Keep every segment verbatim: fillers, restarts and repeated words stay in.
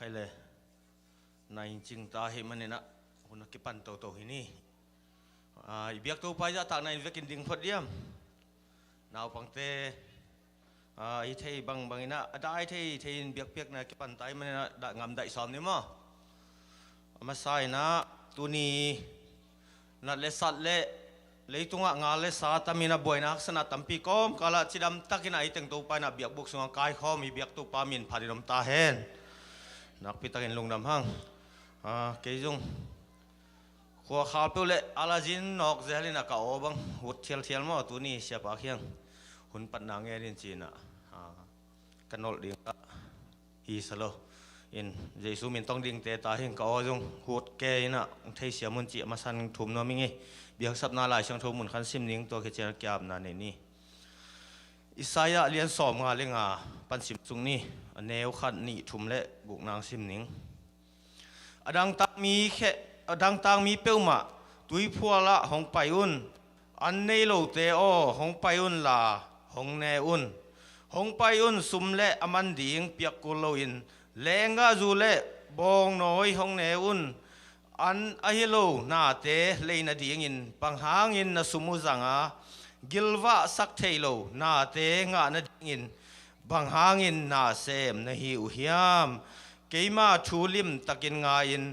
Hai le, na in cing ta hi maninah hun a kipan toto hi ni. Ah, i biak Topa i zahtakna in vekin ding phot diam? Naupangte, ah, i thei bangbang inah a dai thei thei in biakpiakna kipan ta hi maninah dah ngam daih sawm ni maw? A masa inah tuni nat le sat le leitungah ngal le sa tamin a buaina haksatna tampi kawmkalah cidam takin a ei teng Topa inah biakbuk sungah kaikhawm i biak Topa min phatin om ta hen. Nakpi takin lungdam hang. Ah, kei zong khua khal peuh le alazin nawk zel inah ka aw bang hut thialthial maw, tuni siapa khiang hun patna ngen in ci inah, ah, ka nolh ding ka hi sa lo. In Jesu min tawng dingte ta hi, ka aw zong hut ke inah theisiam un ci a masan thum nuam ing ei. Biaksapna Lai Siangtho mun khan sim ning, tua khit ciang a kiapna nei ni. Isaiah lian sawmnga le nga pan sim suk ni. A neu khat, nih, thum le guk nang sim ning. A dangtak mi khe, a dangtak mi peuhmah tuiphualah hong pai un. An nei lote aw, hong pai unla hong ne un. Hong pai un, sum le a man ding piak kul loin, lenggahzu le bawngnawi hong ne un. An ahi lo nate lei nadingin bang hangin na sum uh zang a, gilvahsak thei lo nate ngah nadingin bang hangin na sem na hi uh hiam? Keima thu limtakin ngai-in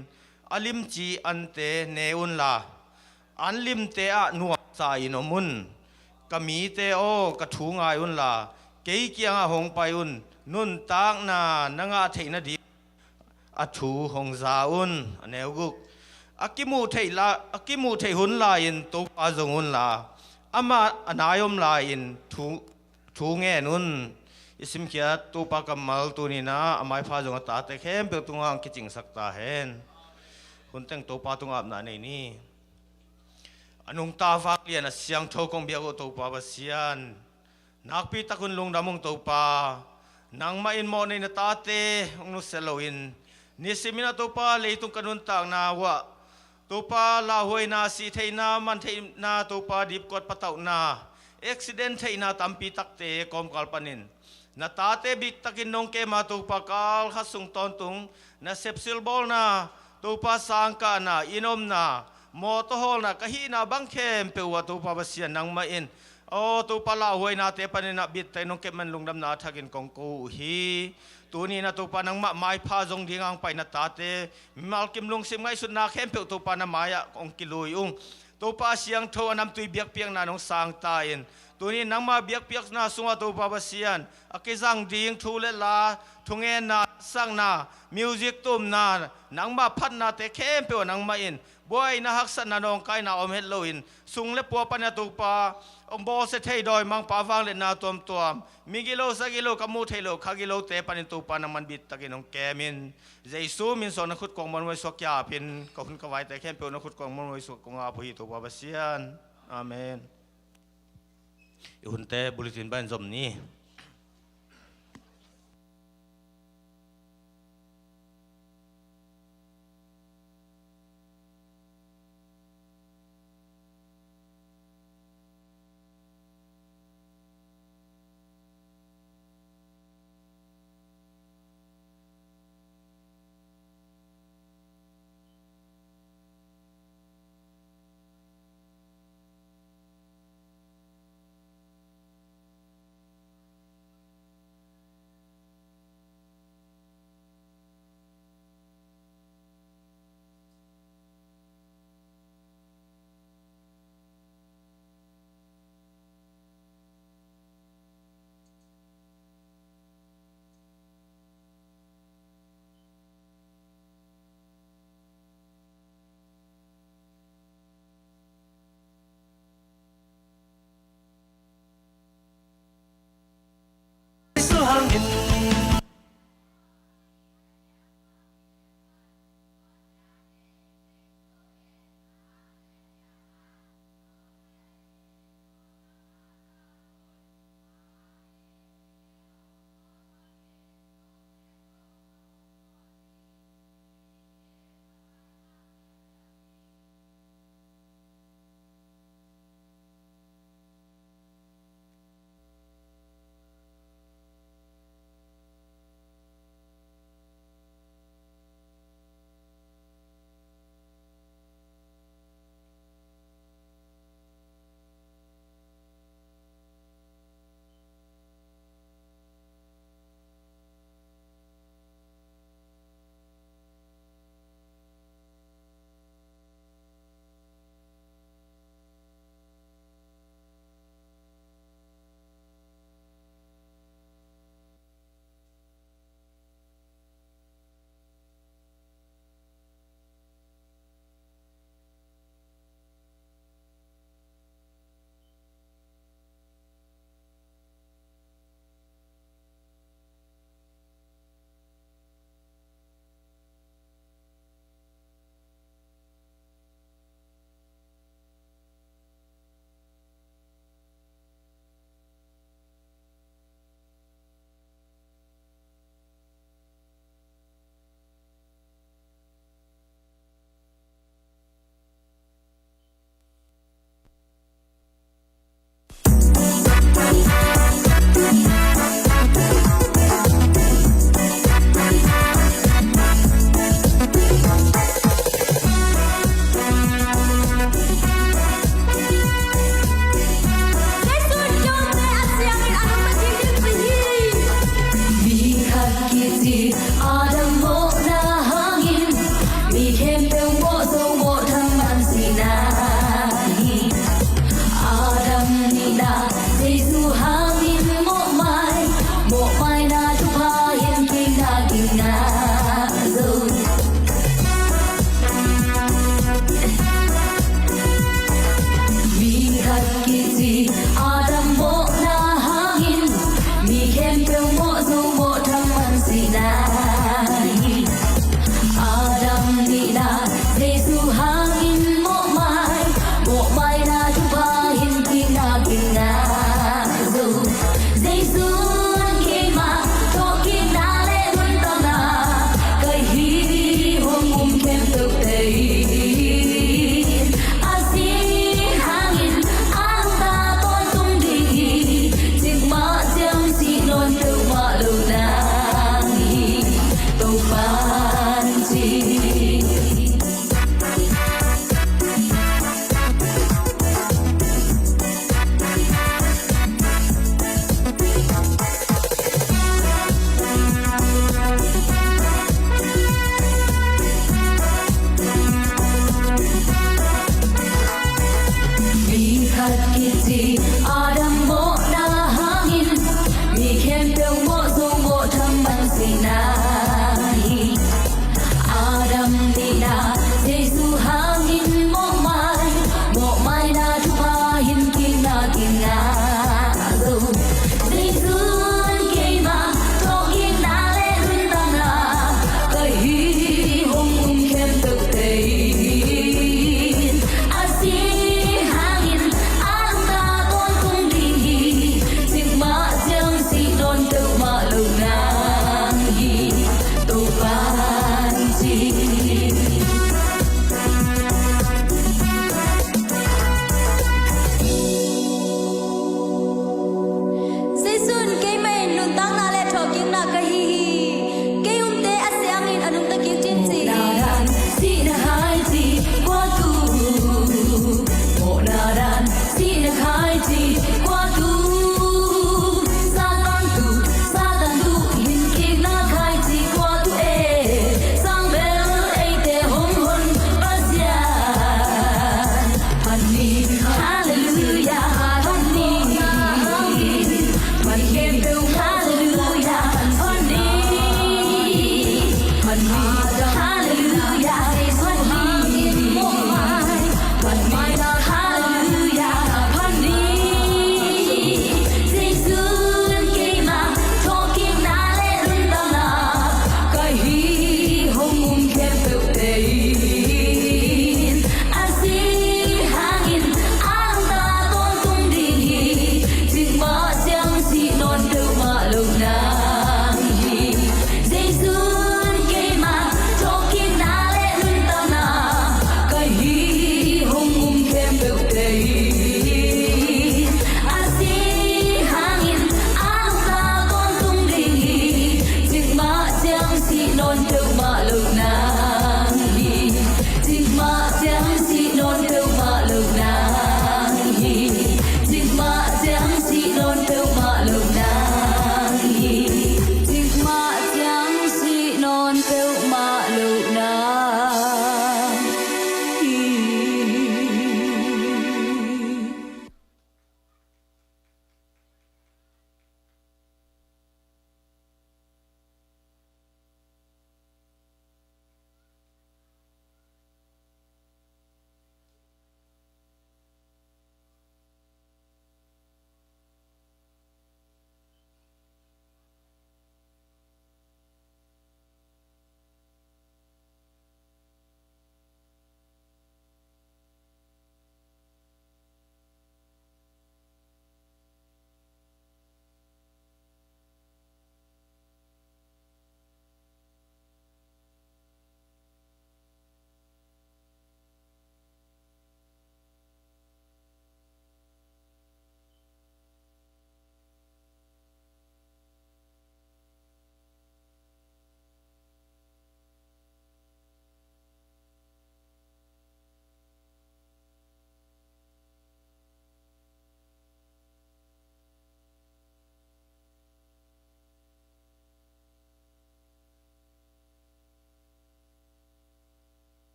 a limci ante ne unla, an limte ah nuamsa-in om un. Ka mite aw, ka thu ngai unla, kei kiangah hong pai un. Nuntakna na ngah theih nading a thu hong za un. A neu guk. A kimuh theih la, a kimuh theih hun lai-in Topa zong unla, amah a nai om lai-in thu, thu ngen un. I simkhiat Topa kammal tuninah a maipha zong a tate khempeuh tungah hong kicingsak ta hen. Hun teng Topa tungah apna nei ni. A nungta vanglian a siangtho kong biak uh Topa Pasian, nakpi tak hun lungdam ung Topa. Nangmah in mawhnei na tate hong nusia loin, nisimin a Topa leitung ka nuntakna uh ah Topa lauhuaina, sih theihna, man theihna, Topa dipkuat patauhna, accident theihna tampi takte kawmkal panin na tate biktakin nong kem a Topa, kal khat sung tawntung na sepsil bawlna, Topa sangkahna, inn omna, mawtaw hawlna, ka hihna bang khempeuh uh ah Topa Pasian nangmah in, aw Topa, lauhuainate panin a bittakin hong kep man lungdamna a thakin kong ko uh hi. Tuni-in a Topa nangmah maipha zong ding hong pai na tate mimal kim lungsim ngaihsutna khempeuh Topa na mai-ah kong kilui ung. Topa a siangtho a namtui biakpiakna nong sang ta in, tuni nangma biakpiakna sungah Topa Pasian, a kizang ding thu le la, thungenna, sakna, music tumna, nangma phatnate khempeuh ah nangmah in buaina, haksatna, nawngkaina om het loin, sung le pua panin a Topa hong bawlsia thei dawimangpa vangliatna tuamtuam, mi gilo, za gilo, ka muh theih loh, kha gilote panin Topa nangman bittakin hong kem in. Jesu min suang na khut kong muanhuai suak kiapin, ka hun ka vaite khempeuh na khut kong muanhuai suak kong ap uh hi Topa Pasian. Amen. I hunte bulletin bang zom ni. Aina thupha hinkikna kingah zo. Zeisun keima thawhkikna le nuntakna ka hi hong um khempeuh tei in. A si hangin a lungta tawntung ding hi. Cikmah ciang sih nawn peuhmah loh nang hi. Topa'n ci. Zeisun keimah in nuntakna le thawhkikna ka hi hi. Kei umte a siangin a nungta kik cin ci. Mawhna dan sihna khai ci kua tu. Mawhna dan sihna khai ci kua tu. Satan tu, Satan tu, hinkikna khai ci kua tu e. Sang bel eite hong hon Pasian. Phan ni, halleluiah, phan ni. Phan khempeuh, halleluiah, phan ni. Phan ni, halleluiah, phan ni. Phan ni, halleluiah, phan ni. Zeisun keima thawhkikna le nuntakna ka hi hong um khempeuh tei in. A si hangin a lungta tawntung ding hi. Cikmah ciang sih nawn peuhmah loh nang hi. Zeisun keima thawhkikna le nuntakna ka hi hong um khempeuh tei in. A si hangin a lungta tawntung ding hi. Cikmah ciang sih nawn peuhmah loh nang hi. Cikmah ciang sih nawn peuhmah loh nang hi. Cikmah ciang sih nawn peuhmah loh nang hi. Cikmah ciang sih nawn peuhmah loh nang hi.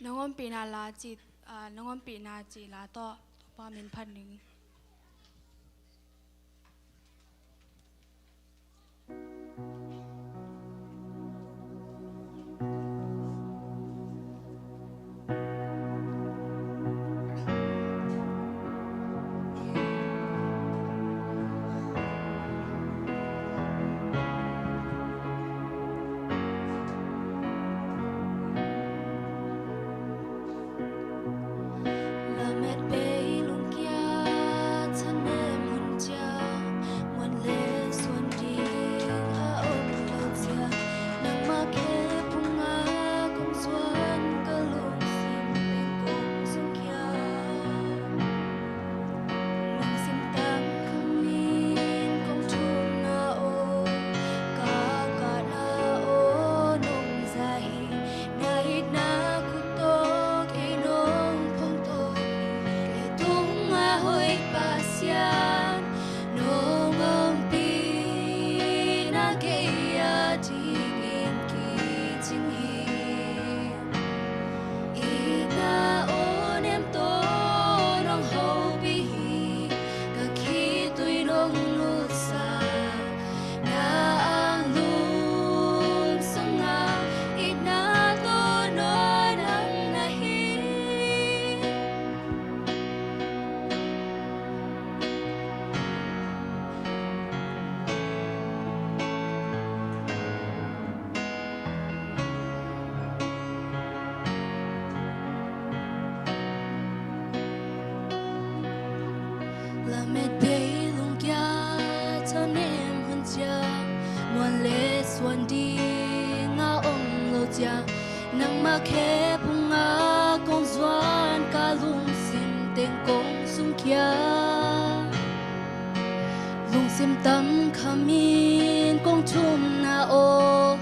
Nong ompihna la ci, ah, nong ompihna ci la tawh Topa min phat ning. Lamet bei lungkia ciang, muan le suan dingah om lo ciang, nangmah khe phungah kong zuan ka lungsim teng kong sungkhia. Lungsim tam khamin kong thumna aw,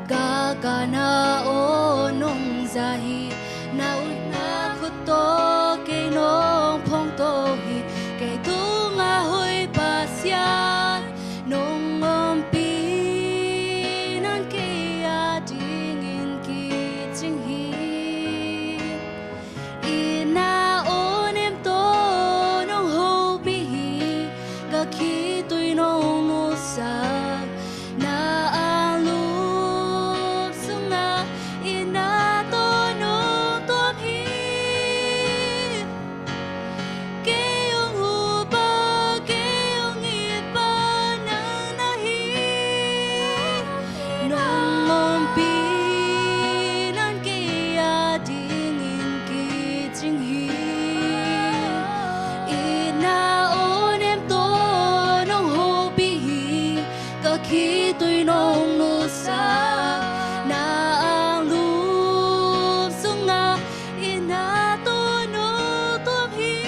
ka kana aw nong za hi. Na utna khut tawh kei nong phongto hi. Kei tungah hoih Pasian nong ompih nan kei adingin kicing hi. Itna aw nem tawh nong hopih hi. Ka khitui nong nusak, na anglum sungah itna tawh nong tuam hi. Kei hong hupa, kei hong itpa nang na hi. Nong ompih nan kei adingin kicing hi. Itna aw nem tawh nong hopih hi. Ka khitui nong nusak, na anglum sungah itna tawh nong tuam hi.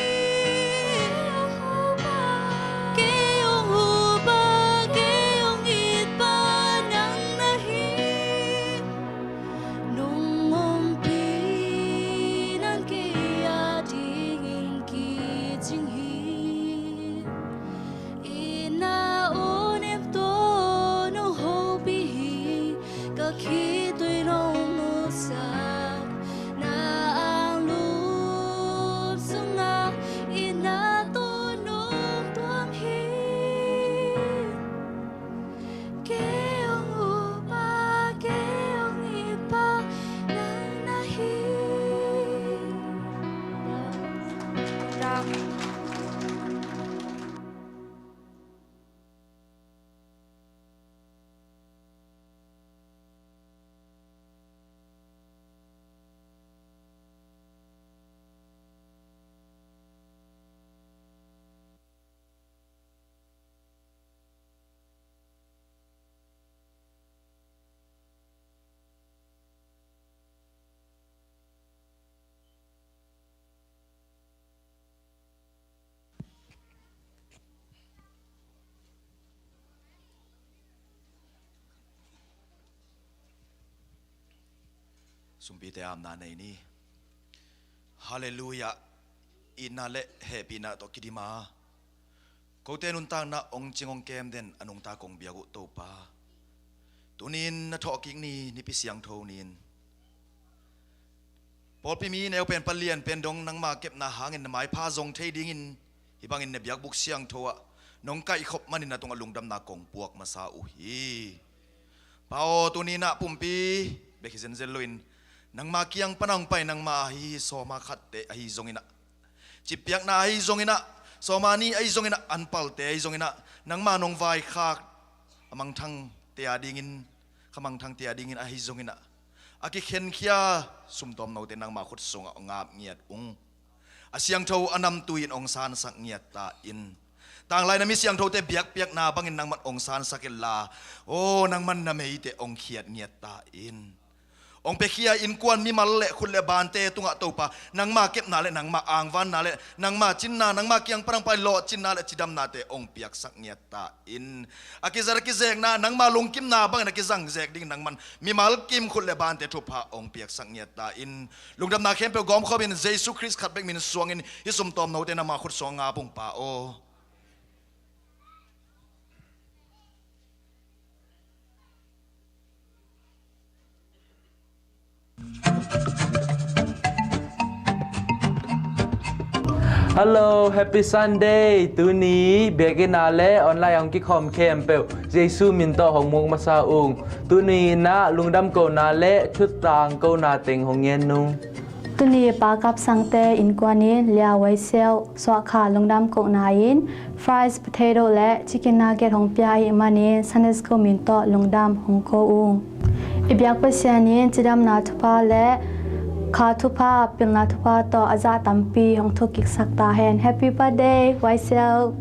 Kei hong hupa, kei hong itpa nang na hi. Nong ompih nan kei adingin kicing hi. Itna aw nem tawh nong hopih hi. Ka khitui nong nusak, na anglum sungah itna tawh nong tuam hi. Kei hong hupa, kei hong itpa nang na hi. Sumpite amna nei ni. Halleluiah. Itna le hehpihna tawh kidim a, kote nuntakna hong cing hong kem den a nungta kong biak uh Topa, tuni-in na thawhkik ni, Nipi siangtho ni-in pawlpi mi neupen palian pen dong nangma kepna hangin na maipha zong thei dingin hih bangin na biakbuk siangtho ah nong kaihkhop manin na tungah lungdamna kong puak masa uh hi. Pa aw, tuni-in ah pumpi bek hi zenzel loin nangma kiang pana hong pai nangma ahi sawma khatte ahi zongin ah, cippiakna ahi zongin ah, sawma ni ahi zongin ah, anpalte ahi zongin ah, nangma nong vaikhak a mangthangte a dingin, kha mangthangte a dingin ahi zongin ah, a kikhenkhia sumtawm note nangma khut sungah hong ap ngiat ung. A siangtho a namtui in hong sansak ngiat ta in. Tanglai na mi siangthote biakpiakna bangin nangman hong sansak inla, aw, nangman na meite hong khiat ngiat ta in. Hong piakhia innkuan mimal le khut le bante tungah Topa, nangma kepna le nangma angvanna le nangma cinna, nangma kiang pana hong pai lawhcinna le cidamnate hong piaksak ngiat ta in. A kizat a kizekna nangma lungkimna bangin a kizangzek ding nangman mimal kim khut le bante thupha hong piaksak ngiat ta in. Lungdamna khempeuh gawmkhawmin Jesu Khrist khat bek min suangin hih sumtawm note nangma khut suang ngap ung Pa aw. Hello, Happy Sunday. Tuni biakinn ah le online hong kikhawm khempeuh Jesu min tawh hong muak masa ung. Tuni in ah lungdam kohna le thutang kohna teng hong ngen ung. Tuni Pa Kap Sangte innkuan in Lia Waiseu suahkha lungdam kohna in fries, potato le chicken nugget hong pia ahih manin Sunday School min tawh lungdam hong ko ung. I biak Pasian in cidamna thupha le kha thupha, pilna thupha tawh a zah tampi hong thukkiksak ta hen. Happy birthday Waiseu.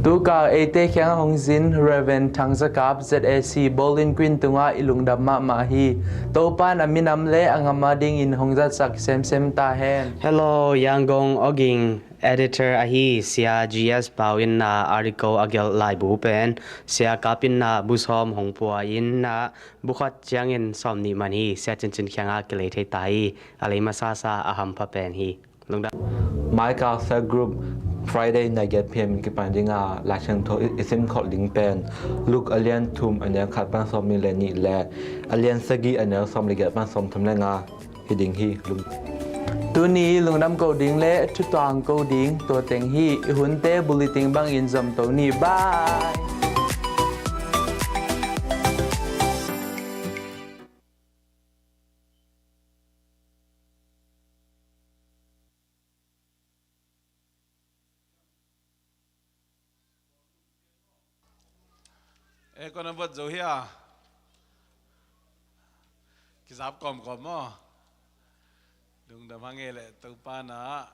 Tuka eite kiangah hong zin Reverend Thang Za Kap, Z A C Bowling Green tungah i lungdam mahmah hi. Topan a minam le a gam adingin hong zatsak semsem ta hen. Hello, Yangon Oging editor ahi Sia G S Pau in na article a gelh laibu pen Sia Kap in na bu sawm hong pua in na bu khat ciangin sawm nih man hi. Sia Cincin kiangah kilei thei ta hi. A lei masasa a hampha pen hi. Lungdam. Mai Kal Cell Group Friday night eight P M in kipan dinga Lai Siangtho i, i sim khol ding pen Luke a lian thum a neu khat pan sawm nih le nih le a lian sagih a neu sawm le giat pan sawm thum le nga hi ding hi. Lung- Tuni lungdam ko ding le thutuang ko ding tua teng hi. I hunte bulletin bangin zom to ni. Bye. E, kua na vot zo hia? Kizap kawmkawm maw? Lungdam hang e leh Topa na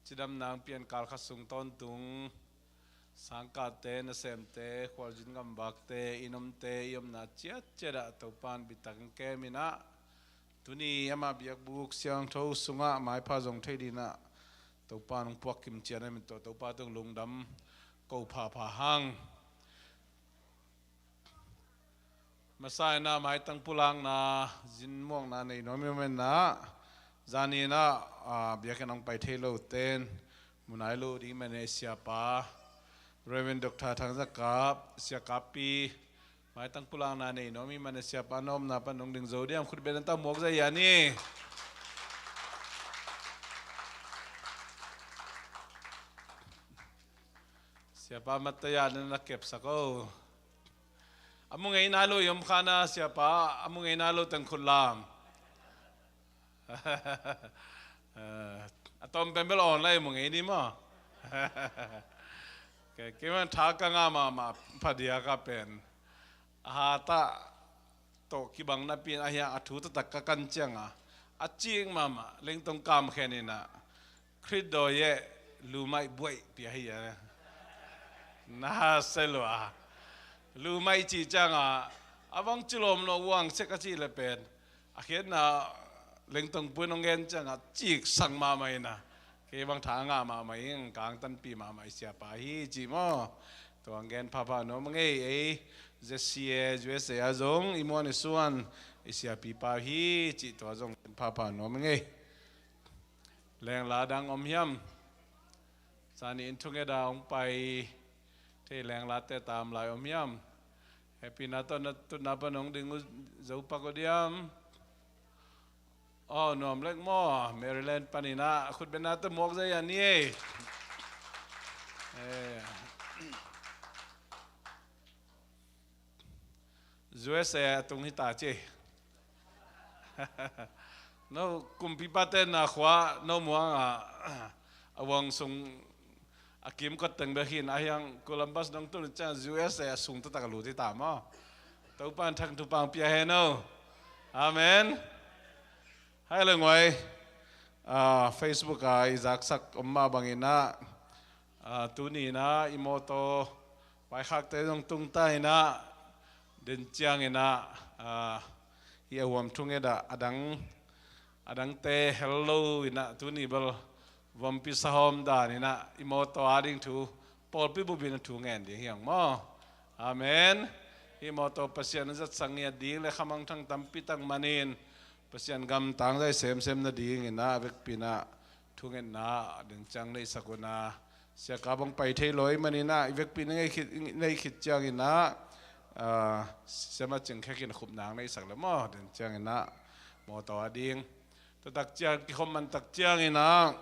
cidamna hong pian kal khat sung tawntung sangkahte, nasemte, khualzin gamvakte, i nomte, i omna ciatciat ah Topa in bitak hong kem in ah, tuni ama biakbuk siangtho sungah maipha zong thei ding in ah Topa in hong puak kim ciat na min tawh Topa tung lungdam ko phapha hang. Masa in ah maitang pulakna, zin muakna nei nuam i om in ah, zani in ah, a, biakinn hong pai thei lote in mu nai lo ding man e, siapa Reverend Doctor Thang Za Kap, Sia Kap pi, maitang pulakna nei nuam i man e, siapa na omna pan hong ding zo diam? Khut beng na ta, muak zai a ni. Siapa mat ta ya na na kepsak o. A mu ngei nai lo i om kha na, siapa a mu ngei nai lo teng khut lam. Eh, a tom pen bel online mu ngei ni maw? Kei, kei man tha ka ngah mahmah phadiak a pen a hatah tawh kibang napi in a hiang a thu taktak ka kan ciang a, a cik mahmah lengtong kam khen in ah, Khrih dawi e, lu maih buaih pia hi a. Na se lua. Lu maih cih ciang a, a vang ci lawm lo uang sek a cih le pen a khiatna lengtong puin hong gen ciang a, cik sang mahmah in ah, kei bang tha ngah mahmah in, kang tanpi mahmah i siapa hi ci maw? Tua hong gen phapha nuam ngei ei. Z C A, U S A a zong i muan i suan i siapipa hi cih tua zong gen phapha nuam ngei. Lengla dang om hiam? Zani in thunget a hong pai thei lenglate tam lai om hiam? Happy na tawh na tutna pan hong ding uh zo pak uh diam? Aw, nuam lek maw? Maryland panin ah khut beng na tawh muak zai a ni ei. Eh. U S A a tung hi ta ci. No kumpipa te na khua no muang a, a uang sung a kimkot teng bek hi in, a hiang Columbus dong tun ciang U S A a sung taktak a lut hi ta maw? Topa in thangthu pang pia hen o. Amen. Hai le nguai, ah, Facebook a i zaksak om mah bangin ah, ah, tuni in ah i mawtaw vaikhakte zong tung ta in ah, den ciangin ah, ah, i a huam thunget ah a dang, a dangte hel lo in ah, tuni bel vompi sahawm dan in ah i mawtaw a ding thu pawlpi bup in a thu ngen ding hi hang maw? Amen. Hih mawtaw Pasian a zatsang ngiat ding le khamangthang tampi tak manin Pasian gam tangzai semsem nadingin ah, a vekpi in ah thungetna ding ciang neihsak un ah, siaka bang pai thei lo ahih manin ah, i vekpi in ah, i khit, i neih khit ciangin ah, ah, siama cing khekin a khupna neihsak le maw, ding ciangin ah mawtaw a ding. Tua tak ciang, kikhop man tak ciangin ah,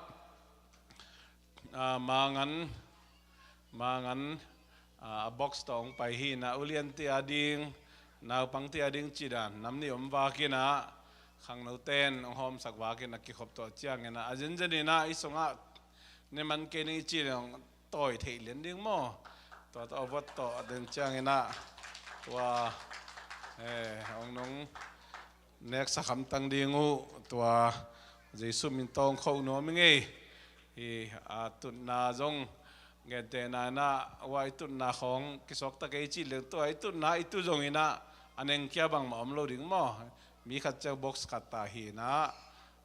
ah, mangan, mangan, ah, a box tawh hong pai hi in ah, uliante a ding, naupangte a ding cih dan nam nih om vakin ah, khangnote in hong hawmsak vakin a kikhop tawh ciangin ah, a zenzen in ah i sungah ne man kei ning i cih leh hong tawi theih lian ding maw? Tua tawh a vot tawh a den ciangin ah, tua, eh, hong nong neksak hamtang ding uh, tua Jesu min tawh hong ko nuam ing ei. Hi, a tutna zong Gentehna in ah, hua i tutna khawng kisawkta kei cih leng, tua i tutna i tu zongin ah a nengkhia bangmah om lo ding maw? Mi khat ciang box khat ta hi in ah,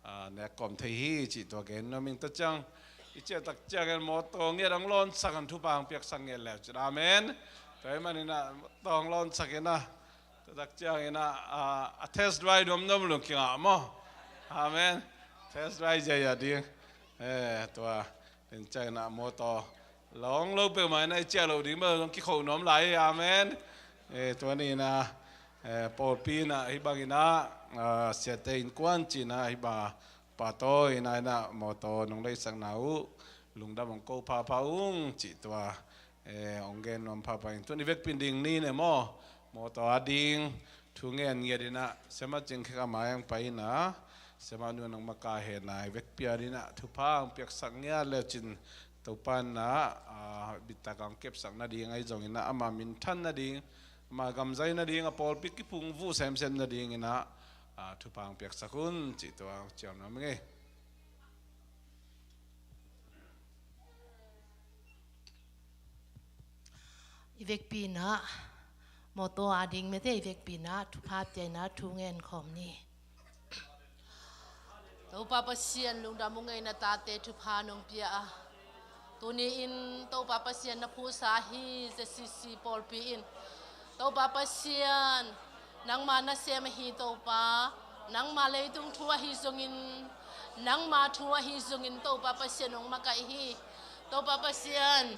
a, nek kawm thei hi cih tua gen nuam ing. Tua ciang i ciah tak ciangin mawtaw ngiat hong lawnsak in thupha hong piaksak ngiat le uh cin. Amen. Tua ahih manin ah mawtaw hong lawnsak in ah, tua tak ciangin ah, a, a test drive nuamnuam lung kingah maw? Amen. Test drive zia a ding. Eh, tua. Tua ciangin ah mawtaw lawng lo peuhmah in ah i ciah loh ding bel zong kikhoh nuam lai hi. Amen. Eh, tua ni in ah, eh, pawlpi in ah hih bangin ah, ah, siate innkuan ci-in ah hih bang pahtawi in ah, in ah mawtaw nong leisakna uh lungdam hong ko phapha ung cih tua, eh, hong gen nuam phapha ing. Tun i vekpi in ding ni ne maw? Mawtaw a ding thu ngen ngiat in ah, siamah Cing Khek a mai hong pai in ah, siamah nu in hong makaih hen ah, i vekpi a ding in ah thupha hong piaksak ngiat le uh cin, Topa in ah, a, bitak a hong kepsak nading ahi zongin ah, ama minthan nading, ama gamzai nading, a pawlpi kiphungvuh semsem nadingin ah, a, thupha hong piaksak un cih tua hong ciam nuam ing ei. I vekpi in ah, mawtaw a ding mite i vekpi in ah thupha pia in ah thu ngen khawm ni. Topa Pasian, lungdam ung ei, na tate thupha nong pia a, tuni in Topa Pasian na phuhsa hi, Z C C pawlpi in. Topa Pasian, nangma nasem ahi Topa, nangma leitung thu ahi zongin, nangma thu ahi zongin Topa Pasian hong makaih hi. Topa Pasian,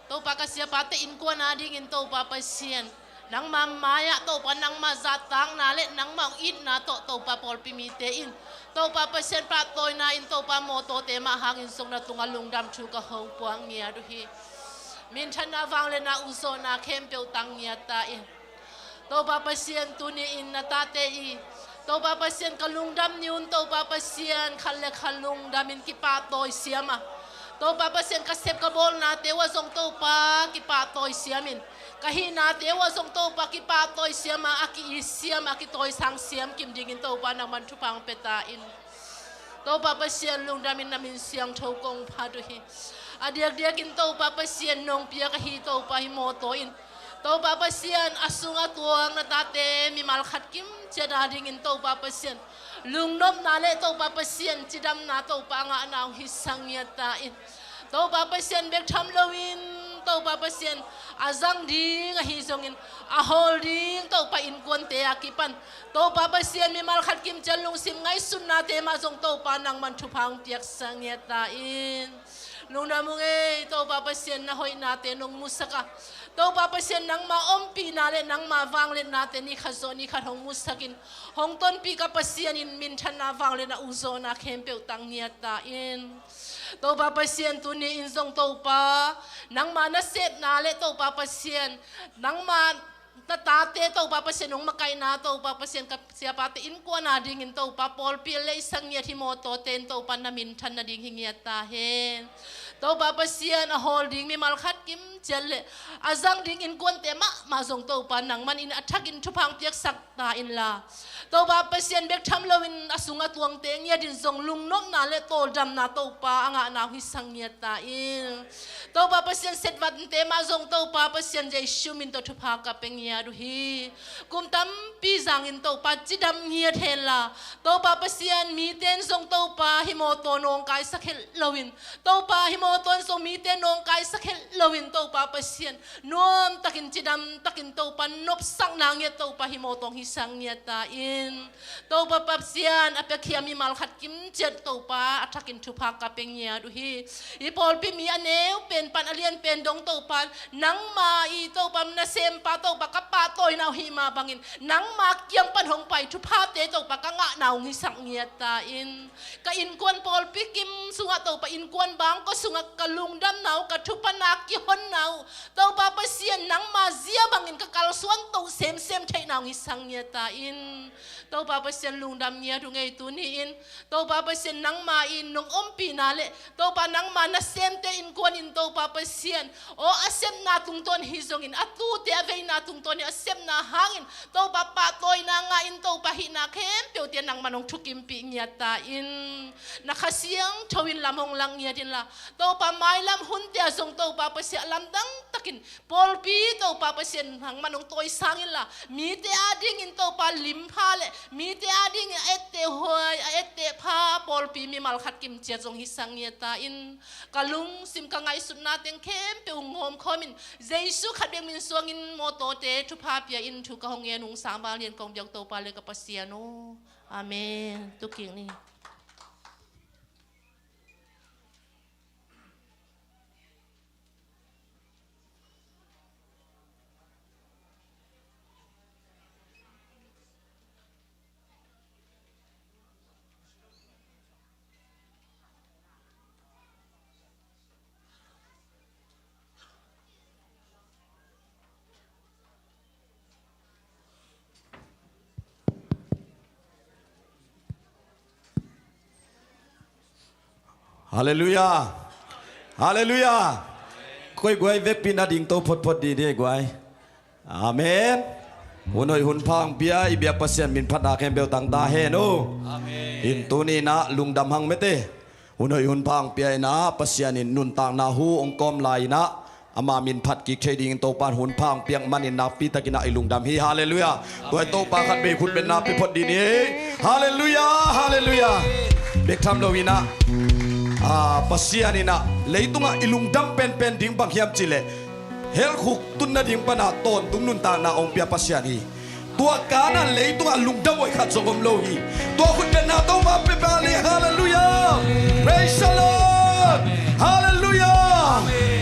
Topa ka siapate innkuan a dingin Topa Pasian, nangma mai-ah Topa, nangma zahtakna le nangma hong itna tawh Topa pawlpi mite in Topa Pasian pahtawina in Topa mawtawte mah hangin zong na tungah lungdam thu ka hong puak ngiat uh hi. Minthanna, vangliatna, ukzawhna khempeuh tang ngiat ta in. Topa Pasian, tuni in na tate i Topa Pasian ka lungdam ni un, Topa Pasian khat le khat lungdam in kipahtawi siam a, Topa Pasian ka sep ka bawlnate uh ah zong Topa kipahtawi siam in, ka hihnate uh ah zong Topa kipahtawi siam a, a ki-it siam a, kitawisang siam kim dingin Topa nangman thupha hong pia ta in. Topa Pasian, lungdam in na min siangtho kong phat uh hi. A diakdiakin Topa Pasian nong piak ahi Topa hih mawtaw in, Topa Pasian a sung a tuang na tate mimal khat kim ciat a dingin Topa Pasian lungnopna le Topa Pasian cidamna Topa a ngahna hong hisak ngiat ta in. Topa Pasian bek tham loin Topa Pasian a zang ding ahi zongin a hawl ding Topa innkuante a kipan Topa Pasian mimal khat kim ciat lungsim ngaihsutnate mah zong Topa nangman thupha hong piaksak ngiat ta in. Lungdam ung ei, Topa Pasian na hoihnate nong musak a, Topa Pasian nangma ompihna le nangma vangliatnate ni khat zawh ni khat hong musak in, hong tonpih ka Pasian in minthanna, vangliatna, ukzawhna khempeuh tang ngiat ta in. Topa Pasian, tuni in zong Topa nangma nasepna le Topa Pasian nangma na tate Topa Pasian hong makaihna, Topa Pasian ka siapate innkuan a dingin Topa pawlpi a leisak ngiat hih mawtawte in Topa na minthan nading hi ngiat ta hen. Topa Pasian a hawl ding mimal khat kim ciat le a zang ding innkuante mahmah zong Topa nangman in a thakin thupha hong piaksak ta inla, Topa Pasian bek tham loin a sung a tuangte ngiat in zong lungnopna le tawldamna Topa a ngahna hong hisak ngiat ta in. Topa Pasian setvatte mah zong Topa Pasian Jesu min tawh thupha ka pia ngiat uh hi. Kum tampi zangin Topa cidam ngiat henla, Topa Pasian mite in zong Topa hih mawtaw nawngkaisak het loin, Topa hih mawtaw in zong mite nawngkaisak het loin Topa Pasian nuamtakin cidamtakin Topa nopsakna ngiat Topa hih mawtaw hong hisak ngiat ta in. Topa Pasian a piakhia mimal khat kim ciat Topa a thakin thupha ka pia ngiat uh hi. I pawlpi mi a neu pen pan a lian pen dong Topa nangma i Topa nasempa Topa ka pahtawina uh hi mah bangin nangma kiang pan hong pai thuphate Topa ka ngahna hong hisak ngiat ta in. Ka innkuan pawlpi kim sungah Topa innkuan bangkua sungah ka lungdamna uh ka thuphana kihonna uh Topa Pasian nangma zia bangin ka kalsuan to semsem theihna hong hisak ngiat ta in. Topa Pasian lungdam ngiat ung ei tuni in. Topa Pasian nangma in nong ompihna le Topa nangma nasemte innkuan in Topa Pasian aw a sepna tungtawn hi zongin a tute a veina tungtawn hi a sepna hangin Topa pahtawina ngah in Topa hihna khempeuhte nangman hong thukimpih ngiat ta in. Na Kha Siangtho in lam hong lak ngiat inla Topa, mailam hunte ah zong Topa Pasian, lamdang takin pawlpi Topa Pasian nangman hong tawisang inla, mite adingin Topa limpha le mite adingin a etteh huai, a etteh pha pawlpi mimal khat kimciat zong hi sang ngiat ta in, ka lungsim ka ngaihsutna teng khempeuh ngawm khawmin Jesu khat bek min suangin mawtawte thupha pia in thu ka hong ngen ung. Sangval Lian kong biak Topa le ka Pasian aw. Amen. Tu kik ni. Halleluiah. Halleluiah. Koi guai vekpi na ding to photphot dih dih guai. Amen. Hun hoih hun pha hong pia i biak Pasian min phatna khempeuh tang ta hen aw. Amen. In tuni in ah lungdam hang mete. Hun hoih hun pha hong pia in ah Pasian in nuntakna hu hong kawm lai in ah ama min phat kik thei dingin Topa in hun pha hong piak manin nakpi takin ah i lungdam hi. Halleluiah. Tua hi Topa khat vei khut betna pia phot dih ni. Halleluiah. Halleluiah. Bek tham lo in ah, ah, Pasian in ah leitungah i lungdam penpen ding bang hiam cih leh hell khuk tun nading pan ah tawntung nuntakna hong pia Pasian hi. Tua kan ah leitungah lungdam hoih khat zong om lo hi. Tua khut betna Topa pia pah ni. Halleluiah. Praise the Lord. Halleluiah.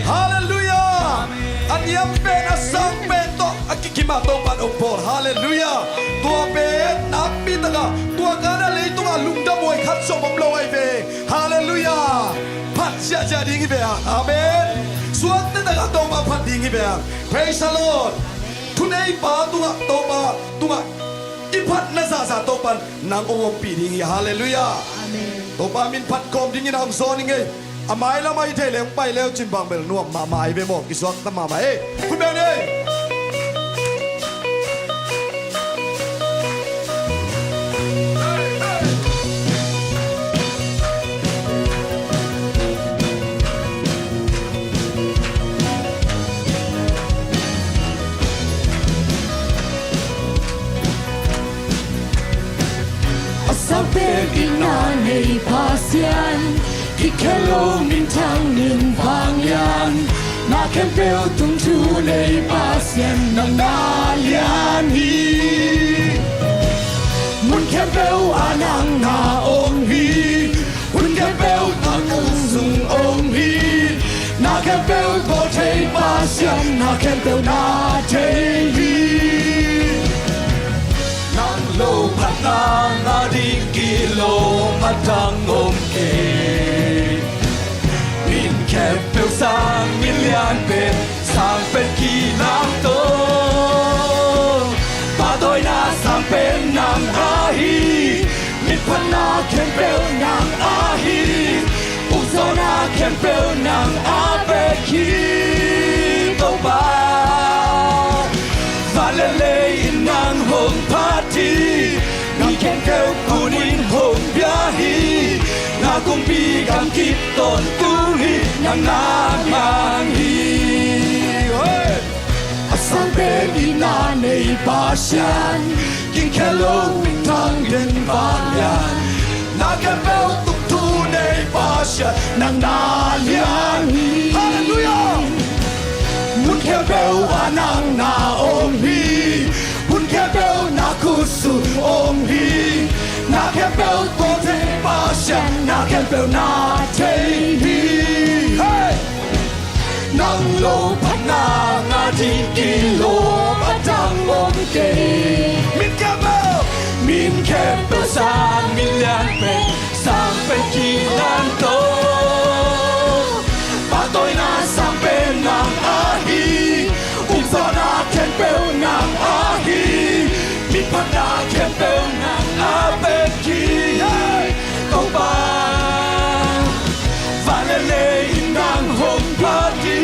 Halleluiah. A niam pen a sang pen tawh a kikim ah Topa in hong bawl. Halleluiah. Tua pen nakpi tak ah tua kan ah leitungah lungdam hoih khat zong om lo ahi ve. Halleluiah. Phat ziahziah ding hi ve hang. Amen. Suakta tak ah Topa phat ding hi ve hang. Praise the Lord. Thuneipa tungah Topa tungah i phatna zahzah Topa in nang hong ompih ding hi. Halleluiah. Amen. Topa min phat khawm dingin hong zawn ing ei. A mailam ah hi thei leh hong pai le uh cin bang bel nuam mahmah hi ve maw. Kisuakta mahmah ei. Khut beng ei. A sang pen itna nei Pasian, kikhel lo minthang min vanglian, na khempeuh tungthu nei Pasian nang na lian hi. Mun khempeuh ah nang na om hi. Hun khempeuh na khutsung om hi. Na khempeuh bawl thei Pasian, na khempeuh na thei hi. Nang lo phatna ngah ding kilawm a dang om kei. Min khempeuh sang min lian pen sang pen kik nang tawh. Pahtawina sang pen nang ahi. Mitphatna khempeuh nang ahi. Ukzawhna khempeuh nang a pek hi. Topa, van le lei in nang hong phat hi. Mi khempeuh kut in hong bia hi. Na kumpi gam kip tawntung hi. Nang na mang hi. Hey! A sang pen itna nei Pasian, kikhel lo minthang min vanglian, na khempeuh tungthu nei Pasian nang na lian hi. Halleluiah. Mun khempeuh ah nang na om hi. Hun khempeuh na khutsung om hi. Na khempeuh bawl thei Pasian, na khempeuh na thei hi. Hey! Nang lo phatna ngah ding kilawm a dang om kei. Min khempeuh, min khempeuh sang min lian pen sang pen kik nang tawh. Pahtawina sang pen nang ahi. Ukzawhna khempeuh nang ahi. Mitphatna khempeuh nang a pek hi. Hey! Topa, van le lei in nang hong phat hi.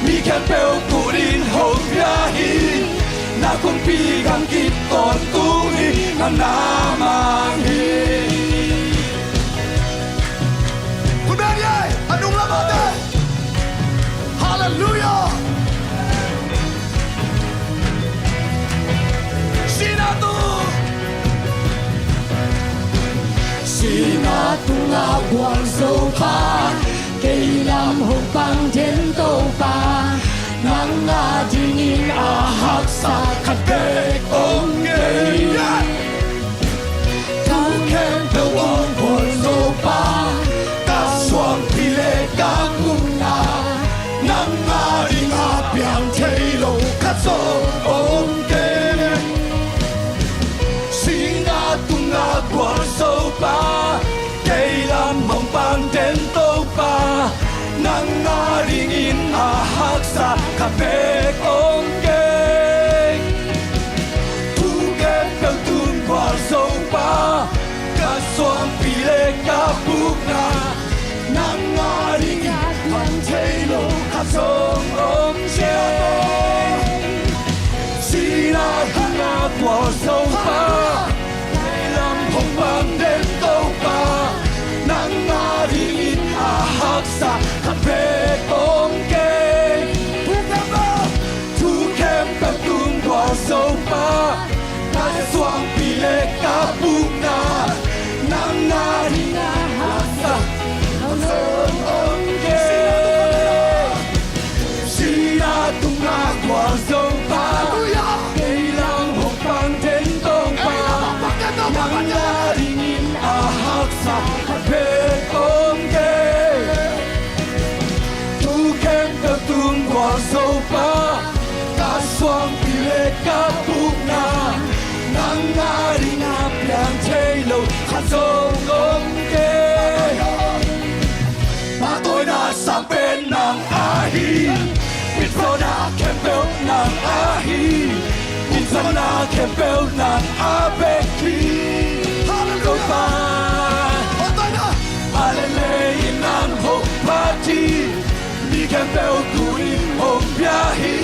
Mi khempeuh kut in hong bia hi. Na kumpi gam kip tawntung hi. Nang na mang hi. Khut beng ei, a nung lam ah te. Nga gual Zopa, kei lam hong pang den Topa, nang a dingin a haksa khat bek om kei. Tu khempeuh tung gual Zopa, ka suangpi le ka pumna, nang a ding a piang thei lo khat zong om kei. Sihna tunga gual Zopa, kei lam hong pang den Topa, nang a dingin a haksa khat bek om kei. Tu khempeuh tung gual Zopa, ka suangpi le ka pumna, nang a dingin a piang thei lo khat zong om kei. Sihna tunga gual Zopa, kei lam hong pang den Topa, nang a dingin a haksa khat bek om kei. Tu khempeuh tung gual Zopa, ka suangpi le ka pumna, nang a dingin a haksa khat zong om kei. Sihna tunga gual Zopa, kei lam hong pang den Topa, nang a dingin a haksa khat bek om kei. Tu khempeuh tung gual Zopa, ka suangpi le ka pumna, nang a dingin a piang thei lo khat zong om kei. Pahtawina sang pen nang ahi, mitsuanna khempeuh nang ahi, mitsuanna khempeuh nang a bek hi. Hallelujah. Topa, pahtawina, vale le in nang hong phat hi, mi khempeuh tuni hong pia hi,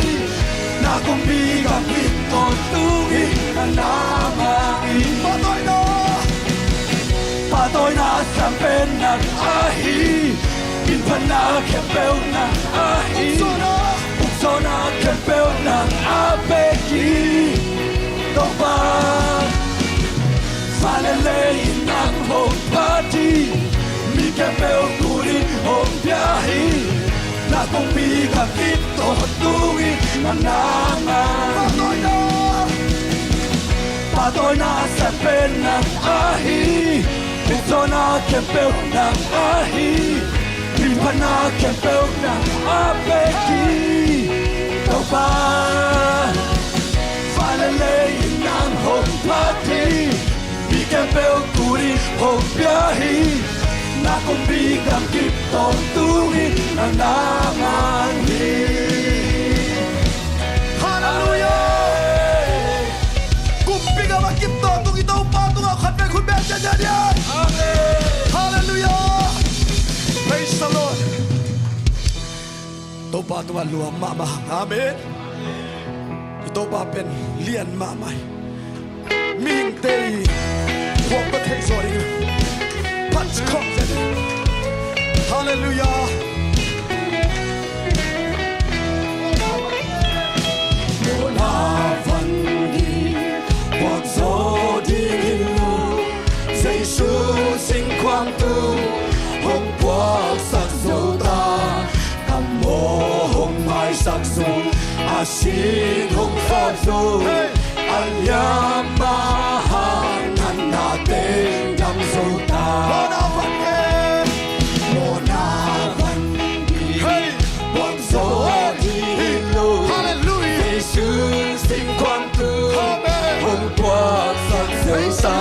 na kumpi gam kim tawntungin na na mang hi. Pahtawina, pahtawina sang pen nang ahi, minphatna khempeuh nang ahi, ukzawhna khempeuh nang a bek hi. Topa, vale le in nang hong phat hi, mi khempeuh tuni hong pia hi, na kumpi gam kim tawntungin na na mang hi. Pahtawina sang pen nang ahi, mitsuanna khempeuh nang ahi, minphatna khempeuh nang a bek hi. Topa, vale le in nang hong phat hi, mi khempeuh tuni hong pia hi, na kumpi gam kim tawntungin na na mang hi. Hallelujah. Kumpi gam a kim tawntung i Topa tungah khat vei khut beng ciatciat ni. Amen. Hallelujah. Praise the Lord. Topa tungah lungdam mahmah. Amen. I Topa pen lian mahmah hi. Mihingte i khuak ka theih zaw ding. Phat khawm zen. Hallelujah. Mawhna van hi puak zaw ding hi lo, Jesu singkhuang tu hong puaksak zo ta. Ka maw hong maisak zo, a sin hong sawp zo, a liamma hang natna teng dam zo ta. Mawhna van hi puak zaw ding hi lo, Jesu singkhuang tu hong puaksak zo ta.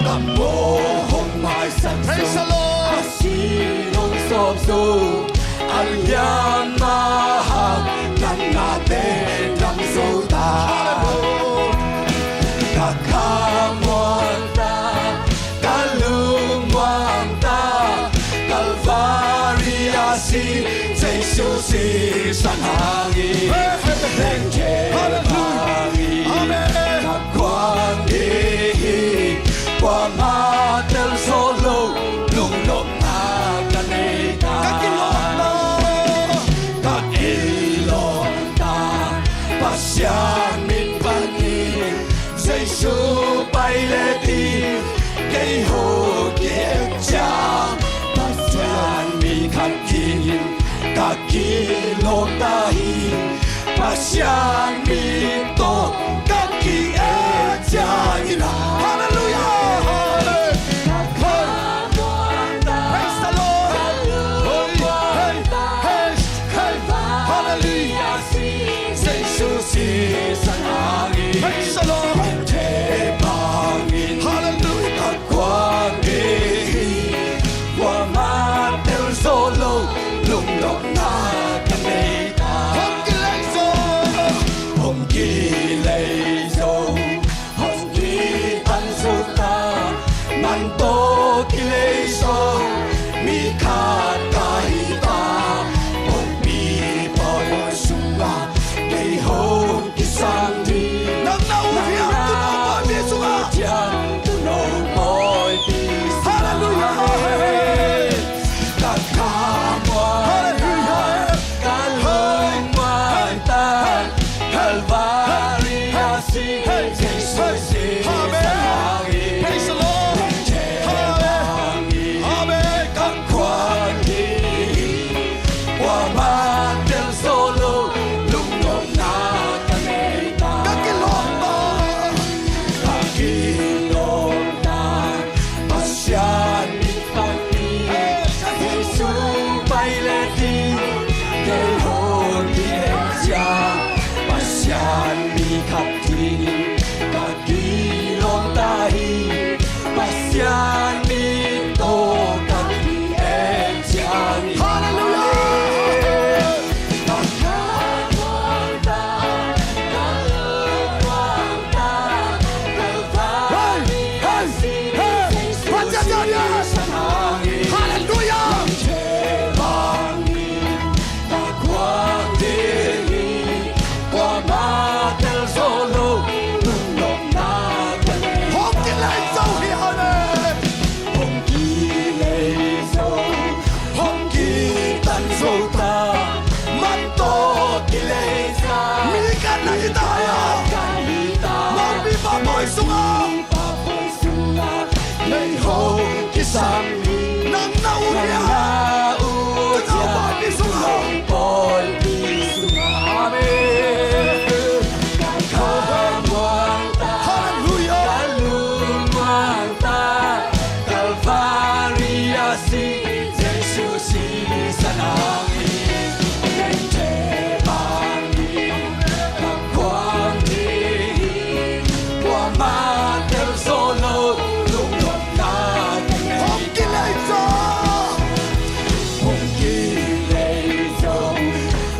Ka maw hong maisak zo, a sin hong sawp zo, a liamma hang natna teng dam zo ta. Ka khamuang ta, ka lungmuang ta, Kalvari a si Jesu sisan hangin, lengkhia hangin, ka kuang hi hi, kuamah tel zawh lo lungnopna ka nei ta. Ka kilawm ta, ka kilawm ta, Pasian min panin Jesu pai le ti, kei hong ki-et ciat. Kilawm ta hi, Pasian mi tawh ka ki-et ciangin. Halleluiah! Praise the Lord! Hoi, hei, hei, hei. Halleluiah! Jesu sisan hangin. Praise the Lord! Halleluiah! Kuamah tel zo lo lungnopna ka nei ta. Hong kilei zo, hong kilei zo, hong kitan zo ta. Man tawh kilei zo mi khat ka hi ta. Pumpi pawi sungah kei hong kisam ding. Nang na ut hiam, Tuuno pawipi sungah. Tuuno pawipi sungah. Halleluiah. Ka khamuan, halleluiah, ka lungmuan ta. Calvary a si Jesu si. Amen. Praise the Lord. Amen. Amen. Ka kuan hi. Kuamah tel zo lo lungnopna ka nei ta. Ka kilawm ta. Ka kilawm ta. Pasian mi pahnih. Jesu pai le ding. Kei hong ki-et ciang. Pasian mi khat ding. Ka kilawm ta hi. Pasian mi tawh ka ki-et ciang. Halleluiah! Ka khamuan ta, ka lungmuan ta, Calvary a si Jesu sisan hangin. Halleluiah! Ka kuan ding hi, kuamah tel zo lo lungnopna ka nei. Hong kilei zo hi, amen. Hong kilei zo, hong kitan zo ta. Man tawh kilei za. Mi khat na hi ta. Mi khat na hi ta. Mangpi pa pawi sungah. Mangpi pa pawi sungah. Kei hong kisam hi. Nang na ut hiam. Nang na ut hiam. Tuuno pawipi sungah. Tuuno pawipi sungah. Amen. Ka khamuan ta. Halleluiah. Ka lungmuan ta. Calvary a si Jesu sisan hangin. Lengthe bang hi. Ka kuan ding hi. Kuamah tel zo lo lungnopna ka nei. Hong kilei zo. Hong kilei zo,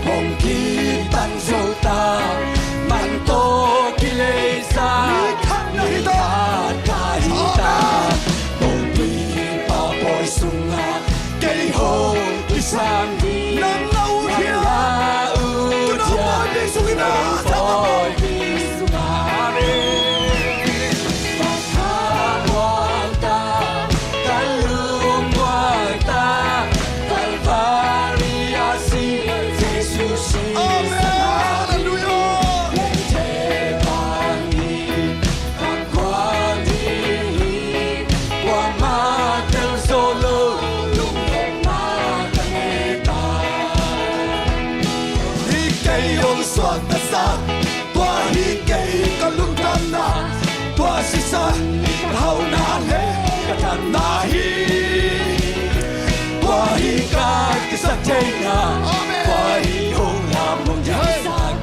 hong kitan zo ta. Man tawh kilei za. Mi khat na hi ta. Mi khat na hi ta. Pumpi pa pawi sungah. Kei hong kisam hi. Nang na ut hiam. Nang na ut hiam. Tuuno pawipi sungah. Tuuno pawipi sungah. Amen. Ka khamuan ta, ka lungmuan ta, Calvary a si Jesu sisan. Amen. Halleluiah. Lengthe bang hi. Ka kuan ding hi, kuamah tel zo lo, lungnopna ka nei ta. Hi kei hong suaktasak, tua hi kei ka lungdamna, tua sisan ka hauhna le ka dangna hi. Tua hi ka kisaktheihna, amen, tua hi hong lam hong diangsak.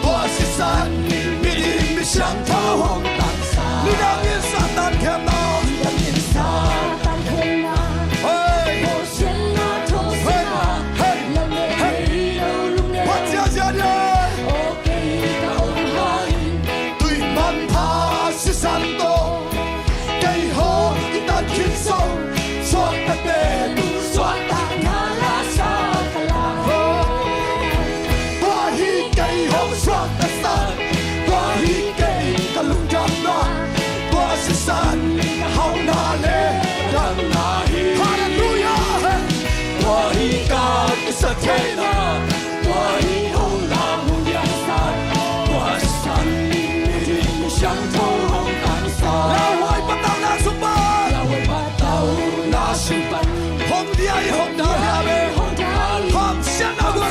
Tua sisan in miding misiangtho hong tangsak. Nidangin Satan khemna. Nidangin Satan khemna. Hei. Thosiatna, thosiatna. Hei. Lam le hei lo lum le. Phat ziahziah dia. Aw kei ka om hangin. Tui manpha sisan tawh. Kei hong kitat khin zong, suaktate tung suahtakna la sa ka la. Tua hi kei hong suaktasak, tua hi kei ka lungdamna, tua sisan ka hauhna le ka dangna hi. Halleluiah! Tua hi ka kisaktheihna, tua hi hong lam hong diangsak, tua sisan in miding misiangtho hong tangsak. Lauhuai patauhna sung pan. Lauhuai patauhna sung pan. Hong diai, hong diai, hong diai, hong diai. Hong siatna gua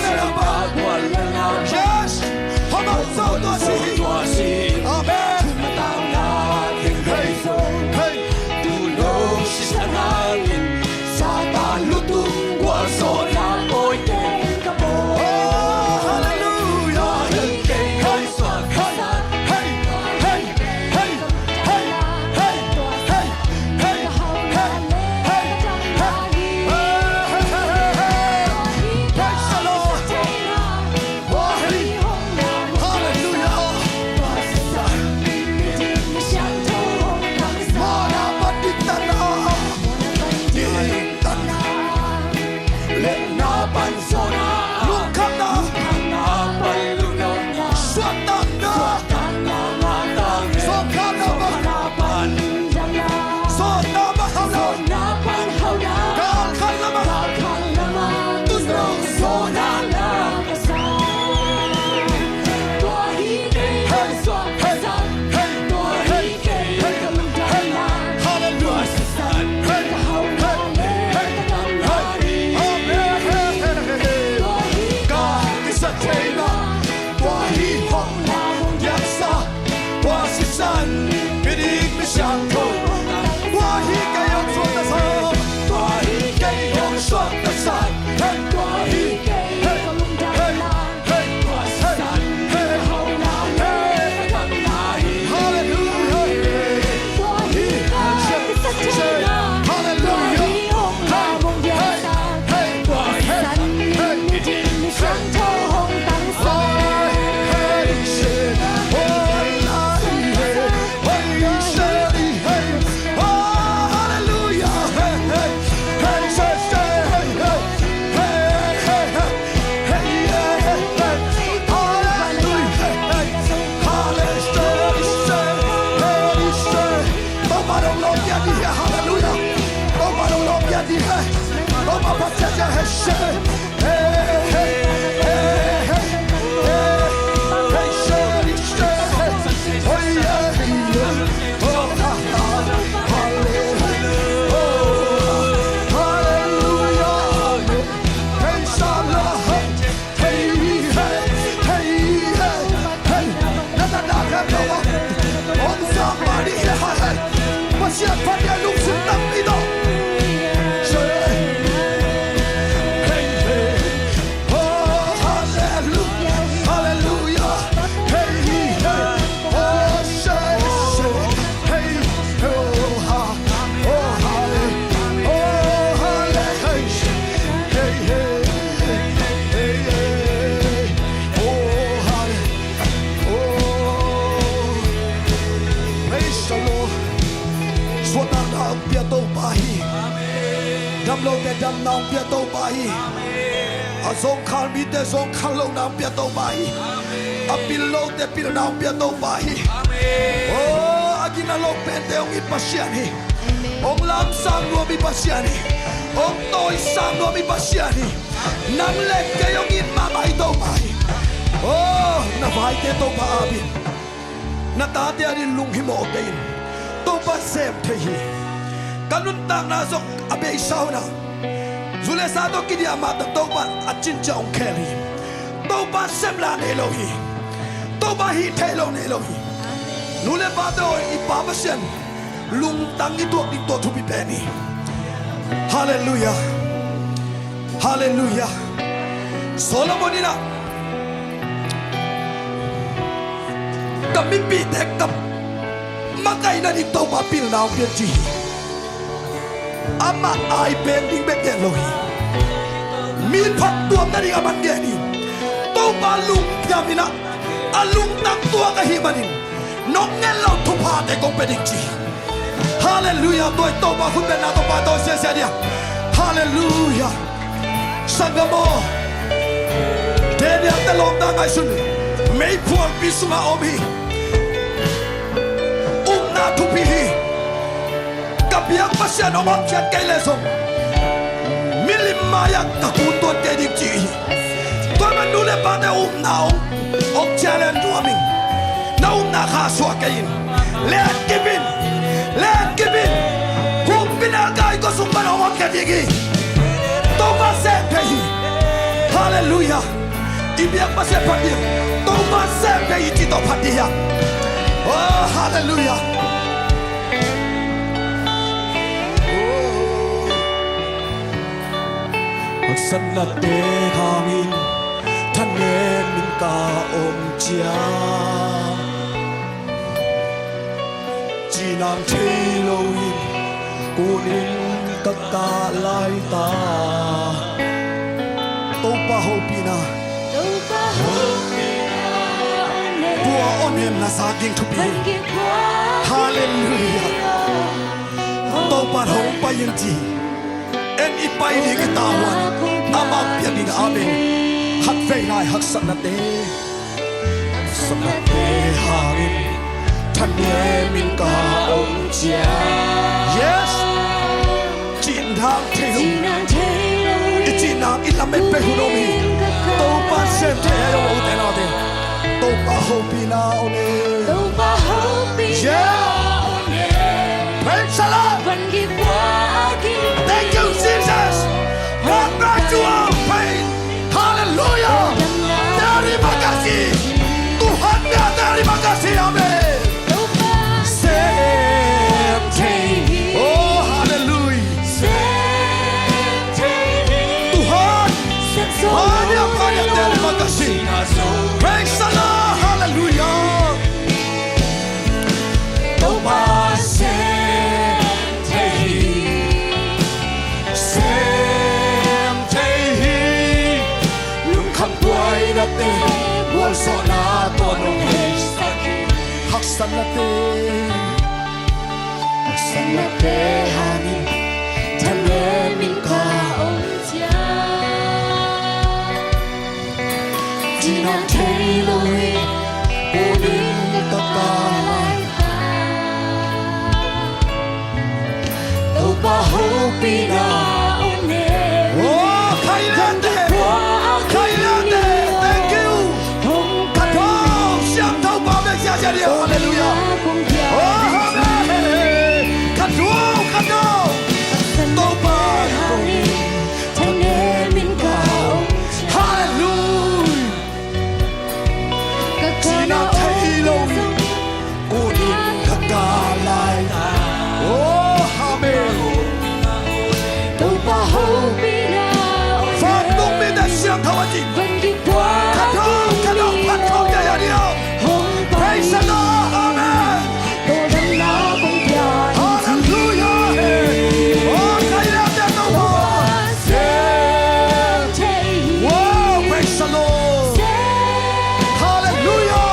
Pasian phat in lungsim tampi tawh. Hallelujah, hallelujah. Praise the Lord. Suahtakna hong pia Topa hi. Damlote damna hong pia Topa hi. A zongkhal mite zongkhal lohna hong pia Topa hi. A pil lote pilna hong pia Topa hi. Oh, a gina lo pente hong it Pasian hi. Hong lamsang nuam i Pasian hi. Hong tawisang nuam i Pasian hi. Nang le kei hong it mahmah i Topa hi. Oh, na vaite Topa ap in. Na tate adingin lunghimawh kei in. Topa sem thei hi. Ka nuntakna zong a beisa uh na. Zu le sa tawh kidiah mah ta Topa a cincia hong khel hi. Topa sem la nei lo hi. Topa hih theih lo nei lo hi. Nu le pate aw, i Pa Pasian lungtang i tuak ding tua thupi pen hi. Hallelujah. Hallelujah. Solomon in ah, ka mipihte ka makaihna ding Topa pilna hong pia ci hi. Amah ai pen ding bek gen lo hi. Mi phattuam nading a man gen hi. Topa lungkiam in ah, a lungtang tuak ahih manin nong ngen lo thuphate kong pia ding ci hi. Hallelujah. Tua i Topa khut bengna tawh pahtawh siasia dia. Hallelujah. Sanggam aw, Daniel te lawmta ngaihsun. Meiphualpi sungah om hi. Upna thupi hi. Ka biak Pasian hong hotkhiat kei leh zong milim mai-ah ka kun tuan kei ding ci hi. Tua man nu le pate upna hong, hong challenge nuam ing. Na upna kha suah kei in. Let kip in. Let kip in. Humpinelkai kua sung pan hong hotkhiat ding hi. Topa sem thei hi. Hallelujah. I biak Pasian phat ding. Topa sem thei hi cih tawh phat ding hi. Oh, hallelujah. Oh. Haksatnate hangin thanemin ka om ciang, cinam thei loin kunin ka kah lai ta. Topa hopihna. Topa hopihna. Tua awnem na zak ding thupi hi. Hallelujah. Topa hong pai in ci. En i pai ding i tavuan amah pian in. Amen. Khatvei lai haksatnate, haksatnate hangin thanemin ka om ciang. Yes. Cihnang thei lo. I cihnang i lamet pei hun om hi. Topa sem thei a om ute naute. Topa hopihna om e. Topa hopihna. Yeah. Praise the Lord. Thank you, Jesus. God bless you all. Praise. Hallelujah. Terima kasih. Tuhan ya, terima kasih. Amin. Sem thei hi. Oh, hallelujah. Sem thei hi. Tuhan. Banyak, banyak terima kasih. Praise the Lord. Hallelujah. Topa sem thei hi. Sem thei hi. Lungkham buainate, gualzawhna tawh nong heisak hi. Haksatnate, haksatnate hangin thanemin ka om ciang, cihnang thei loin kunin ka kah lai ta. Topa hopihna om e. Amen. Ka duh, ka duh. Topa, hallelujah. Cina thei lo, kunin ka ka lai. Oh, amen. Topa hopihna, vantung mite siangtho a ci. Ka dong, ka dong, phat khawm dai a ni aw. Praise the Lord. Amen. Hallelujah. Oh, ka ia te Topa. Wow, praise the Lord. Hallelujah.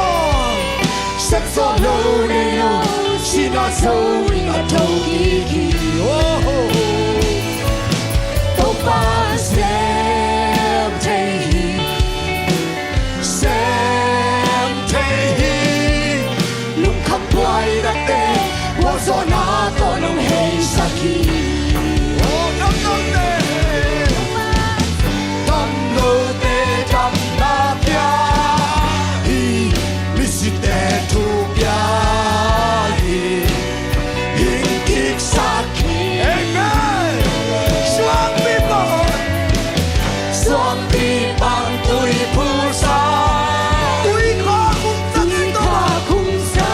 Sem zo lo nei lo, sina zo in a to kiki. Oh, Topa sem thei hi, sem thei hi. Lungkham buaina te, gualzawhna tawh nong heisak hi. Oh, dam lote, dam lote damna pia hi, misite thu pia hi, hing kiksak hi. Amen. Suangpi pan, suangpi pan tui phulsa, tui kha khumsa, tui kha khumsa.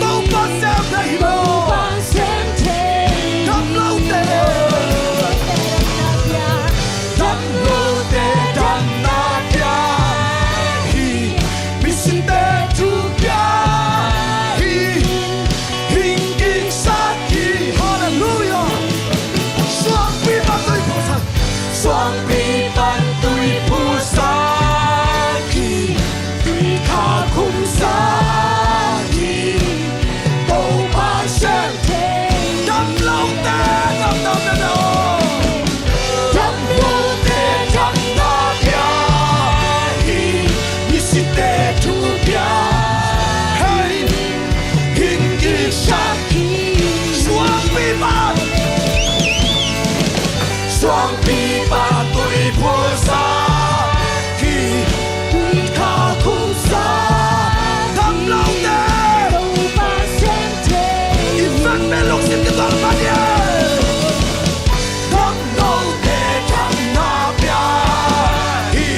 Topa sem thei hi lo. Topa sem thei. Dam lote, dam lote damna pia hi, misite thu pia hi, hing kiksak hi. Hallelujah. Suangpi pan tui phulsa, suangpi pan tui phulsa hi, tui kha khumsa hi. Topa sem thei. Dam lote, dam, dam, dam, dam. Dam lote damna pia hi, misite thu pia hi, hing kiksak hi. Suangpi pan, suangpi pan tui phulsa hi, tui kha khumsa. Dam lote. Topa sem thei. I fek me lungsim kituak pan ia. Dam lote damna pia hi,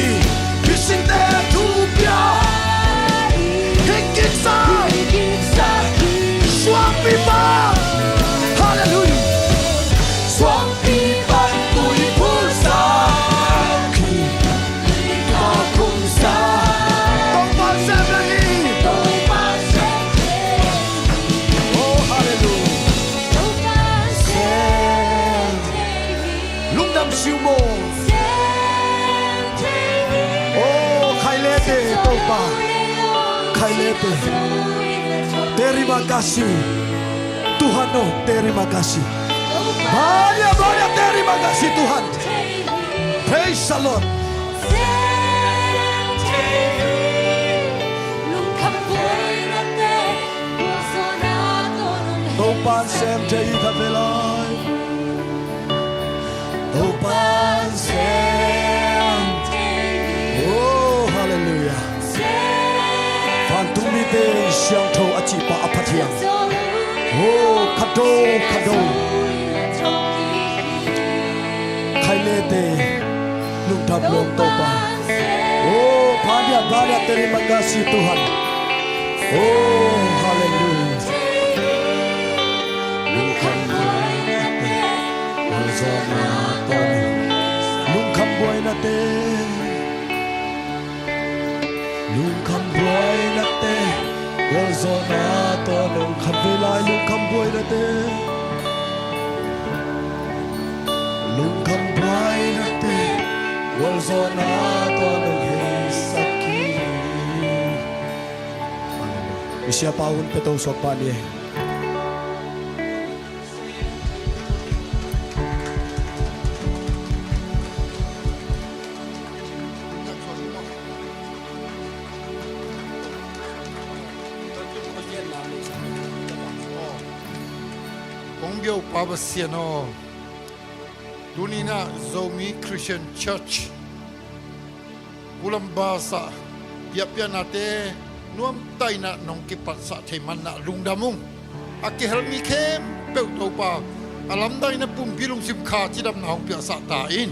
misite thu pia hi, hing kiksak hi. Suangpi pan. Hallelujah. Suangpi pan tui phulsa hi, tui kha khumsa. Topa sem thei hi. Topa sem thei. Oh, hallelujah. Topa sem thei hi. Lungdam siu maw. Sem thei hi. Oh, Khailete Topa. Khailete. Terima kasih. Tuhan oh, terima kasih. Banyak, banyak terima kasih Tuhan. Praise the Lord. Topa'n sem thei hi khat vei lai. Topa'n sem thei hi. Oh, hallelujah. Vantung mite siangtho a cihpa a Pathian. Oh, khat do, khat do. Khailete lungdam lawm Topa. Oh, banyak, banyak terima kasih Tuhan. Oh, hallelujah. Lungkham buainate, gualzawhnate. Lungkham buainate, lungkham buainate, gualzawhna tawh nong khat vei lai. Lungkham buainate, lungkham buainate, gualzawhna tawh nong heisak hi. I siapa hun pia to suak pah ni. Kong biau pa Pasian aw, tuni-in ah Zomi Christian Church Kulambasa biakpiaknate Nuamtaina nong kipatsah thei manna lungdam ung. A kihel mi khempeuh Topa, a lamdangin a pumpi lungsim kha cidamna hong piahsah ta in.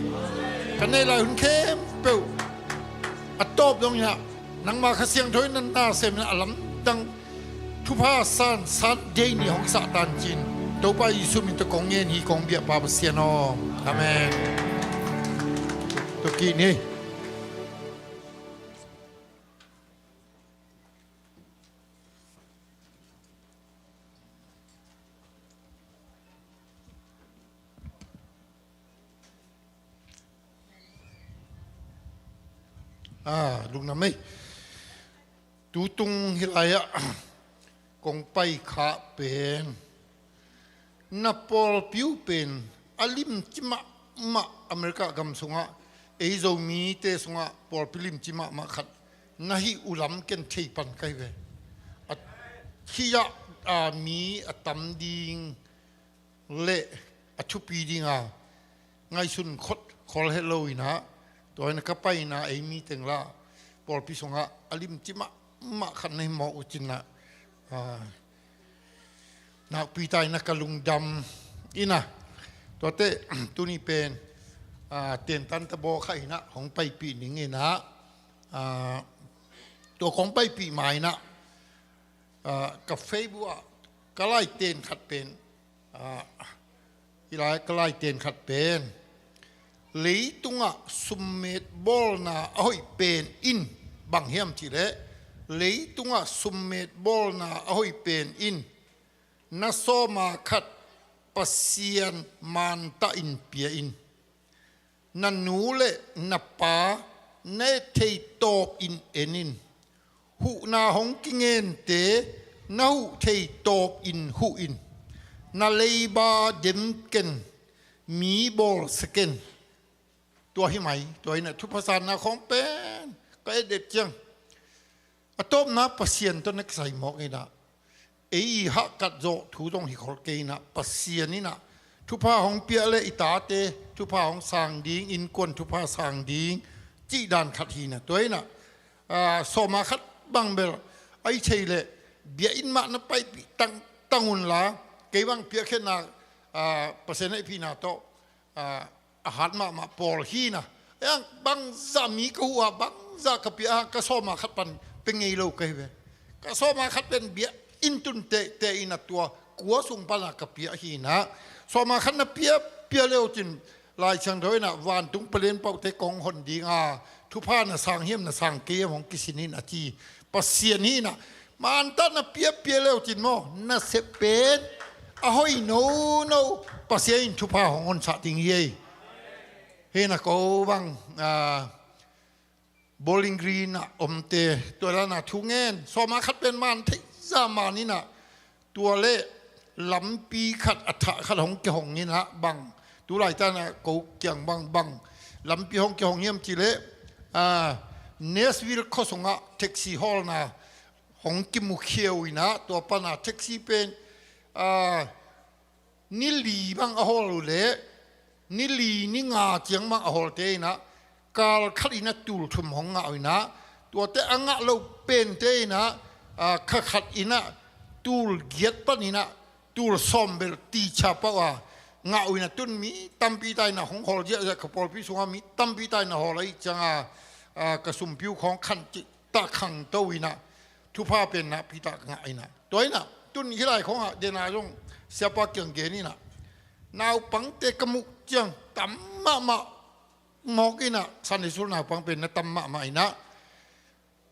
Ka neih lai hun khempeuh a tawp dongin ah nangma Kha Siangtho in na nasem in a lamdang thupha san san dei ni hong sah tancin, Topa Jesu min tawh kong ngen hi kong biakpa Pasian aw. Amen. Tua kik ni. Ah, lungdam ei. Tutung hih lai-ah kong pai khah pen na pawlpi uh pen a limci mahmah, America gam sungah ei Zomite sungah pawlpi limci mahmah khat na hih uh lam ken thei pan ka hi ve. A, hih ah, a, mi a tam ding le a thupi dinga ngaihsun khol het lo in ah, tua in ah ka paina ei mi teng lah pawlpi sungah a limci mahmah khat na hi mawk uh cin ah, a, nakpi ta in ah ka lungdam in ah, tuate tuni pen, a, tentan ta baw kha in ah hong paipih ning in ah, a, tua kong paipih ma in ah, a, ka Facebook ah ka laiten khat pen, a, hih lai ka laiten khat pen, leitungah summet bawlna a hoih pen in, bang hiam cih leh, leitungah summet bawlna a hoih pen in na sawma khat Pasian mantah in pia in. Na nu le na pa na et thei tawpin en in. Huhna hong kingente na huh thei tawpin huh in. Na leiba dem ken, mi bawlsia ken. Tua hi mai, tua in ah thupha sanna khawng pen ka et det ciang, a tawpna Pasian tawh na kisai mawk in ah, ei i hahkat zawh thu zong hi khol kei in ah, Pasian in ah thupha hong piah le i tate thupha hong sang ding, innkuan thupha sang ding cih dan khat hi in ah, tua in ah, a, sawma khat bang bel a i thei leh biakinn mah na paipih tangtang un la, kei bang piakkhiatna, a, Pasian hehpihna tawh, a, a hat mahmah pawl hi in ah. Ei ang bangzah mi ka huh a, bangzah ka pia a, ka sawma khat pan pia ngei lo ka hi ve. Ka sawma khat pen biakinn tun tehteh in ah tua kua sung pan a ka pia hi in ah. Sawma khat na pia, pia le uh cin Lai Siangtho in ah vantung palen paute kong hon ding a, thupha na sang hiam na sang kei hiam hong kisin in a ci Pasian hi in ah. Mantah na piapia le uh cin maw, na sep pen a hoih nono, Pasian in thupha hong honsah ding hi ei. Hi in ah ko bang, a, Bowling Green ah omte tua dan a thu ngen, sawma khat pen man theih zah man in ah, tua le lampi khat a thah khat hong kihong in ah bang, tu laitak in ah ko kiang bang, bang lampi hong kihong hiam cih leh, a, Nashville khua sungah taxi hawlna hong kimukhia uh in ah, tua pan a taxi pen, a, ni li bang a hawl uh leh ni li ni nga ciang bang a hawlte in ah, kal khat in ah tul thum hong ngah uh in ah, tuate a ngah loh pente in ah, a, kha khat in ah tul giat pan in ah tul sawm bel ticia pah uh a ngah uh in ah, tun mi tampi ta in ah hong hawl ziahziah, ka pawlpi sungah mi tampi ta in ah hawl ahih ciang a, a, ka sumpi uh khawng khan cih ta khangto in ah thupha pen nakpi tak ngah in ah. Tua in ah tun hih lai khawngah den a zong siapa kiang gen in ah, naupangte ka muh ciang tam mahmah mawk in ah, Sunday school naupang pen na tam mahmah in ah.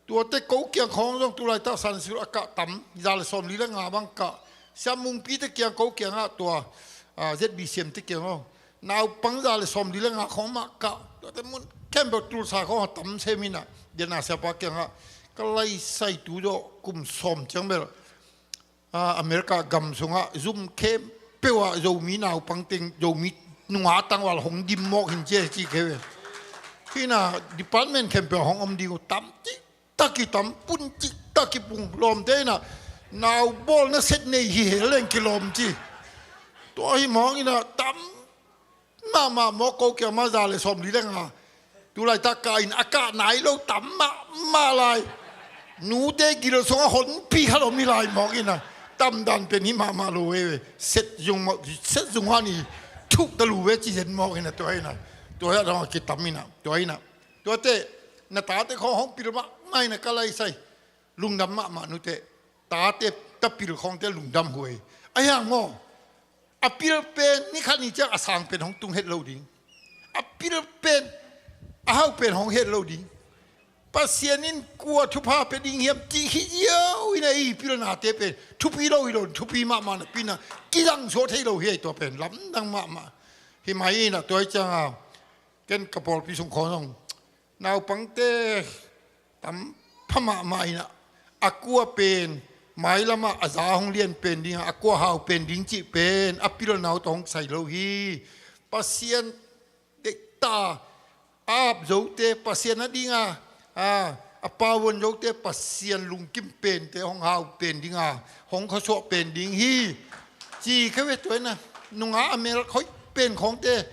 Tuate ko kiang khawng zong tu laitak Sunday school a kah tam, za le sawmli le nga bang kah. Siam Mungpite kiang ko kiangah tua, a, Z B C M te kiang aw, naupang za le sawmli le nga khawng mah kah. Tuate mun khempeuh Tulsa khawng a tam sem in ah, den a siapa kiangah ka laisai tu zawh kum sawm ciang bel, a, America gam sungah zum khempeuh ah Zomi naupang teng, Zomi nungak tangval hong dim mawk hi in ci hi ci kei ve. Hi in ah department khempeuh ah hong om ding uh, tam cih tak kitam, pun cih tak kipung, lawmte in ah nau bawl na set nei hi hel leng kilawm ci. Tua hi mawk in ah tam mahmah mawk, ko kiang mah za le sawmli le nga. Tu laitak kah in a kah nai lo tam mahmah lai. Nute gil sungah honpi khat om hi lai mawk ina, tamdan pen hi mahmah lo ve. Set zung mawk, set zung ah ni thuk ta lu ve ci zen mawk ina, tua ina, tua ina dang a kitam ina, tua ina, tuate na tate khawng hong pil mahmah ina ka lai sai. Lungdam mahmah nute, tate tapil khawngte lungdam huai. A hiang maw? A pil pen ni khat ni ciang a sang pen hong tung het lo ding. A pil pen a hau pen hong het lo ding. Pasian in kua thupha pia ding hiam cih hi ziau ina, i pilnate pen thupi lo hi lo, thupi mahmah napi ina kizang suak thei lo hi. Tua pen lamdang mahmah hi mai ina, tua hi cianga ken ka pawlpi sung khawng zong naupangte tam pha mahmah ina, a kua pen mailamah a za hong lian pen dinga, a kua hau pen ding cih pen a pilnau tawh hong sai lo hi. Pasian deihta a ap zote, Pasian a dinga a, a pavuan zote, Pasian lungkim pente hong hau pen dinga hong khuasuah pen ding hi. Ci kha ve. Tua ina nunga a mel hoih pen khawngte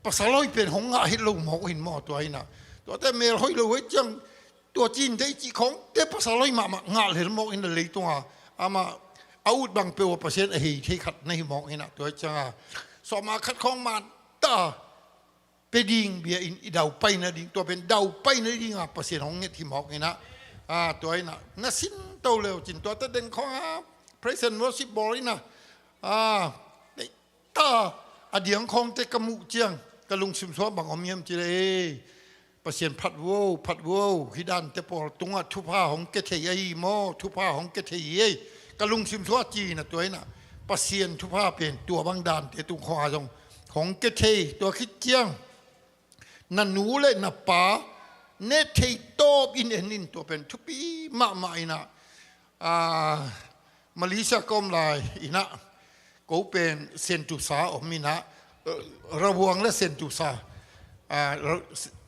pasal hoih pen hong ngah het lo mawk uh hin maw? Tua ina tuate mel hoih lo hoih ciang tua cin dei cih khawngte pasal hoih mahmah ngah lel mawk ina, leitunga amah a ut bang peuh a Pasian a hei thei khat na hi mawk ina, tua cianga sawma khat khawng man ta pe ding bia in i daupai nading, tua pen daupai nadinga Pasian hong nget hi mawk ina. Tua ina na sin to leu cin tuate den khawnga praise and worship bawl ina, ta a diang khawngte ka muh ciang ka lungsim sua bang om hiam ci le, ei, Pasian phat vuo, phat vuo, hi dante pawl tungah thupha hong ke thei ahi maw, thupha hong ke thei hi ei, ka lungsim sua ci ina, tua ina Pasian thupha pen tua bang dante tung khawnga zong hong ke thei. Tua khit ciang na nu le na pa ne thei tawp in en in, tua pen thupi mahmah ina. Malaysia ka om lai ina, ko pen Sentosa om ina, Rawang le Sentosa,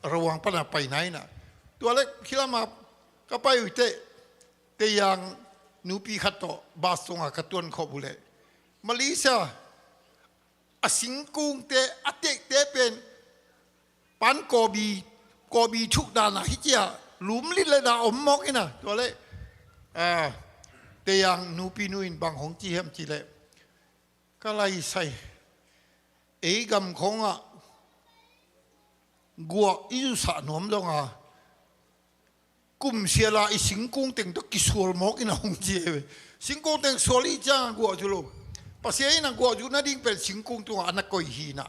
Rawang pana paina ina, tua le khilama ka pai uh teh, teyang nupi khat tawh bus tunga ka tuan khop uh leh Malaysia a singkungte a tekte pen pan kawbi, kawbi thuk dana hi cia lumlit le da om mawk ina, tua le teyang nupi nu in bang hong ci hiam ci le, ka lai sai, ei gam khawngah guah i zusah nuam donga kumsiala i singkung teng tawh kisual mawk ina hong ci hi ve. Singkung teng sual i cianga guah zu lo. Pasian ina guah zu nading pen singkung tungah a na koi hi ina.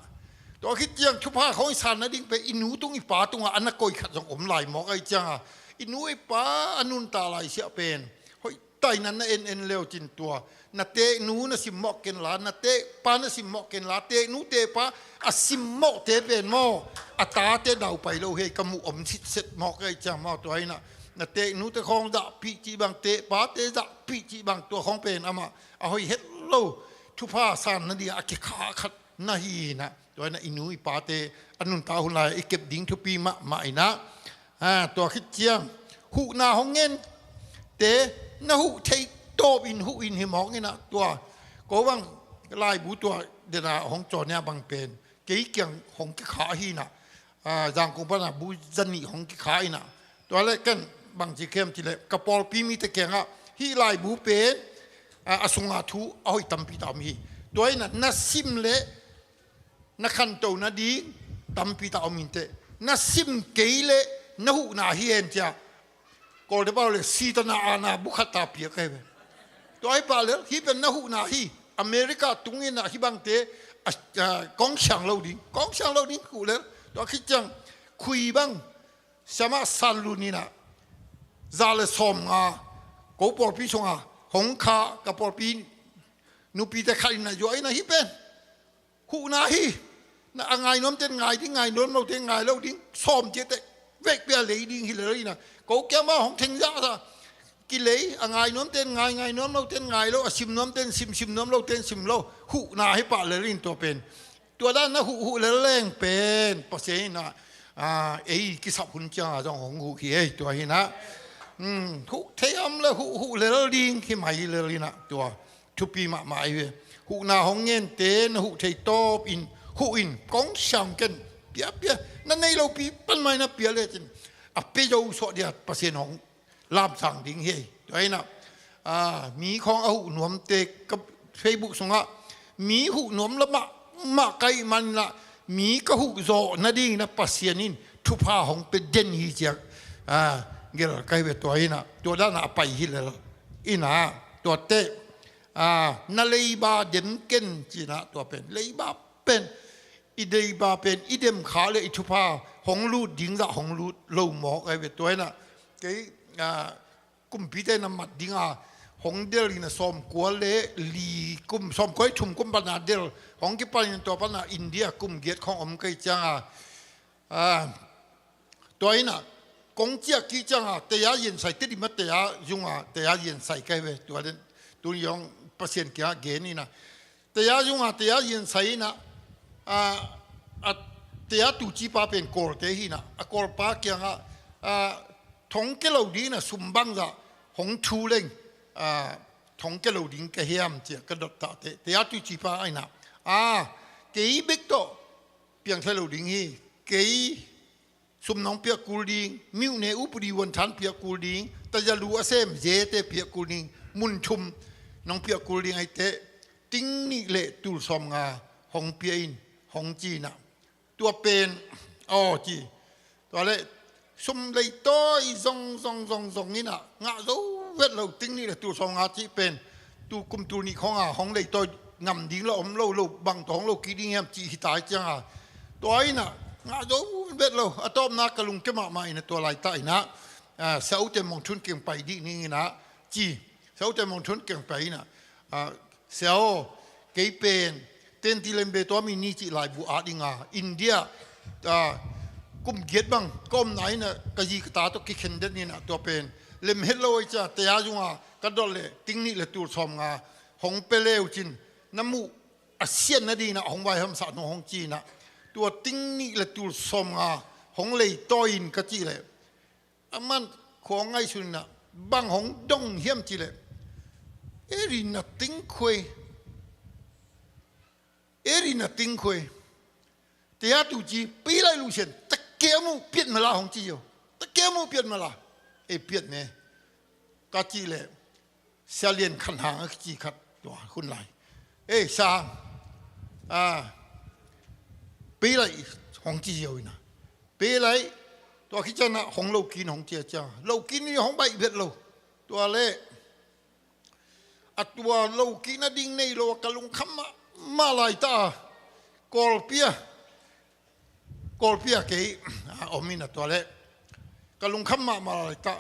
Tua khit ciang thupha khawng i san nading pen i nu tung i pa tungah a na koi khat zong om lai mawk ahi cianga i nu i pa a nunta lai siah pen hoih tainan na en en leu cin tua na teknu na simmawh kenla, na tekpa na simmawh kenla, teknu tekpa a simmawhte pen maw a tate daupai lo hi ei, ka muh om sitset mawk ahi ciang maw? Tua ina na teknute khawng zahpih cih bang, tekpate zahpih cih bang, tua khawng pen amah a hoih het lo. Thupha san nading a kikha khat na hi ina, tua ina i nu i pate a nunta hun lai i kep ding thupi mahmah ina. Tua khit ciang huhna hong ngente na huh thei tawp in huh in hi mawk ina, tua ko bang laibu tua dena hong cawnia bang pen kei kiang hong kikha hi ina. Zangkung pana bu zanih hong kikha ina. Tua le ken bang ci khem ci le ka pawlpi mite kiangah hih laibu pen a sunga thu a hoih tampi ta om hi. Tua ina na sim le na khanto nading tampi ta om inteh. Na sim kei le na huhna hi hen cia Kawlte pau le sitana ana bukhat ta piak ahi ve. Tua hi pah lel hih pen na huhna hi. America tung ina hih bangte kong siang lo ding, kong siang lo ding huh lel. Tua khit ciang khui bang siamah sanlun ina za le sawm nga ko pawlpi sunga hong kha ka pawlpi nupite khat ina zuah ina hih pen huhna hi. Na a ngai nuamten ngai ding, ngai nuam loten ngai lo ding, sawm ciate vekpia lei ding hi lel ina. Ko kiama hong thengzah sa kilei, a ngai nuamten ngai, ngai nuam loten ngai lo, a sim nuamten sim, sim nuam loten sim lo. Huhna hi pah lel in tua pen tua dan na huh huh lel leng pen Pasian ina ei kisap hun cianga zong hong huh hi ei. Tua hi ina huh thei om le huh huh lel ding hi mai lel ina tua thupi mahmah ahi ve. Huhna hong ngente na huh thei tawp in huh in kong siang ken piapia na nei lopi pan mai na pia lecin a pia zo suah dia Pasian hong lamsang ding hi. Tua inah, ah, mi khawng a huh nuamte ka Facebook sungah mi huh nuam lamah mah ka hih maninah mi ka huh zawh nadinginah Pasian in thupha hong pia den hi ciak, ah, gel ka hi ve. Tua inah tua danah a pai hi lel inah tuate, ah, na leiba dem ken cinah tua pen leiba pen i leiba pen i dem kha le i thupha hong lut ding zah hong lut lo mawk ahi ve. Tua inah kei, ah, kumpite na mat dinga hong del inah sawmkua le li kum, sawmkua le thum kum pana del hong kipan in tua pana India kum giat khawng om ka hih cianga, ah, tua inah kong ciah kik cianga teya yen sai Tedim a teya zunga teya yen sai ka hi ve. Tua den tuni hong Pasian kiangah gen inah teya zunga teya yen sai inah, ah, a teya tucipa pen Kawlte hi inah a Kawlpa kiangah, ah, thong kia lo ding inah sum bangzah hong thu leng, ah, thong kia lo ding ka hiam ciah ka dot tahte teya tucipa inah, ah, kei bek tawh piang thei lo ding hi. Kei sum nong piak kul ding, miuhne upadi wanthan piak kul ding, tazalu a sem zete piak kul ding, mun thum nong piak kul ding ahi teh ting nih le tul sawmnga hong pia in hong ci inah tua pen aw ci. Tua le sum leitawi zong zong zong zong inah ngah zo vet lo. Ting nih le tul sawmnga cih pen tu kum tul nih khawnga hong leitawi ngam ding la om lo, lo bang tawh hong lo kik ding hiam cih hi tai cianga tua inah ngah zo vet lo. A tawpna ka lungkia mahmah inah tua laitah inah, ah, Sia U Tem Mawng Thun kiang pai dih ning inah ci. Sia U Tem Mawng Thun kiang pai inah, ah, Sia aw, kei pen tenti lembe tua mi ni cih laibu a dinga India, ah, kum giat bang ka omna inah ka zi ka ta tawh kikhen den inah tua pen lem het lo ahi cia teya zunga ka dot le ting nih le tul sawmnga hong pia leu cin na muh a siat nadinah hong vai hamsah nung hong ci inah tua ting nih le tul sawmnga hong leitawi in ka cih leh a man khua ngaihsun inah bang hong dong hiam cih leh eri na ting khuei, eri na ting khuei. Teya tuci pei lai lusian takia muh piat mala hong ci yo. Takia muh piat mala. Ei piat me ka cih leh Sia Lian Khan Hang a kici khat tua hun lai. Ei sa, ah, pei lai hong ci yo inah pei lai tua khit cianah hong lo kin hong cia cia lo kin ni hong baih vet lo. Tua le a tua lo kik nading nei lo a ka lungkham mahmah laitah a Kawlpi a, Kawlpi a kei a om inah tua le ka lungkham mahmah laitah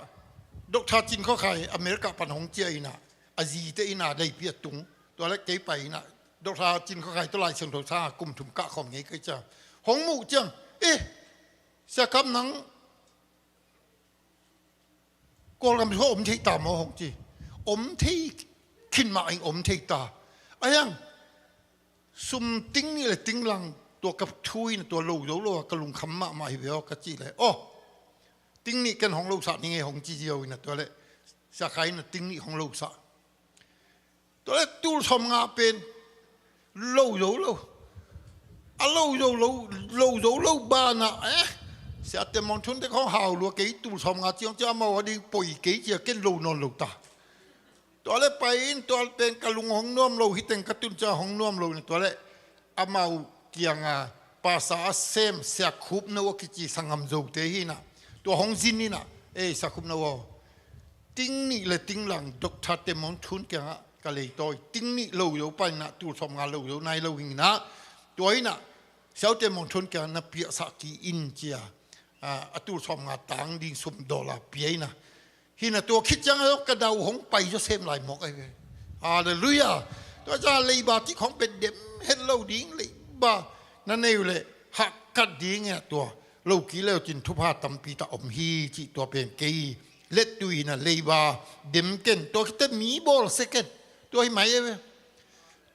Doctor Cin Khua Khai America pan hong cia inah a zite inah leipi a tung. Tua le kei pai inah Doctor Cin Khua Khai tawh Lai Siangtho sanga kum thum kah khawm ngei ka hih ciang hong muh ciang, eh, Sia Kam nang Kawlgam sung om thei ta maw hong ci. Om thei khin mah ing om thei ta. A hiang sum ting nih le ting lang tua ka thu inah tua lo zo lo a ka lungkham mahmah hi ve aw ka cih leh aw ting nih ken hong lo sah ning ei hong ci zio inah tua le Sia Khai inah ting nih hong lo sah. Tua le tul sawmnga pen lo zo lo. A lo zo lo, lo zo lo banah, eh, Sia Tem Mawng Thun te khawng hau lua kei tul sawmnga ciang ciang amau a ding poi kei cia ken lo nawn lo ta. Tua le pai in tua pen ka lung hong nuam lo hi teng ka tun ciang hong nuam lo inah tua le amau kianga pasa a sem Sia Khup No a kici sanggam zote hi inah tua hong zin inah, ei Sia Khup No aw, ting nih le ting lang Doctor Tem Mawng Thun kiangah ka leitawi ting nih lo zo pan inah tul sawmnga lo zo nai lo hi inah tua inah Sia U Tem Mawng Thun kiangah na piahsah kik in cia, ah, a tul sawmnga tang ding sum dollar pia inah hi inah tua khit ciang a ka dau hong pai zaw sem lai mawk ahi ve. Halleluiah. Tua ciang leiba cih khawng pen dem het lo ding leiba na nei uh leh hahkat ding inah tua lo kik leu cin thupha tampi tak om hi cih tua pen kei lettui inah leiba dem ken tua khit teh mi bawl se ken tua hi mai e ve.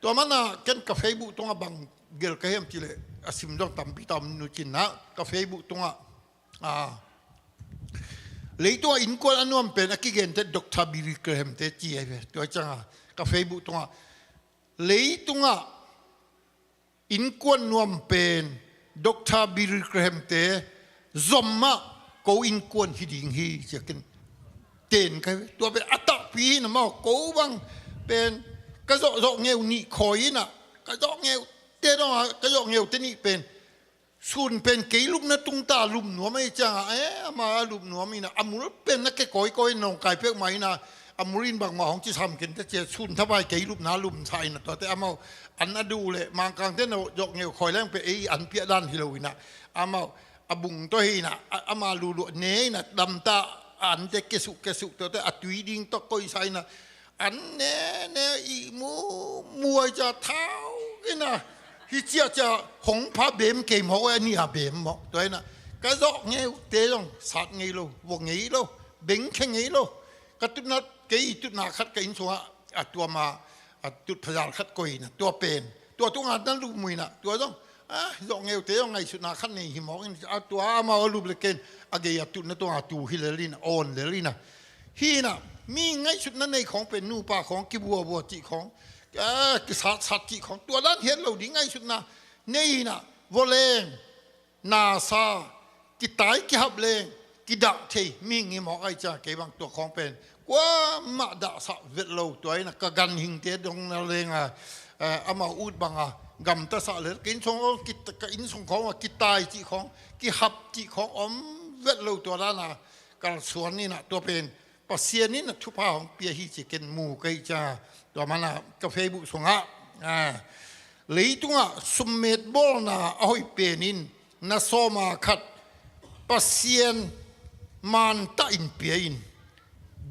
Tua manah ken ka Facebook tungah bang gel ka hiam cih leh a sim zong tampi tak om nu cin inah ka Facebook tungah, ah, leitungah innkuan a nuam pen a kigen teh Doctor Billy Graham te ci ahi ve. Tua ciangah ka Facebook tungah leitungah innkuan nuam pen Doctor Billy Graham te zom mah ko innkuan hi ding hi ci a ken pen ka hi ve. Tua pen a takpi hi na maw, ko bang pen ka zawh zawh ngeu nih khawi hi na, ka zawh ngeu te dong a, ka zawh ngeu te nih pen sun pen kei lupna tungta lum nuam ahi ciangah, eh, ama a lup nuam hi na, a mul pen na ke kawikawi nawngkai peuhmah hi na, a mul in bangmah hong ci sam ken te cia, sun thapai kei lupna lum sa hi na, tuate amau an a duh le Mangkangte na zawh ngeu khawi leng pe ei an piah dan hi lo hi na, amau a bung tawh hi na, a, ama luluah ne hi na, damta a ante kesuh kesuh tuate a tui ding tawh koisa hi na, an ne ne i mu muai cia thau hi na, hi ciah cia hong pha bem kei mawk, a nih a bem mawk, tua hi na, ka zawh ngeu te zong sat ngei lo, vua ngei lo, bengkhe ngei lo. Ka tutna, kei i tutna khat ka inn sungah a tuama a tut phazal khat koih hi na, tua pen tua tungah na lup muh hi na, tua zong, ah, zawh ngeu te zong ngaihsutna khat nei hi mawk in, a tua amau a lup le ken a gei a tutna tungah tu hi lel hi na, awn lel hi na. Hi na, mi ngaihsutna nei khawng pen nupa khawng kibuabua cih khawng, ah, kisatsat cih khawng, tua dan hiat lo ding ngaihsutna nei hi na, vua leng nasa, kitai kihap leng kidah thei mihing hi mawk ahi ciang, kei bang tua khawng pen kuamah dahsah vet lo, tua hi na ka ganhingte dong na leng a, eh, amau ut bang a gamta sah lel, ka inn sung khawng, ka inn sung khawng a kitai cih khawng, kihap cih khawng om vet lo, tua dan a kalsuan hi na, tua pen Pasian in a thupha hong pia hi ci ken mu ka hi cia. Tua mana ka Facebook sungah, ah, leitungah summet bawlna a hoih pen in na sawma khat Pasian mantah in pia in.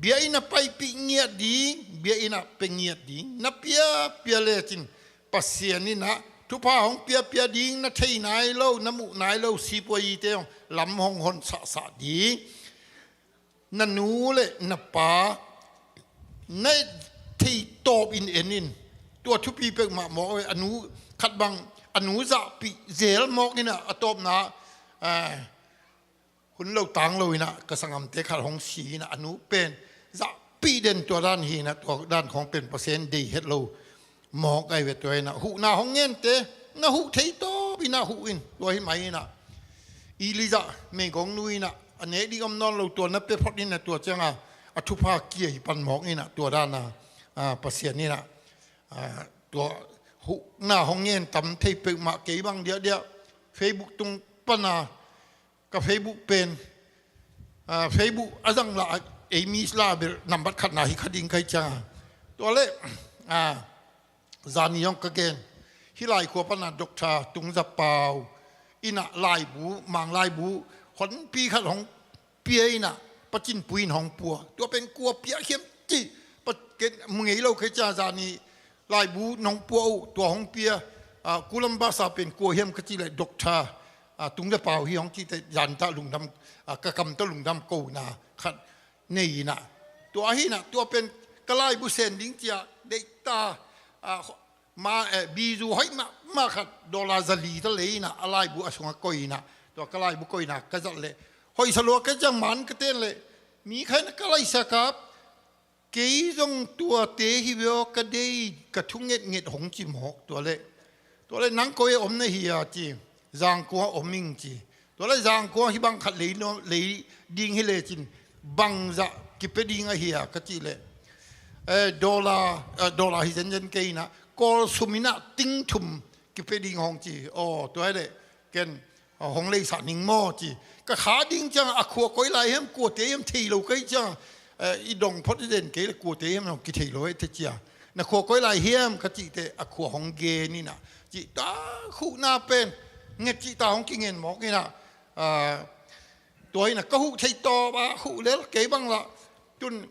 Bia in a paipih ngiat ding, bia in a pe ngiat ding. Na pia, pia lecin Pasian in a thupha hong pia, pia ding, na thei nai lo, na muh nai lo sipuayite hong lam hong hon sahsah ding. Na nu le na pa na thei tawp in en in. Tua thupi peuhmah mawk ve, a nu khat bang a nu zahpih zel mawk in a, a tawpna, eh, hun lo tang lo in a, ka sanggamte khat hong si in a, a nu pen zahpih den, tua dan hi in a, tua dan khawng pen Pasian deih het lo mawk ahi ve. Tua hi in a, huhna hong ngente na huh thei tawp in a huh in, tua hi mai in a. Elijah meigong nu in a, a nek ding om nawn lo, tua na pia phot in a, tua ciang a, a thupha kia hi pan mawk in a, tua dan a, a, Pasian in a, a, tua huhna hong ngen tam thei peuhmah, kei bang diahdiah Facebook tung pan a, ka Facebook pen, ah, Facebook a zang lah, ei mi lah bel nambat khatna hi kha ding ka hi ciang a. Tua leh, ah, zani zong ka gen. Hih laikhua pan a Doctor Tung Za Pau in a laibu, Mang laibu honpi khat hong pia in a, Pacinpui in hong pua. Tua pen kua pia hiam cih, pa, ken mu ngei lo ka hi ciang a, zani laibu nong pua uh, tua hong pia, ah, Kulam Basa pen kua hiam ka cih leh, Doctor, ah, Tung Za Pau hi hong cih teh, zan tah lungdam, ah, ka kam tawh lungdam kohna khat nei in a. Tua hi in a, tua pen ka laibu sen ding ci a deih ta, ah, ma, eh, bizu hoih mahmah khat, dollar za li ta lei in a, a laibu a sungah koih in a. Tua ka laibu koihna ka zat leh hoih sa lua ka hi ciang, man ka ten leh, mi khat in a ka laisak a, kei zong tuate hi ve aw, ka deih, ka thu ngetnget hong ci mawk. Tua leh, tua leh nang koi ah om na hi a ci, Zangkong ah om ing ci. Tua leh Zangkong ah hih bang khat lei, lei ding hi lecin bangzah kipia ding ahi a ka cih leh, eh, dollar, eh, dollar hi zenzen kei in a, Kawl sum in a ting thum kipia ding hong ci. Aw, tua hi leh ken, ah, hong leisah ning maw ci. Ka kha ding ciang a, khua koi lai hiam, kuate hiam thei lo ka hi ciang, eh, i dong phot i den kei leh kuate hiam hong kithei lo hi te ci a. Na khua koi lai hiam ka cih teh, a khua hong gen in a. Cih ta, huhna pen nget cih ta hong kingen mawk in a. Ah, tua hi in a ka huh thei tawp a huh lel, kei bang lah tun,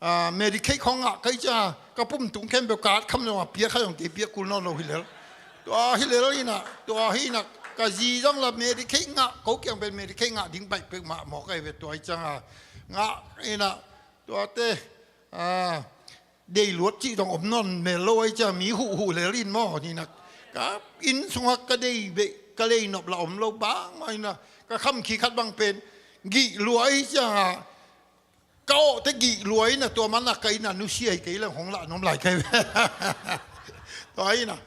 ah, Medicaid khawng ngah ka hi ciang a, ka pum tung khempeuh card kham zong a pia kha zong kei pia kul nawn lo hi lel. Tua hi lel in a, tua hi in a, ka zi zong lah Medicaid ngah, ko kiang pen Medicaid ngah ding baih peuhmah mawk ahi ve, tua hi ciang a ngah in a, tuate, ah, deih luat cih zong om nawn mel lo ahi ciang, mi huhhuh lel in maw, hi in a, ka inn sungah ka deih beh, ka lei nop lah om lo bangmah in a, ka khamkhi khat bang pen gih lua ahi ciang a, ka awh teh gih lua in a, tua man a ka inn a nusia hi kei leng hong lah nuam lai ka hi ve. Tua hi in a,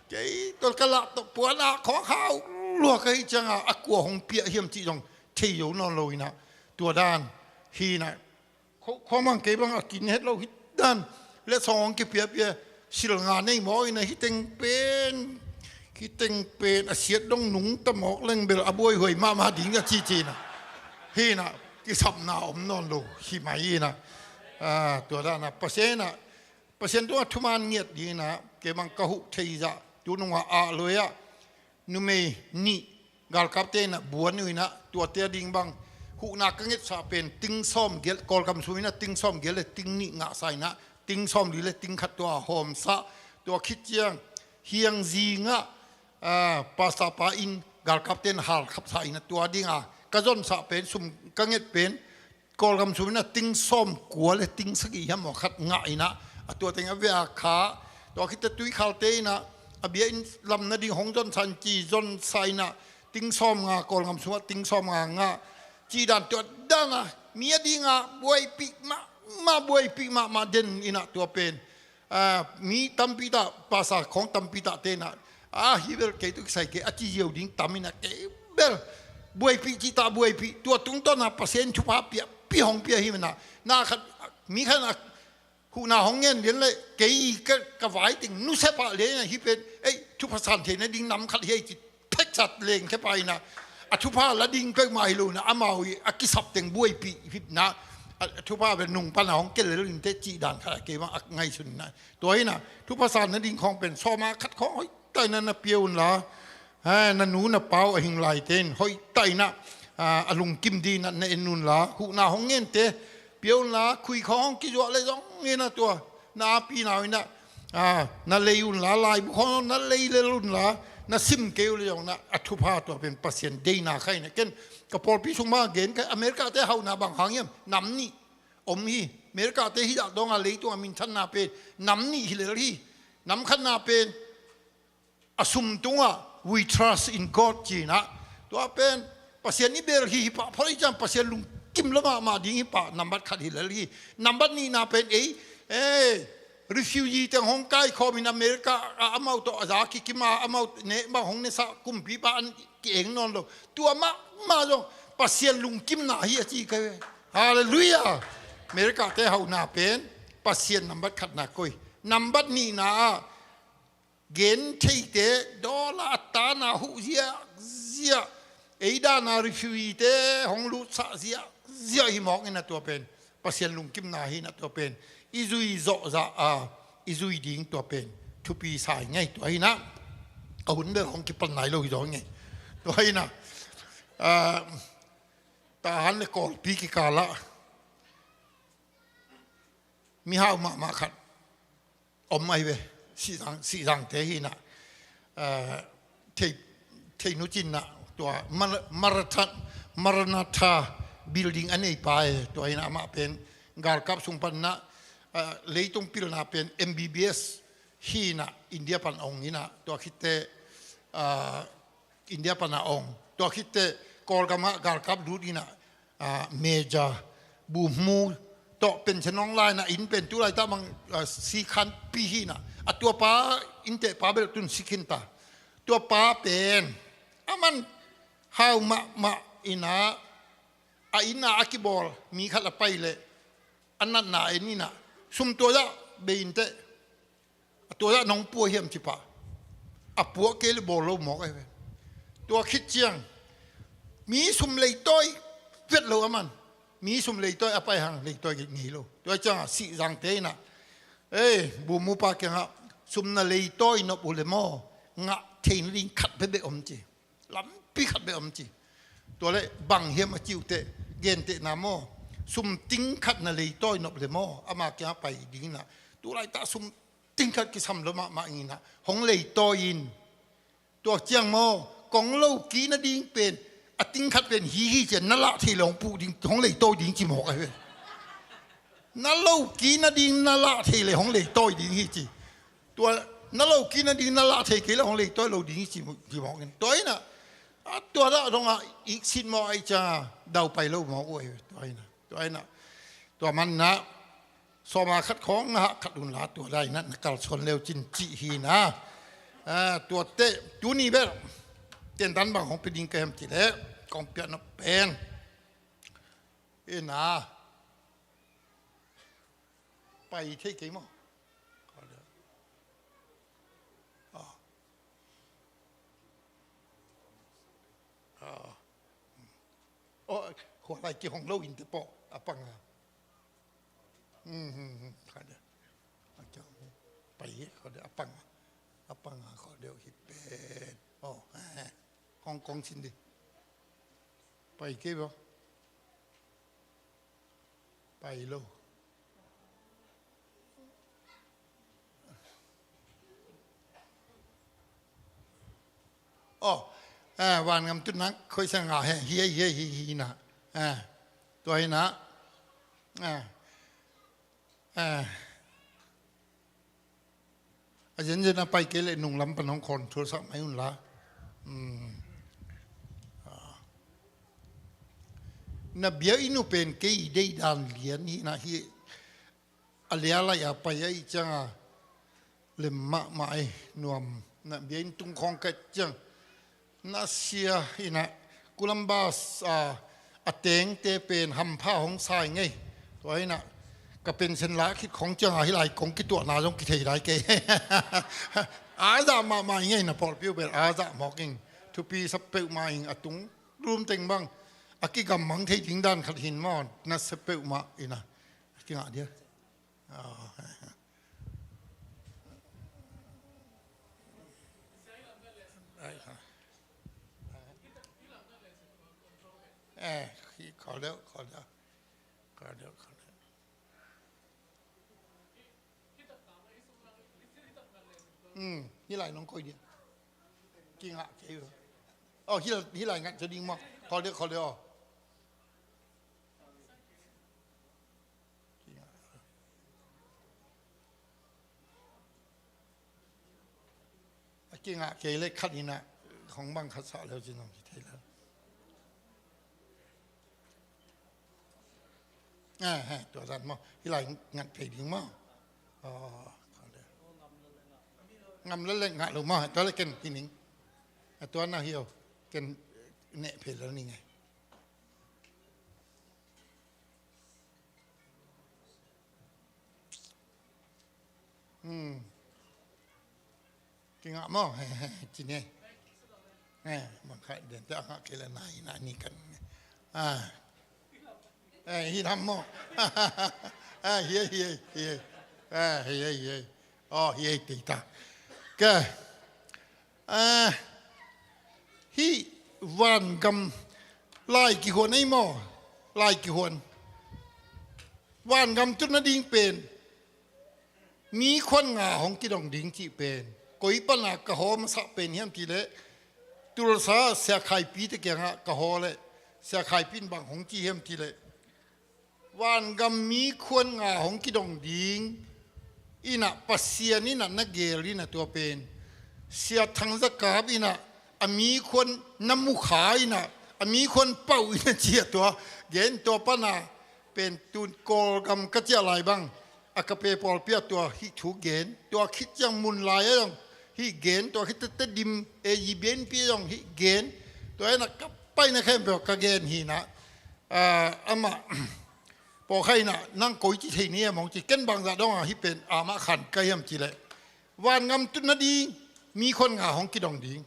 kei tua ka lah tawh puan a khawng hau lua ka hi ciang a, a kua hong piah hiam cih zong thei zo nawn lo in a, tua dan hi in a. Khua mang kei bang a kin het lo hi dan. Letsong hong kipiapia, silnga nei mawk ina, hiteng pen, hiteng pen a siat dong nungta mawk leng bel a buaihuai mahmah ding a cici ina. Hi ina, kisapna om nawn lo hi mai ina. Tua dana Pasian ina, Pasian tungah thuman ngiat ding ina, kei bang ka huh thei zah tu nungah ah luai ah numei nih galkapte ina buan uh ina, tuate a ding bang huhna ka ngetsah pen ting sawm gial, Kawlgam sung ina ting sawm gial le ting nih ngahsa ina, ting sawm li le ting khat tua hawmsah. Tua khit ciang hiang zingah pastapa in galkapte ina halkhapsa ina, tua dinga ka zonsah pen, sum ka nget pen Kawlgam sum ina ting sawm kua le ting sagih hiam maw khat ngah ina, a tua teng a via kha. Tua khitte Tuikhalte ina a bia in lam nading hong zonsan ci, zonsa ina ting sawm nga, Kawlgam sumah ting sawm nga ngah. Cih dan tua dana mi a dinga buaipih mahmah, buaipih mahmah den ina tua pen mi tampi tah, pasa khawng tampi tah te ina, a hi bel kei tu kisai kei a ci ziau ding tam ina, kei bel buaipih cih tah buaipih, tua tungtawna Pasian thupha piahpih hong pia hi ina. Na khat, mi khat ina huhna hong ngen lian le kei ka, ka vai teng nusia pah lian ina, hi pen ei thupha san theih nading nam khat hi ei ci, theksa leng khia pah ina, a thupha la ding peuhmah hi lo ina, amau i a kisap teng buaipih hi ina, a thupha bel nung pana hong kia lel inteh cih dan khat a kei bang a ngaihsun ina. Tua ina thupha san nading khawng pen sawma khat khawng hoihtak ina na pia unla, na nu na pau a hing laite in hoihtak ina a lungkim ding ina na en unla, huhna hong ngente pia unla, khui khawng hong kizuah le zong ina tua na api nau ina na lei unla, laibu khawng na lei lel unla, na sim kei uh le zong ina a thupha tua pen Pasian deina kha ina. Ken ka pawlpi sung bang a gen ka, America te hauhna bang hang hiam, nam nih om hi. America te hi dah dawnga leitunga minthanna pen nam nih hi lel hi. Nam khatna pen a sum tungah we trust in God ci ina, tua pen Pasian i bel hi hi pah, phawi ciang Pasian lungkim lo mahmah ding hi pah, nambat khat hi lel hi. Nambat nihna pen ei, eh, refugee teng hong kaikhawm in America a amau tawh a za kikim a, amau ne bang hong nesa kumpipa an ki-eng nawn lo. Tua mahmah zong Pasian lungkimna hi a ci ka ve. Halleluiah. America te hauhna pen Pasian nambat khatna koi. Nambat nihna ah gen theite dawla a tana huh ziahziah, ei dana refugee te hong lutsah ziahziah hi mawk ina, tua pen Pasian lungkimna hi ina, tua pen i zui zawhzah a i zui ding tua pen thupi sa i ngei. Tua hi ina ka hun bel hong kipan nai lo hi zaw i ngei. Tua hi ina Tahan le Kawlpi kikalah mihau mahmah khat om ahi ve. Sihzang, Sihzangte hi ina, thei, thei nu cinna tua Maratha, Maranatha building a neipa e, tua hi ina amah pen galkap sung pan ina leitung pilna pen M B B S hi ina India pan ong ina, tua khitte India pana ong, tua khitte Kawlgam ah galkap lut ina, Major Buhmu tawh pension ong la ina, inn pen tu laitah bang sikhan pi hi ina, a tuapa innte pa bel tun sikhin ta. Tuapa pen aman hau mahmah ina, a inn a a kibawl mi khat a pai le a natna en ina, sum tua zah bei inteh, a tua zah nong pua hiam ci pah, a puah kei le bawl lo mawk ahi ve. Tua khit ciang mi sum leitawi vet lo aman, mi sum leitawi a pai hang leitawi ngei lo. Tua ciangah Sihzangte ina, ei, Buhmu pa kiangah sum na leitawi nop uh le maw, ngah thei nading khat bekbek om ci. Lampi khat bek om ci. Tua le bang hiam a ci uh teh, gentehna maw, sum ting khat na leitawi nop le maw, ama kiangah pai ding ina, tu laitah sum ting khat kisam lo mahmah ina, hong leitawi in. Tua ciang maw, kong lo kik nading pen a ting khat pen hi hi ci a, na lah thei le hong puh ding, hong leitawi ding ci mawk ahi ve. Na lo kik nading na lah thei le hong leitawi ding hi ci. Tua na lo kik nading na lah thei kei le hong leitawi lo ding hi ci, ci mawk in. Tua ina a tua dah dongah iksit mawk ahi cianga daupai lo mawk uh ahi ve. Tua ina, tua ina, tua man ina sawma khat khawng ngah khat unla, tua lai ina na kalsuan leu cin cih hi ina. Tuate tuni bel tentan bang hong pia ding ka hiam ci le, kong piakna pen ina Pai thei kei maw? Khawl deuh. Ah. Ah. Oh, khua lai kihong lo in te pawh a pang a. Hmm, hmm, hmm. Khawl deuh. A kiang pai hi, khawl deuh, a pang a. A pang a, khawl deuh hi pen. Oh, eh, eh. Hong Kong sin di. Pai kei bo. Pai lo. Oh, eh, vangam tutna khoisa nga he, hi, hi, hi, hi na. Eh, tua hi na. Eh, eh. A zenzen a pai kei leh nunglam pan hong control sak mai un la. Hmm. Ah. Na bia inn uh pen kei i deihdan lian hi na hi. A lia lai a pai a i ciang a lem mahmah ei nuam. Na bia inn tung khawng ka ciang na sia hi na, Columbus, ah, a tengte pen hampha hong sai ngei. Tua hi na, ka pension la khit khawng ciang a hi lai kong kituahna zong kithei lai kei. A zah mahmah i ngei na pawlpi uh pen a zah mawk ing. Thupi sa peuhmah ing a tung rum teng bang. A kigammang thei ding dan khat hin maw, na sa peuhmah i na. A kingah dia. Oh. Eh, khawl deuh, khawl deuh. Khawl deuh, khawl deuh. Hmm, hi lai nong koih dia. Kingah kei uh. Oh, hi lai, hi lai ngat ding maw. Khawl deuh, khawl deuh, oh. A kingah kei leh khat in a khong bang khat sah leu cin hong kithei leu. Ah, ha, tua zan maw. Hi lai ngat phei ding maw. Oh, ngam lel leh ngah lo maw. Tua leh ken hi ning. A tua na hi o. Ken neh phei lel ning ei. Hmm. Kingah maw? Ci ni. Eh, bang khat den te a ngah kei leh nai, nai ni kan. Ah. Eh, hi nam maw? Ah, hiai, hiai, hiai. Ah, hiai, hiai. Oh, hiai te ta. Ke. Ah, hih vangam lai kihuan ei maw? Lai kihuan. Vangam tun nading pen mi khuan nga hong kidong ding cih pen koi pana ka hawl masa pen hiam cih leh Tulsa Sia Khaipi te kiangah ka hawl leh Sia Khaipi in bang hong ci hiam cih leh vangam mi khuan nga hong kidong ding in a Pasian in a na geel in a tua pen Sia Thang Za Kap in a a mi khuan na mu kha in a a mi khuan pauh in a ci a tua gen tua pana pen tun Kawlgam ka ciah lai bang a ka pe pawlpi ah tua hih thu gen tua khit ciang mun lai a zong hih gen tua khit tete dim e yi bianpi a zong hih gen tua in a ka paina khempeuh ka gen hi na. Ah, amah pawlkhat in a nang koi ci thei ni em hong ci ken bangzah dong a hih pen amah khan ka hiam cih leh vangam tun nading mi khuan nga hong kidong ding.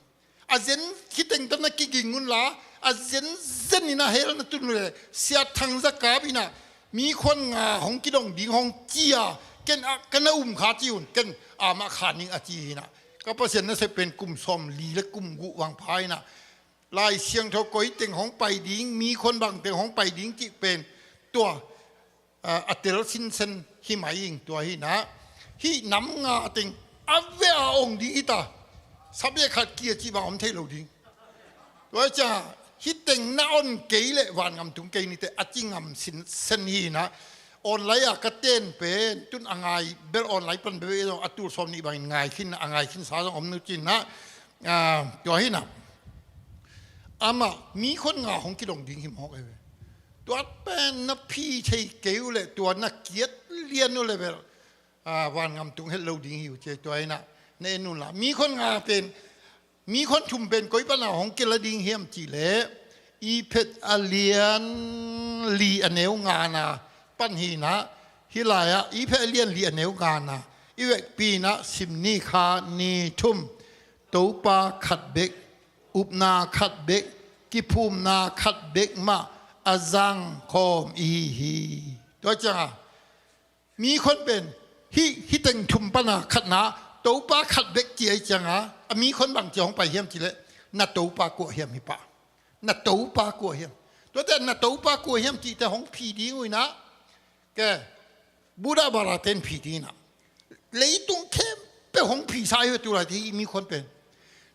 A zen khiteng tawh na kiging un la a zenzen in a hell na tun uh leh Sia Thang Za Kap in a mi khuan nga hong kidong ding hong ci a ken a ka na um kha ci un ken amah khan ning a ci hi na. Ka Pasian na sep pen kum sawmli leh kum guh vang pha in a Lai Siangtho koi teng hong pai ding mi khuan bang teng hong pai ding cih pen tua, ah, a tel sinsen hi mai ing tua hi na. Hih nam nga teng a ve a ong ding hi ta. Sabia khat kia cih bang om thei lo ding. Tua ciang hih teng na on kei leh vangam tung kei ni te a ci ngam sinsen hi na. Online a ka ten pen tun a ngai bel online pan bebe zong a tul sawm nih bangin ngai khin a ngai khin sa zong om nu cin na. Ah, tua hi na. Amah mi khuan nga hong kidong ding hi mawk ei ve. Tua pen na phi thei kei uh leh tua na kiat lian uh leh bel, ah, vangam tung het lo ding hi uh ci ei tua hi na. Na en un la mi khuan nga pen mi khuan thum pen koi pana hong kila ding hiam cih leh i phet a lian li a neu nga na pan hi na. Hih lai-ah i pheh lian li a neu ngana i vekpi-in ah sim ni. Kha ni thum Topa khat bek, upna khat bek, kiphumna khat bek mah a zangkhawm i hi hi. Tua ciangah mi khuan pen hih, hih teng thum pana khatna Topa khat bek ci-a i ciangah a mi khuan bang ci-a hong pai hiam cih leh, na Topa kua hiam hi pah. Na Topa kua hiam? Tuate na Topa kua hiam cihte hong phi ding uh inah, ke, Buddha barate'n phi ding inah, leitung khempeuh hong phisa hi ve tu laite hih mi khuan pen.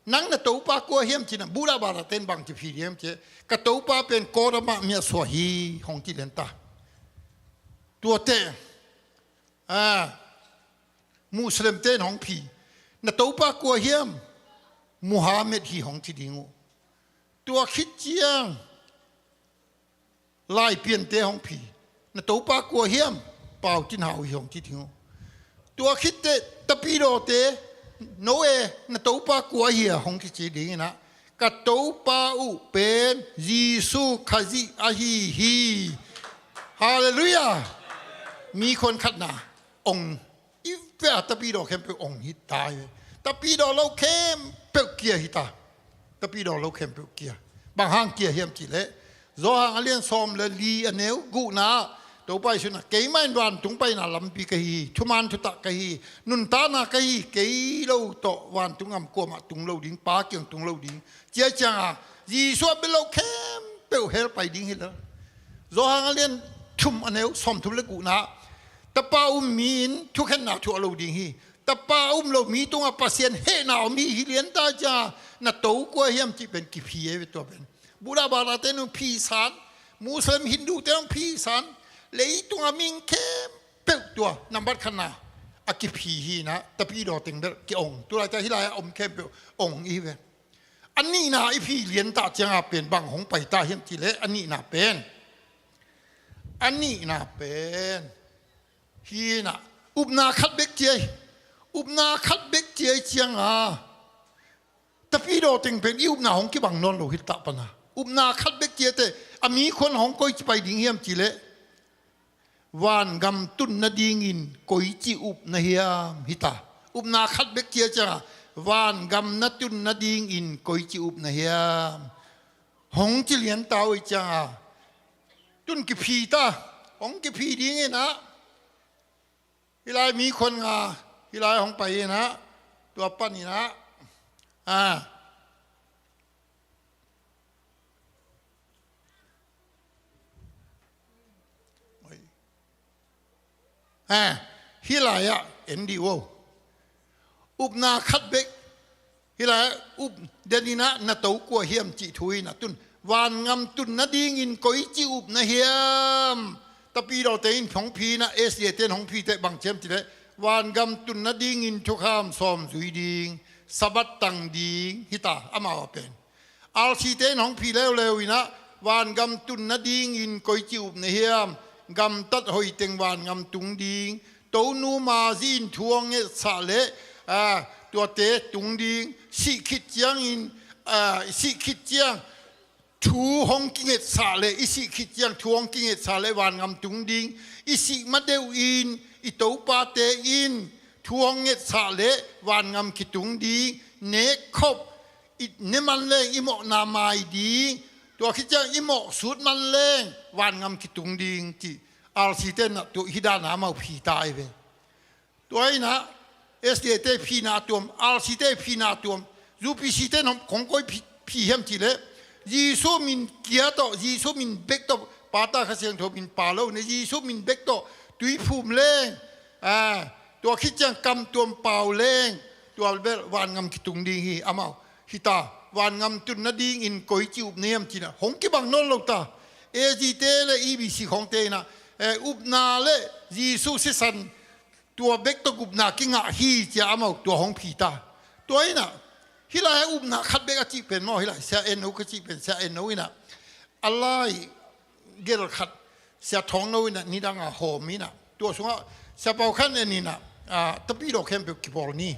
Nang na Topa kua hiam cinah Buddha barate'n bangci phi ding hiam cih, ka Topa pen Kodama miah suah hi hong ci lian ta. Tuate, a, Muslim-te'n hong phi, na Topa kua hiam? Muhammad hi hong ci ding uh. Tua khit ciang Laipiante hong phi, na Topa kua hiam? Pau Tin Hau hi hong ci ding uh. Tua khit teh tapidawte, no e, na Topa kua hia hong kici ding inah, ka Topa uh pen Jesu Khazih ahi hi. Halleluiah. Mi khuan khatna ong i ve a, tapidaw khempeuh ong hi ta hi ve. Tapidaw lo khempeuh kia hi ta. Tapidaw lo khempeuh kia. Bang hang kia hiam cih leh, Johan a lian sawm le li a neu gukna ah Topa Jesu in ah, keimah in vantung paina lampi ka hi hi, thuman thutak ka hi hi, nuntakna ka hi hi, kei lo tawh vantung gam kuamah tung lo ding, Pa kiang tung lo ding, ci-a ciangah Jesu a bia lo khempeuh hell pai ding hi lo. Johan a lian thum a neu sawmthum le gukna ah, Tapa um mi in thukhenna thuak lo ding hi. Tapa um lo mi tungah Pasian hehna om hi. Hi lian ta ciangah na To kua hiam cih pen kiphi e ve tua pen. Buddha barate'n hong phisan, Muslim Hindute'n hong phisan, leitungah mihing khempeuh tua nambat khatna a kiphi hi inah, tapidaw teng bel ki-ong. Tu laitak hih lai-ah om khempeuh ong i hi ve. A nihna i phi lian ta ciangah pen bang hong pai ta hiam cih leh, a nihna pen, a nihna pen hi inah, upna khat bek ci-a hi. Upna khat bek ci-a i ciangah tapidaw teng pen i upna hong kibang nawn lo hi ta pana. Upna khat bek ci-a teh a mi khuan hong koici pai ding hiam cih leh, vangam tun nadingin koici up na hiam hi ta. Upna khat bek ci-a ciangah vangam na tun nadingin koici up na hiam hong ci lian ta uh i ciangah, tun kiphi ta, hong kiphi ding inah, hih lai mi khuan nga, hih lai hong pai inah, tua pan inah, a, a, hih lai-ah en dih uh. Upna khat bek, hih lai-ah up den inah, na To kua hiam cih thu inah, tun vangam tun nadingin koici up na hiam? Tapidawte in hong phi inah, S D A te'n hong phi teh bang ci hiam cih leh, vangam tun nadingin thukham sawm zui ding, Sabbath tang ding hi ta, amau a pen. R C te'n hong phi leuleu inah, vangam tun nadingin koici up na hiam? Gamtat hoih teng vangam tung ding, Tonu mazi in thu hong ngetsah leh, a, tuate tung ding, sih khit ciangin, a, sih khit ciang thu hong kingetsah leh, i sih khit ciang thu hong kingetsah leh vangam tung ding, i sih ma deuh in i topate in thu hong ngetsah leh vangam kitung ding, nekkhop i ne man leng i mawhna mai ding, tua khit ciang i mawh sut man leng vangam kitung ding, cih R C te'n ah tua hih dan a amau phi ta hi ve. Tua inah S D A te phina a tuam, R C te phina a tuam, U P C te'n hong koi phi, phi hiam cih leh, Jesu min kia tawh, Jesu min bek tawh, Pa, Ta, Kha Siangtho min pha lo inah, Jesu min bek tawh tui phum leng, a, tua khit ciang kam tuam pau leng, tua bel vangam kitung ding hi. Amau hi ta, vangam tun nadingin koici up na hiam ci inah hong kibang nawn lo ta. A Z te le E B C khawngte inah, eh, upna le Jesu sisan, tua bek tawh gupna kingah hi, ci-a amau tua hong phi ta. Tua inah hih lai-ah upna khat bek a cih pen maw, hih lai Sia En No ka cih pen, Sia En No inah a lai gel khat Sia Thawng No inah nidang a hawm inah, tua sungah Sia Pau Khan En inah, a, tapidaw khempeuh kibawl ni,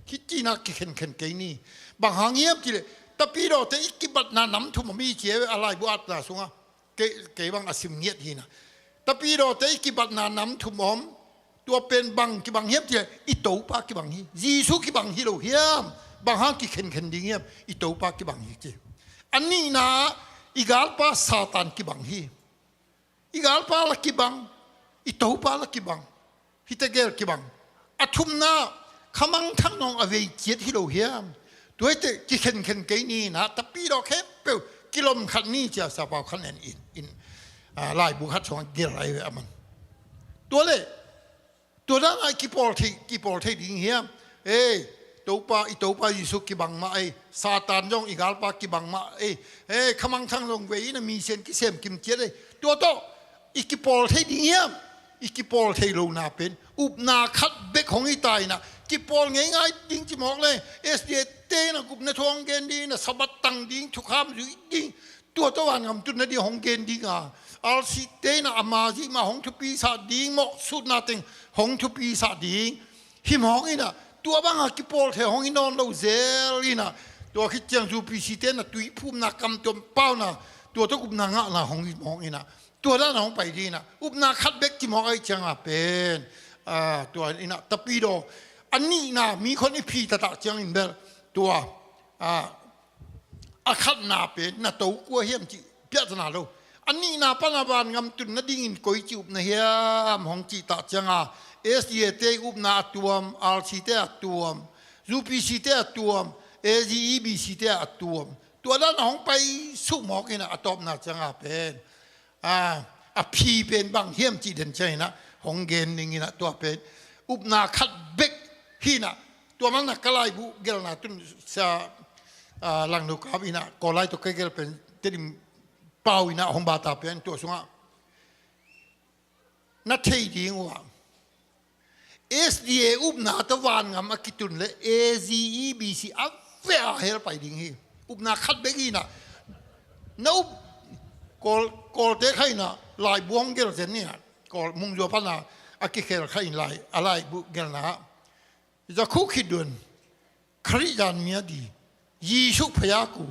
hih ci inah kikhenkhen kei ni. Bang hang hiam cih leh, tapidawte i kibatna nam thum om hi ci e ve, a laibu atna sungah. Kei, kei bang a sim ngiat hi inah, Tapidawte i kibatna nam thum om. Tua pen bang kibang hiam cih leh i Topa kibang hi. Jesu kibang hi lo hiam? Bang hang kikhenkhen ding hiam? I Topa kibang hi ci. A nihna, i galpa Satan kibang hi. I galpa la kibang, i Topa la kibang. Hihte gel kibang. A thumna, khamangthang nong a vei ciat hi lo hiam? Tua hite kikhenkhen kei ni in ah, tapidaw khempeuh kilom khat ni ci-a Sappau Khan En in, in, ah, laibu khat sungah gel lai ve aman. Tua leh, tua dan a i kipawl thei, kipawl thei ding hiam? Ei, Topa, i Topa Jesu kibang mah ei, Satan zong i galpa kibang mah ei, ei, khamangthang zong vei in ah mi sian kisem kim ciat ei. Tua tawh i kipawl thei ding hiam? I kipawl thei lohna pen upna khat bek hong hi ta in ah, kipawl ngeingai ding ci mawk leh, S D A te in ah gupna thu hong gen ding in ah, Sabbath tang ding, thukham zuih ding, tua tawh vangam tun nading hong gen ding a, R C te in ah ama zih mah hong thupi sah ding, mawh sutna teng hong thupi sah ding. Hi mawk in ah, tua bang a kipawl thei hong hi nawn lo zel in ah, tua khit ciang U P C te in ah tui phumna, kam tuam pauna, tua tawh upna ngahna hong hi mawk in ah, tua dan a hong pai ding in ah, upna khat bek ci mawk ahih ciang a pen, ah, tua in ah tapidaw. A nihna, mi khuan i phi taktak ciangin bel, tua, ah, a khatna pen na to kua hiam cih piahtana lo. A nihna pan a vangam tun nadingin koici upna hiam hong cih tak ciang a, S D A te upna a tuam, R C te a tuam, U P C te a tuam, A G E B C te a tuam. Tua dan a hong pai suk mawk in ah, a tawpna ciang a pen, a, a phi pen bang hiam cih den ciang in ah hong gen ding in ah, tua pen upna khat bek hi in ah, tua man a ka laibu gelna tun sa, a, Langno kap in ah, Kawllai tawh ka gel pen Tedim pau in ah hong bata pen tua sungah na thei ding uh ah, S D A upna tawh vangam a kitun leh A G E B C a veh a hell pai ding hi. Upna khat bek hi in ah, na up, Kawl, Kawlte kha in ah laibu hong gel zen ni ah, Kawl Mungzua pan a, a kikhel kha in lai, a laibu gelna ah, จะคุกคิดด่วน คริสต์ยานมีอดี Jesuh พระยากู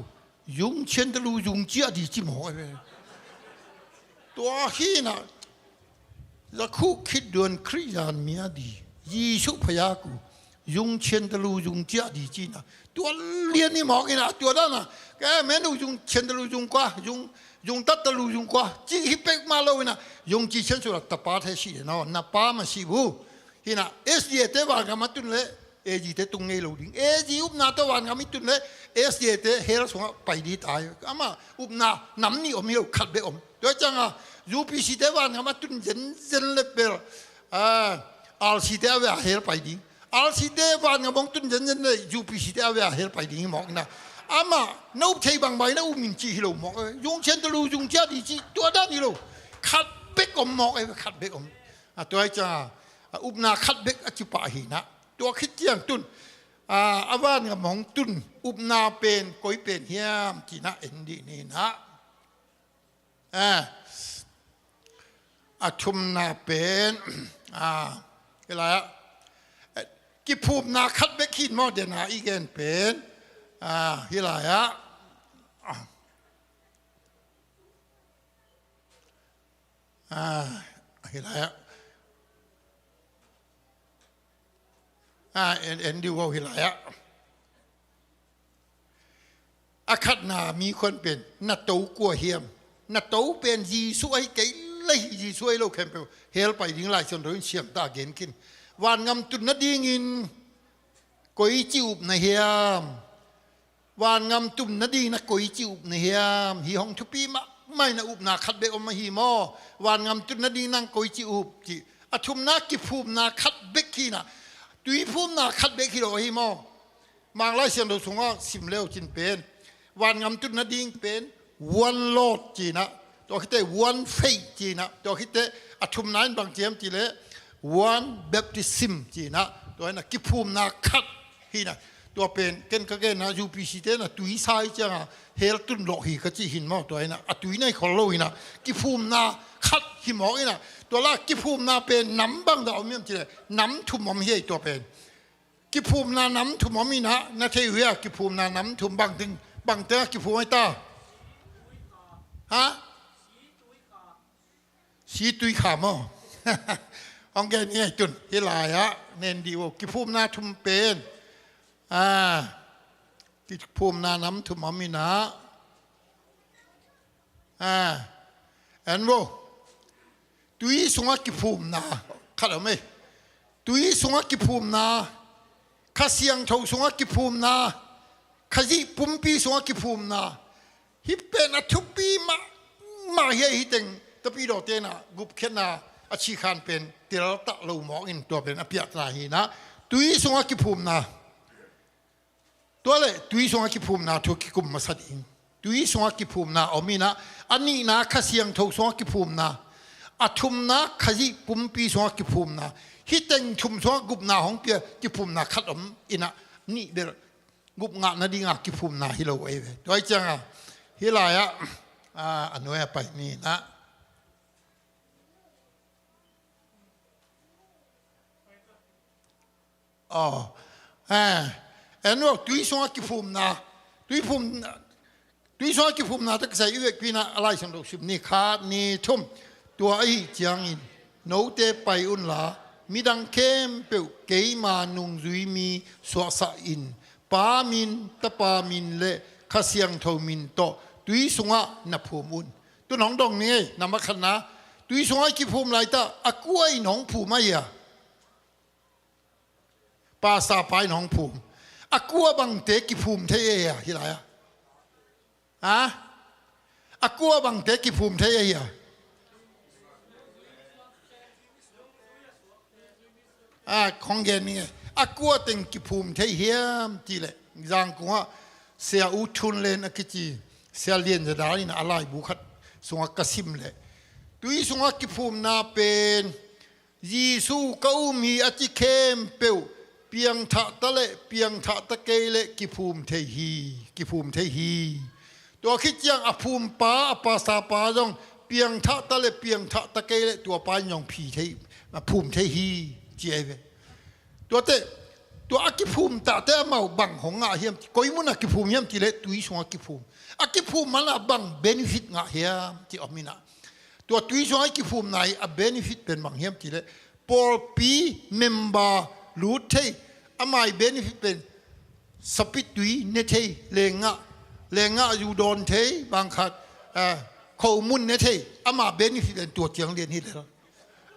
ยุงเชียนตะลู ยุงเจียดี ci mawk ei ve. Tua hi in ah, จะคุกคิดด่วน คริสต์ยานมีอดี Jesuh พระยากู ยุงเชียนตะลู ยุงเจียดี ci in ah, tua lian hi mawk in ah, tua dan a, ka menu ยุงเชียนตะลู ยุงกว่า ยุง ยุงตัดตะลู ยุงกว่า ci hi pek mah lo in ah, ยุง ci cian suk a, tapa the si de naw, na pa mah si bu. Hi in ah, S D A te vangam a tun leh, A G te tung ngei lo ding. A G upna tawh vangam i tun leh, S D A te hell sungah pai ding ta hi. Amah upna nam nih om hi lo, khat bek om. Tua ciang a, U P C te vangam a tun zenzen leh bel, a, R C te a veh a hell pai ding. R C te vangam hong tun zenzen leh U P C te a veh a hell pai ding hi mawk in ah. Amah na up thei bangbang in ah um in cih hi lo mawk ei. ยุงเชียนตะลู ยุงเจียดี ci, tua dan hi lo. Khat bek om mawk ei ve, khat bek om. A, tua hi ciang a, a upna khat bek a kipah hi in ah, tua khit ciang tun, a, a vangam hong tun upna pen koi pen hiam ci in ah en dih ni in ah. A, a thumna pen, a, hi lai ah, eh, kiphumna khat bek hi in maw, den a i gen pen, a, hi lai ah, a, a, hi lai ah. A, en, en dih uh hi lai ah. A khatna mi khuan pen na to kua hiam? Na to pen Jesuh ahi kei leh hi, Jesuh ahi lo khempeuh hell pai ding Lai Siangtho in siamta gen khin. Vangam tun nadingin koici upna hiam? Vangam tun nading na koici upna hiam? Hi hong thupi mahmah in ah, upna khat bek om ahi maw? Vangam tun nading nang koici up ci. A thumna kiphumna khat bek hi in ah, tuiphumna khat bek hi lo ahi maw? Mang Lai Siangtho sungah sim leu cin pen, vangam tun nading pen one Lord ci in ah, tua khit teh one faith ci in ah, tua khit teh a thumna in bang ci hiam cih leh one baptism ci in ah, tua in ah kiphumna khat hi in ah. Tua pen ken ka genna U P C te in ah tui sa ahih ciang a hell tun lawh hi ka cih hi in maw, tua in ah a tui nei khol lo hi in ah, kiphumna khat hi mawk in ah, tua la kiphumna pen nam bang dah om hiam cih leh nam thum om hi ei, tua pen. Kiphumna nam thum om in ah, na thei uh hia, kiphumna nam thum bang teng, bang teng a kiphum ahi ta? Ha? Si tui kha maw? Hong gen hi ei tun. Hih lai-ah nen dih uh, kiphumna thum pen. Ah, kiphumna nam thum om inah. Ah, en vo. Tui sungah kiphumna khat om ei. Tui sungah kiphumna, Kha Siangtho sungah kiphumna, Khazih pumpi sungah kiphumna. Hih pen a thupi mahmah hi ei. Hih teng tapidawte inah gupkhiatna a cih khan pen teltak lo mawk in, tua pen a piakna hi inah. Tui sungah kiphumna. Tua le tui sungah kiphumna thu kikum masa ding. Tui sungah kiphumna om inah, a nihna Kha Siangtho sungah kiphumna, a thumna Khazih pumpi sungah kiphumna. Hih teng thum sungah gupna hong pia kiphumna khat om inah, nih bel gup ngah nadinga kiphumna hi lo ei ve. Tua hi cianga hih lai-ah, ah, a nuai a pai ni inah. Aw. Eh, en vo, tui sungah kiphumna. Tui phum, tui sungah kiphumna tawh kisai i vekpi inah a Lai Siangtho sim ni, khat, nih, thum. Tua ahih ciangin note pai unla, midang khempeuh keima nungzui mi suahsah in, Pa min, Tapa min le Kha Siangtho min tawh tui sungah na phum un. Tun hong dong ni ei, nambat khatna. Tui sungah i kiphum laitak a kua in hong phum a hia? Pastor pa in hong phum. A kua bangte kiphum thei ei hia, hih lai-ah? Ha? A kua bangte kiphum thei ei hia? Ah, hong gen ning ei. A kua teng kiphum thei hiam cih leh, Zangkong ah Sia U Thun Len a kici Sia Lian Za Dal in a laibu khat sungah ka sim leh, tui sungah kiphumna pen Jesu ka um hi a ci khempeuh, piangthah ta le piangthah ta kei le kiphum thei hi, kiphum thei hi. Tua khit ciang a phumpa, a pastor pa zong piangthah ta le piangthah ta kei le tua pa in zong phi thei, a phum thei hi, ci ei ve. Tuate, tua a kiphum tahte amau bang hong ngah hiam, koi munah kiphum hiam cih leh tui sungah kiphum. A kiphum manah bang benefit ngah hiam cih om inah. Tua tui sungah i kiphumna i a benefit pen bang hiam cih leh, pawlpi member lut thei. Ama i benefit pen sapittui ne thei, lenggah, lenggah zu dawn thei, bang khat, ah, khomun ne thei. Ama benefit pen tua ciang lian hi lel.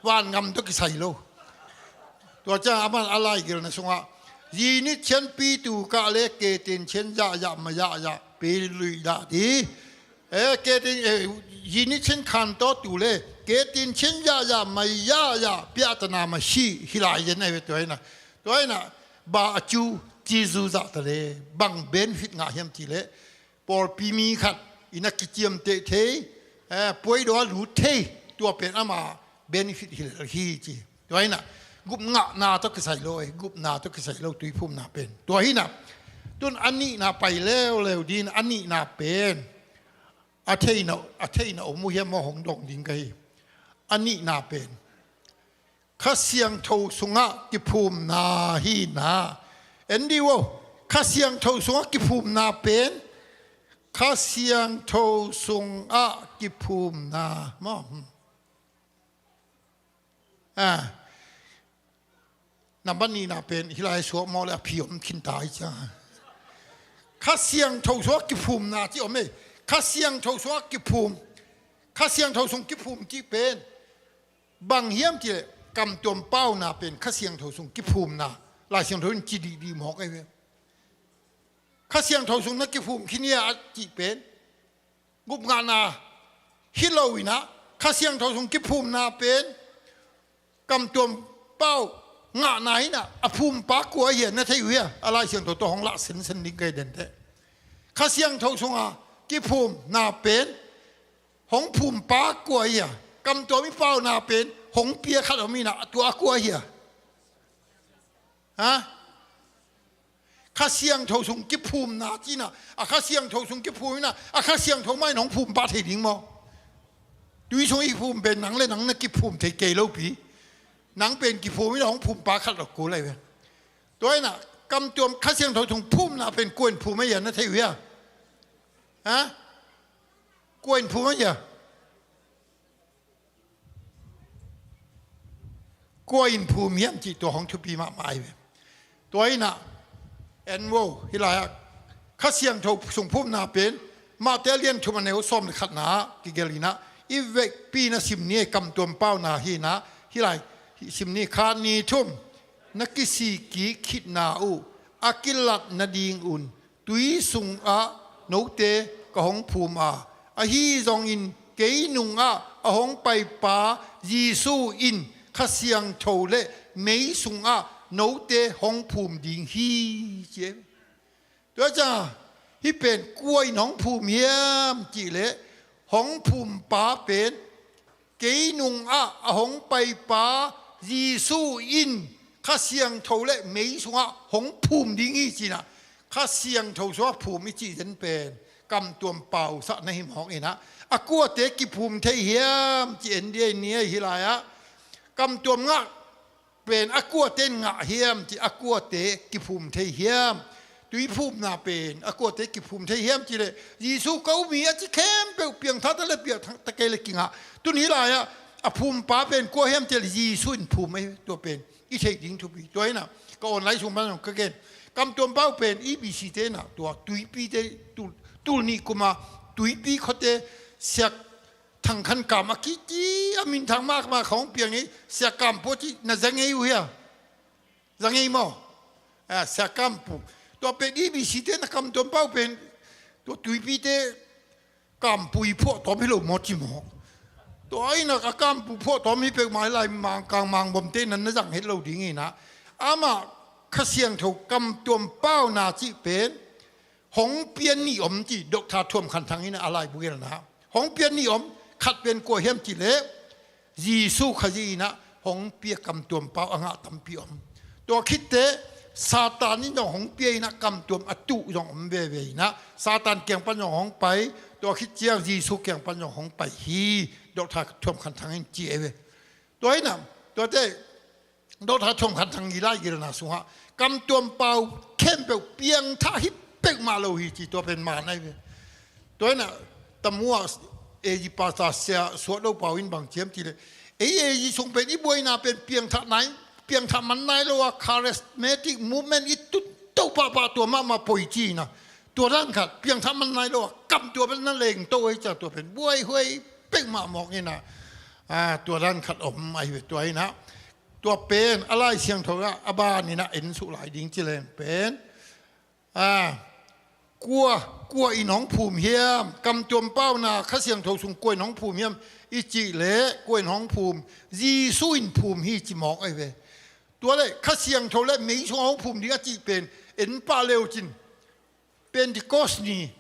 Vangam tawh kisai lo. Tua ciang aman a laigelhna sungah, zinit cian pi tu kah le ke tin cian zahzah ma zahzah pi lui dah di. Eh, ke tin, eh, zinit cian khan tawh tu le ke tin cian zahzah ma zahzah piahtana ma si hi lai zen ai ve. Tua inah, tua inah ba a cu ci zu zah ta le bang benefit ngah hiam cih leh, pawlpi mi khat in a kiciamteh thei, eh, puaidaw a lut thei, tua pen ama benefit hi lel hi ci. Tua inah gupngahna tawh kisai lo ei, gupna tawh kisai lo tuiphumna pen. Tua hi inah, tun a nihna pai leuleu ding, a nihna pen a theihna, a theihna om uh hiam maw, hong dong ding ka hi. A nihna pen Kha Siangtho sungah kiphumna hi inah. En dih uh, Kha Siangtho sungah kiphumna pen, Kha Siangtho sungah kiphumna maw? Hmm. Ah. Nambat nihna pen hih lai suak maw le a phi om khinta hi ciang. Kha Siangtho sungah kiphumna ci om ei. Kha Siangtho sungah kiphum. Kha Siangtho sung kiphum cih pen bang hiam cih leh, kamtuam pauna pen Kha Siangtho sung kiphumna, Lai Siangtho in ci dihdih mawk ahi ve. Kha Siangtho sung na kiphum khin hia a cih pen gupngahna hi lo inah, Kha Siangtho sung kiphumna pen kamtuam pau ngahna hi inah, a phumpa kua hia na thei uh hia? A Lai Siangtho tawh hong lah sensen ding ka hi denteh. Kha Siangtho sunga kiphumna pen hong phumpa kua hia? Kamtuam i pauna pen hong pia khat om inah, tua a kua hia? Ha? Kha Siangtho sung kiphumna ci inah, a Kha Siangtho sung kiphum inah, a Kha Siangtho mah in hong phumpa thei ding maw? Tui sung i phum pen nang le nang na kiphum thei kei lo pi. Nang pen kiphum inah hong phumpa khat lo kul lai ve. Tua inah kamtuam Kha Siangtho sung phumna pen kua in phum a hia na thei uh hia? Ha? Kua in phum a hia? kua in phum hiam cih tua hong thupi mahmah ahi ve. Tua inah en vo, hih lai-ah Kha Siangtho sung phumna pen Mate a lian thum a neu sawm le khatna ah kigelh inah i vekpi na sim ni ei. Kamtuam pauna hi inah hih lai sim ni. Khat ni thum, na kisik kik khitna uh a kilat nadingun tui sungah note ka hong phum a, ahi zongin kei nungah a hong paipa Jesu in Kha Siangtho le mei sungah note hong phum ding hi, ci e. Tua ciang hih pen kua in hong phum hiam cihleh hong phumpa pen kei nungah a hong paipa Jesu in Kha Siangtho le mei sungah hong phum ding hi, ci inah Kha Siangtho sungah phum i cih zen pen kamtuam pausah na hi mawk inah a kuate kiphum thei hiam ci en dih ni ei. Hih lai-ah kamtuam ngah pen a kuate in ngah hiam ci, a kuate kiphum thei hiam? Tuiphumna pen a kuate kiphum thei hiam cihleh Jesu ka um hi a ci khempeuh piangthak ta le piangthak ta kei le kingah. Tun hih lai-ah a phumpa pen kua hiam cihleh Jesu in phum ahi ve. Tua pen i theih ding thupi. Tua inah ka online sung pan zong ka gen, kamtuam pau pen E B C te inah tua tuipite tul, tul nih kuma tuipi khuate siak Thang Khan Kam a kiti a minthang mahmah kha hong piang hi. Sia Kam Pu a cih na za ngei uh hia? Za ngei maw? A, Sia Kam Pu. Tua pen E B C te na kamtuam pau pen tua tuipite kampui phuahtawm hi lo maw ci maw? Tua inah a kampu phuahtawm hi peuhmah hi lai, Mangkang Mangbomte nan na zang het lo ding inah amah Kha Siangtho kamtuam pauna cih pen hong pia nih om ci Doctor Thuam Khan Thang inah a laibu gelna. Hong pia nih om, khat pen kua hiam cihleh Jesu Khazih inah hong pia kamtuam pau a ngah tampi om. Tua khitteh Satan in zong hong pia inah kamtuam a tuh zong om veve inah Satan kiang pan zong hong pai, tua khit ciang Jesu kiang pan zong hong pai hi, Doctor Thuam Khan Thang in ci e ve. Tua inah tuate Doctor Thuam Khan Thang i laigelna sungah kamtuam pau khempeuh piangthak hi peuhmah lo hi ci, tua pen man ahi ve. Tua inah tamu ah A G pastor sia suah lo pau in bang ci hiam cihleh ei A G sung pen i buaina pen piangthak nai, piangthak man nai lo a charismatic movement i tut to pahpah tua mahmah poi ci inah tua dan khat piangthak man nai lo a kamtuam pen na leng to ahi ciang tua pen buaihuai peuhmah mawk inah, a, tua dan khat om ahi ve. Tua inah tua pen a Lai Siangtho ah a ban inah en suk lai ding ci leng pen, a, kua, kua in hong phum hiam? Kamtuam pauna Kha Siangtho sung kua in hong phum hiam i cihleh kua in hong phum? Jesu in phum hi ci mawk ahi ve. Tua le Kha Siangtho le mei sungah hong phum ding a cih pen en pah le uh cin Pentecost ni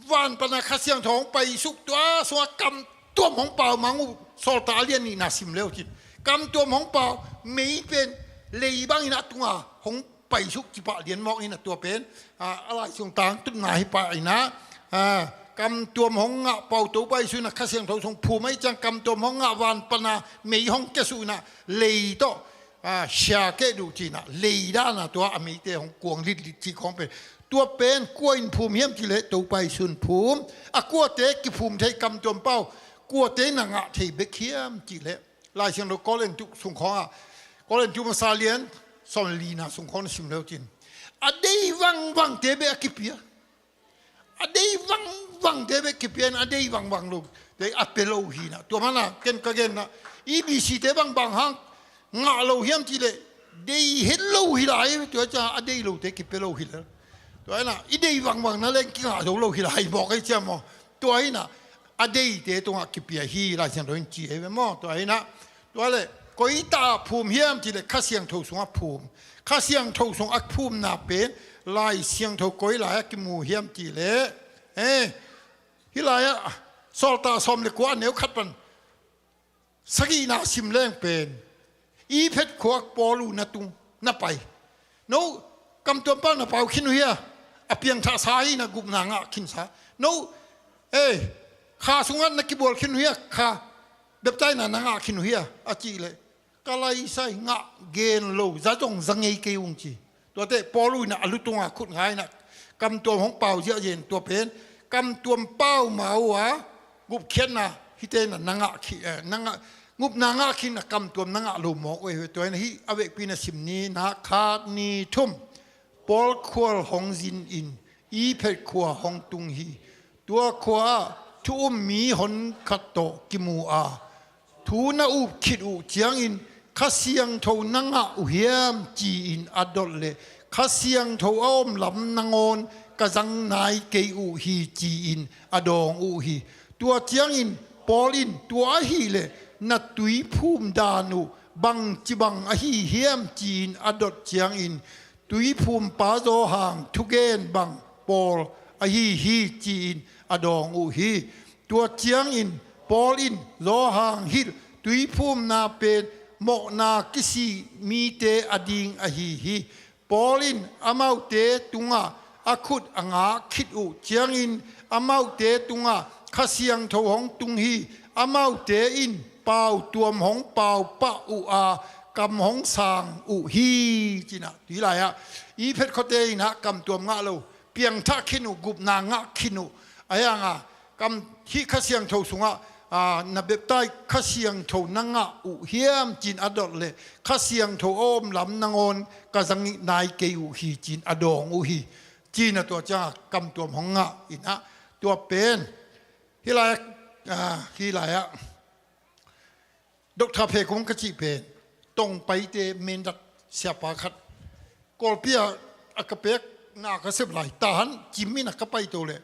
van pana Kha Siangtho hong paisuk, tua sungah kamtuam hong pau mang uh. Sawltak a lian nihna sim le uh cin kamtuam hong pau, mei pen lei bangin a tunga hong paisuk cipah lian mawk inah tua pen, a, a Lai Siangtho tangtutna hi pah inah, a, kamtuam hong ngah pau Topa Jesu inah Kha Siangtho sung phum ahi ciang kamtuam hong ngah van pana mei hong kiasuk inah lei tawh, a, sia keh duh ci inah lei dana tua a meite hong kuang litlit cih khawng pen. Tua pen kua in phum hiam cihleh Topa Jesu in phum. A kuate kiphum thei kamtuam pau kuate na ngah thei bek hiam cihleh Lai Siangtho Korintu sung khawngah, Korintu masa lian sawm lina sung khawng na sim le uh cin a dei vangvangte bek a kipia. A dei vangvangte bek kipia in a dei vangvang lo te a pia lo hi inah. Tua mana ken ka genna E B C te bangbang hang ngah lo hiam cihleh dei het lo hi lai. Tua ciang a dei lote kipia lo hi lai. Tua inah i dei vangvang na leng kingah zo lo hi lai mawk ahi ciang maw? Tua inah a deite tungah kipia hi Lai Siangtho in ci ahi ve maw? Tua inah tua le koi tah phum hiam cihleh Kha Siangtho sungah phum. Kha Siangtho sungah phumna pen Lai Siangtho koi lai-ah kimu hiam cihleh, eh, hih lai-ah Sawltak sawm le kua a neu khat pan sagihna sim leng pen Efesa khua Paul uh na tung na pai. No kamtuam pau na pau khin uh hia? A piangthaksa hi inah gupna ngah khinsa. No, eh, kha sungah na kibual khin uh hia? Kha baptisena na ngah khin uh hia? A cihleh ka laisai ngah gen lo, za zong za ngei kei ung ci. Tuate Paul uh inah a lu tungah khut nga inah kamtuam hong pau ziahziah in tua pen kamtuam pau ma uh a gupkhiatna hihte inah na ngah khi, eh, na ngah, Ngupna ngah khin a kamtuam na ngah lo mawk uh hi. Tua hi a, hih a vekpi na sim ni, na khat ni thum. Paul khual hong zin in Efesa khua hong tung hi. Tua khua ah thu um mi honkhat tawh kimu a, thu na up khit uh ciangin, Kha Siangtho na ngah uh hiam, ci-in a dot leh, Kha Siangtho a om lam nangawn ka zang nai kei uh hi, ci-in a dawng uh hi. Tua ciangin Paul in, tua ahih leh na tuiphum dan uh bangci bang ahi hiam, ci-in a dot ciangin, tuiphumpa Johan thugen bang Paul ahi hi, ci-in a dawng uh hi. Tua ciangin Paul in, Johan hilh tuiphumna pen mawhna kisih mite ading ahi hi. Paul in amaute tungah a khut a ngak khit uh ciangin, amaute tungah Kha Siangtho hong tung hi. Amaute in pautuam hong pau pah uh a, kam hong sang uh hi, ci-in ah. Hih lai-ah Efesa khuate in ah kamtuam ngah lo, piangthak khin uh, gupna ngah khin uh. Ahi hang a, kam hih Kha Siangtho sungah, aa, na baptize, Kha Siangtho na ngah uh hiam, ci-in a dot leh, Kha Siangtho a om lam nangawn ka zang nai kei uh hi, ci-in a dawng uh hi, ci-in ah. Tua ciangah kamtuam hong ngah in ah, tua pen hih lai-ah, aa, hih lai-ah Doctor Phe Kung ka cih pen Tongpaite Mindat siapa khat, Kawlpi ah a ka pek na ka sep lai, Tahan Cim in ah ka paito leh,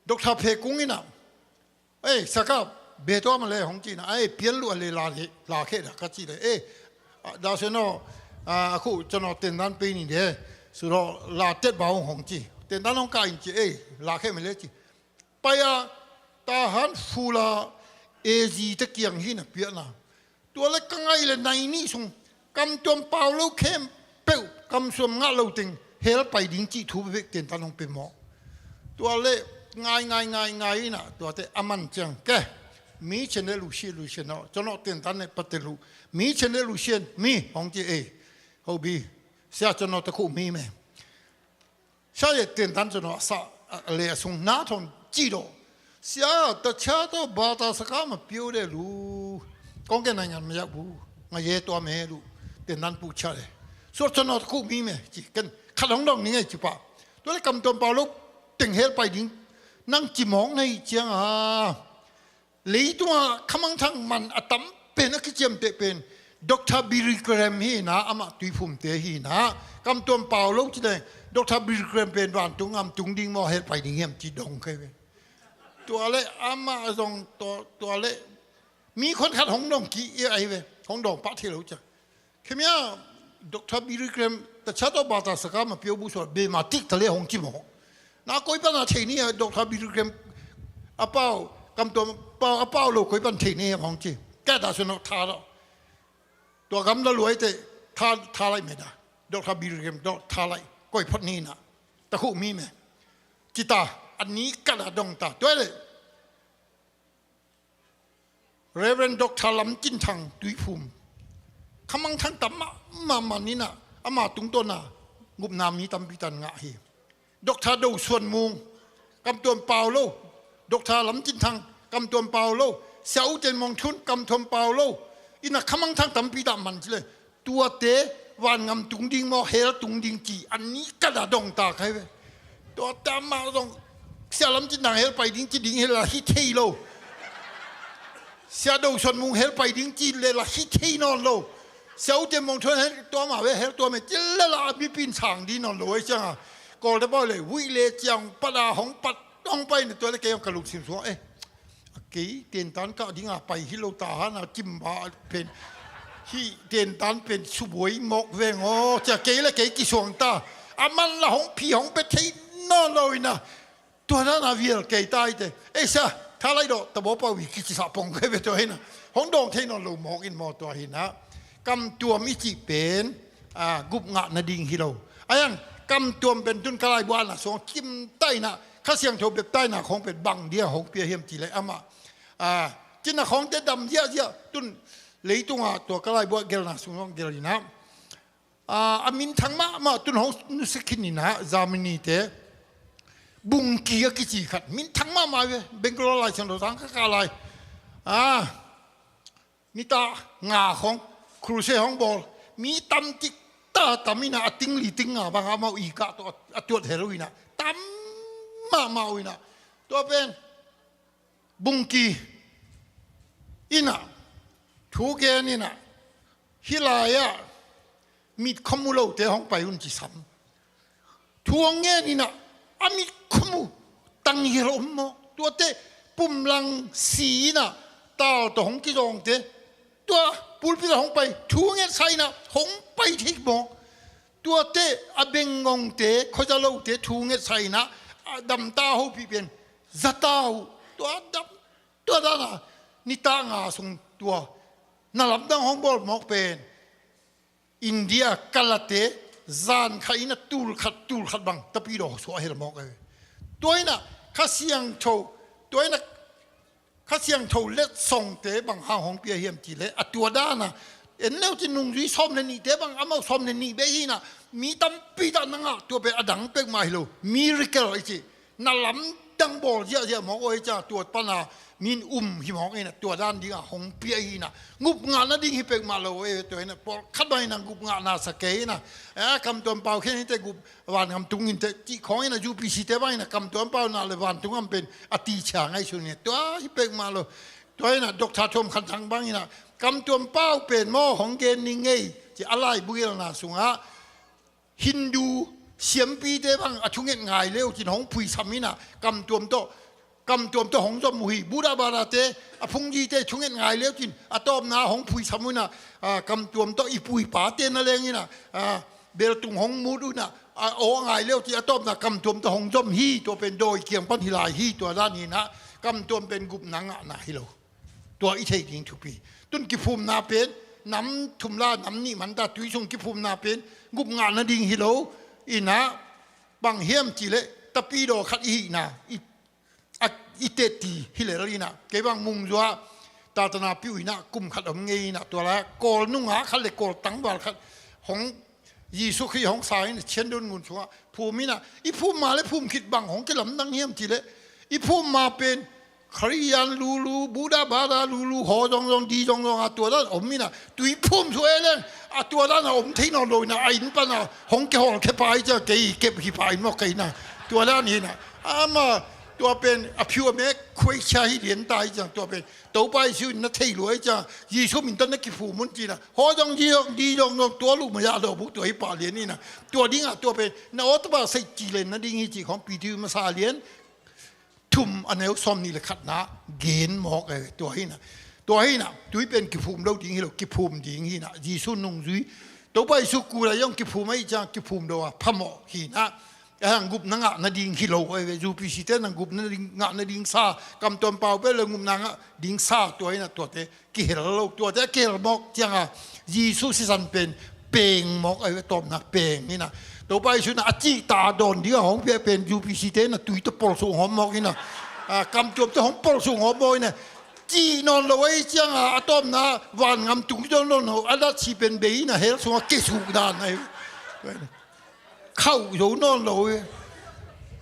Doctor Phe Kung in ah, "Ei, saka, be tua ma le," hong ci-in ah, "Ei, pian luh a le la le, la khe da," ka cih leh, "Ei, a, da se no, a, a khu cano tendan pe ni de, su lo la tet ba hong," hong ci. "Tendan hong ka in," ci, "Ei, la khe ma le," ci. Pai a, Tahan Fula A G te kiang hi na piakna. Tua leh ka ngaih leh nai nih sung kamtuam pau lo khempeuh, kamtuam ngah lo teng hell pai ding cih thu bek tendan hong pe mawk. Tua leh ngai, ngai, ngai, ngai in ah, tuate a man ciang, "Ke, mi cene lu si lu si no, cano tendan ne pate lu, mi cene lu si en mi," hong ci ei. "Hobi, sia cano ta khu mi me. Sia ye tendan cano a sa, a le a sung na thon ci do. Sia ta cha to ba ta sa ka ma piu de lu. Kong ke na ngan ma yak bu. Nga ye tua me lu. Tendan pu cha le. Suat cano ta khu mi me," ci ken. "Khat hong dong ni ngai," ci pah. Tua leh kamtuam pau lo teng hell pai ding nang ci mawk na hih ciang a, leitungah khamangthang man a tam pen, a kiciamteh pen Doctor Billy Graham hi in ah, amah tuiphumte hi in ah. Kamtuam pau lo ci leng, Doctor Billy Graham pen vantung ah tung ding maw, hell pai ding hiam ci dong kei ve. Tua leh amah zong tua, tua leh mi khua khat hong dong kik ei ve, hong dong pah thei lo ciang. Khe mia, Doctor Billy Graham ta cha to ba ta sa ka ma piu bu suat be ma tik ta le hong ci mawk. Na koi pan a thei ni a, Doctor Billy Graham a pau, kamtuam pau a pau lo koi pan thei ni hong ci. Ka ta su no tha lo. Tua gam la luai te tha, tha lai me da. Doctor Billy Graham do tha lai. Koi phot ni na. Ta khu mi me. Ci ta, a ni ka la dong ta. Tua leh Reverend Doctor Lam Cin Thang tuiphum. Khamangthang tam mahmah man in ah, ama tungtawn ah ngupna mi tampi tan ngah hi. Doctor Do Suan Mung, kamtuam pau lo. Doctor Lam Cin Thang, kamtuam pau lo. Sia U Ten Mong Thun, kamtuam pau lo. In ah khamangthang tampi tan man ci leh, tuate vangam tung ding maw, hell tung ding ci, a ni ka la dong ta kei ve. Tua ta mah zong, Sia Lam Cin Thang hell pai ding ci ding hi la hi thei lo. Sia Do Suan Mung hell pai ding ci le la hi thei nawn lo. Sia U Ten Mong Thun hell tua ma ve, hell tua me ci le la a mi pin sang ding nawn lo ei ciang a. Kawl te pau leh, vui le ciang pat a hong pat, hong pai na tua leh kei hong ka lungsim sung ah, eh. A kei tentan kah ding a pai hi lo, Tahan a cim ba pen. Hih tentan pen subuai mawk veng aw. Cia kei leh kei kisuang ta. A man la hong phi hong pia thei nawn lo in ah. Tua na na vial kei ta ei te. Ei sia, tha lai dawh, ta baw pau vi kici sa pong kei ve tua hi na. Hong dawng thei nawn lo mawk in maw tua hi na. Kamtuam i cih pen, a, gup ngah nading hi lo. A yang, kamtuam pen tun ka laibu ah na suang kim ta in ah, Kha Siangtho bep ta in ah khawng pen bang dia hong pia hiam cih leh amah, a, cina khawngte dam ziahziah tun leitung ah tua ka laibu ah gelna sung zong gel in ah, a, a minthang mahmah tun hong nusia khin in ah Germany te Bungki a kici khat minthang mahmah ve, Bangalore Lai Siangtho sang ka kah lai. A, nitak nga khong crusade hong bawl, mi tam kik ta tam in ah, a ting li ting nga bang amau i kah tawh a tuat hel uh in ah, tam mahmah uh in ah. Tua pen Bungki in ah thu gen in ah, hih lai-ah mit khua mu lote hong pai un ci sam. Thu hong ngen in ah, a mit khua mu tang hi lo om maw? Tuate pumlang si in ah, tal tawh hong kizawngte, tua pulpit ah hong pai, thu ngetsa in ah hong pai thei maw? Tuate a bengngongte, khuaza lote thu ngetsa in ah, a damta hopih pen zata uh. Tua dam, tua dan a nitak nga sung tua na lamdang hong bawl mawk pen India kalate zan khat in ah tul khat, tul khat bang tapidaw suah hel mawk ahi. Tua in ah Kha Siangtho, tua in ah Kha Siangtho letsongte bang hang hong pia hiam cih leh, a tua dan a en leu cin nungzui sawm le nihte bang amau sawm le nih bek hi in ah, mi tampi tak na ngah tua pen a dang peuhmah hi lo, miracle i cih. Na lamdang bawl ziahziah mawk uh hi ciang, tua pan a min um hi mawk in ah, tua dan ding a hong pia hi in ah, ngupngah nading hi peuhmah lo uh hi. Tua in ah pawlkhat bang in ah ngupngah na sa kei in ah, eh, Kam Tuam Pau khen hi teh, gup, vangam tung in teh cih khawng in ah, U P C te bang in ah Kam Tuam Pau na le vantung gam pen a tichia ngaihsun in ah, tua hi peuhmah lo. Tua in ah Doctor Thom Khan Thang bang in ah, Kam Tuam Pau pen maw hong gen ning ei, ci a laibu gelna sungah Hindu siampite bang a thunget ngai leu cin hong phuisam in ah, Kam Tuam tawh, Kam Tuam tawh hong zom uh hi. Buddha barate, a phungzite thunget ngai leu cin a tawpna hong phuisam uh in ah, ah, Kam Tuam tawh i pu i pate na leng in ah, ah, beltung hong mut uh in ah, a aw ngai leu cin a tawpna Kam Tuam tawh hong zom hi. Tua pen dawi kiang pan hi lai hi. Tua dan hi in ah, Kam Tuam pen gupna ngahna hi lo. Tua i theih ding thupi. Tun kiphumna pen nam thum la nam nih man ta, tui sung kiphumna pen gupngah nading hi lo. In ah bang hiam cih leh tapidaw khat i hihna, i, a, i tetti hi lel in ah, kei bang Mungzua, Tatana pyu in ah kum khat om ngei in ah, tua la Kawl nungak khat le Kawl tangval khat hong, Jesu Khrih hong sa in ah, Chiandun ngun sungah phum in ah, i phum ma le phum khit bang hong kilamdang hiam cih leh, i phum ma pen Khristian lulu, Buddha bada lulu, haw zongzong, di zongzong a tua dan om in ah, tui phum suah e leng a tua dan a om thei nawn lo in ah, a inn pan a hong kihawlkhia pah hi ciang, kei kep hi pah in maw kei in ah, tua dan hi in ah. Ama tua pen a phiu a mek khuaikhia hi lian ta hi ciang, tua pen Topa Jesu in na thei lua hi ciang, Jesu min tawh na kiphum un ci in ah, haw zong, di zong, di zongzong, tua luh maya lo buk tua hi pah lian in ah. Tua ding ah tua pen na aw tapa seih ci len nading hi cih khawng Peter masa lian thum a neu sawm nih le khatna gen mawk e. Tua hi in ah, tua hi in ah, tui pen kiphum lo ding hi lo, kiphum ding hi in ah, Jesu nungzui, Topa Jesu kul a zong kiphum ahih ciang kiphum lo a phamawh hi in ah, a hang gupna ngah nading hi lo e. U P C te nang gupna ding, ngah nading sa, Kam Tuam Pau bel le gupna ngah ding sa, tua hi in ah, tuate kihel lo, tuate a kihel mawk ciang a, Jesu sisan pen peng mawk ahi ve, tawpna peng in ah. Topa Jesu in ah a cihta dawn ding a hong piak pen U P C te in ah tui tawh polsuh hawm mawk in ah, a, Kam Tuam tawh hong polsuh hawm mawk in ah, cih nawn lo ahi ciang a, a tawpna vangam tung dawn lo, a datsi pen bei in ah hell sungah kisuk dan ahi ve. Khauh zo nawn lo hi.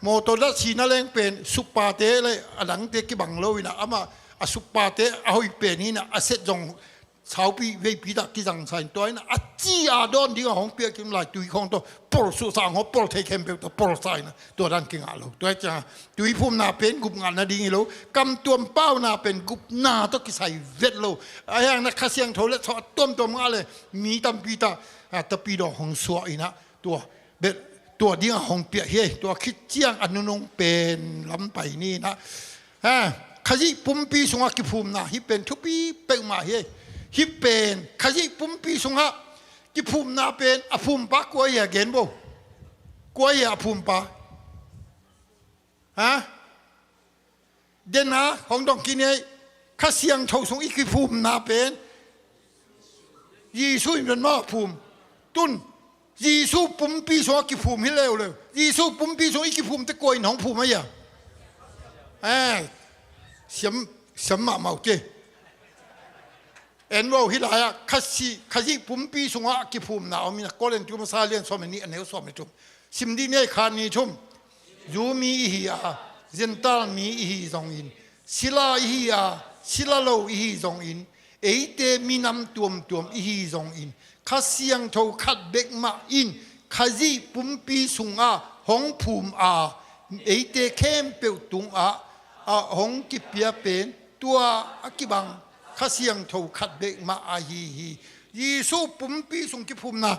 Mawtaw datsi na leng pen supate le a dangte kibang lo in ah, amah a supate a hoih pen hi in ah, a set zong saupi veipi tak kizangsa in, tua in ah a ci a dawn ding a hong piak kim lai tui khawng tawh polsuh, sang haw pol thei khempeuh tawh polsa in ah, tua dan kingah lo. Tua hi ciang a, tui phumna pen gupngah nading hi lo, Kam Tuam Pauna pen gupna tawh kisai vet lo. A hiang na Kha Siangtho le sawh a tuamtuam ngah le mi tampi tak, a, tapidaw hong suah in ah, tua bel, tua ding a hong piak hi. Tua khit ciang a nunung pen lam pai ni in ah, ha, Khazih pumpi sungah kiphumna hih pen thupi peuhmah hi. Hih pen Khazih pumpi sungah kiphumna pen a phumpa kua hi a, gen bo. Kua hi a phumpa? Ha? Den a, hong dong khin ei, Kha Siangtho sung i kiphumna pen Jesu in pen mah phum. Tun Jesu pumpi sungah kiphum hi leuleu. Jesu pumpi sung i kiphum teh kua in hong phum ahi a? Eh, siam, siam mahmah uh teh. En vo, hih lai-ah Khazih, Khazih pumpi sungah kiphumna om in ah, Korin tu masa lian sawm le nih, a neu sawm le thum. Sim dih ni ei, khat, nih, thum. Jew mi i hi a, Gentile mi i hi zongin, sila i hi a, sila lo i hi zongin, eite minam tuamtuam i hi zongin, Kha Siangtho khat bek mah in Khazih pumpi sungah hong phum a, eite khempeuh tungah a hong kipia pen tua a kibang Kha Siangtho khat bek mah ahi hi. Jesuh pumpi sung kiphumna,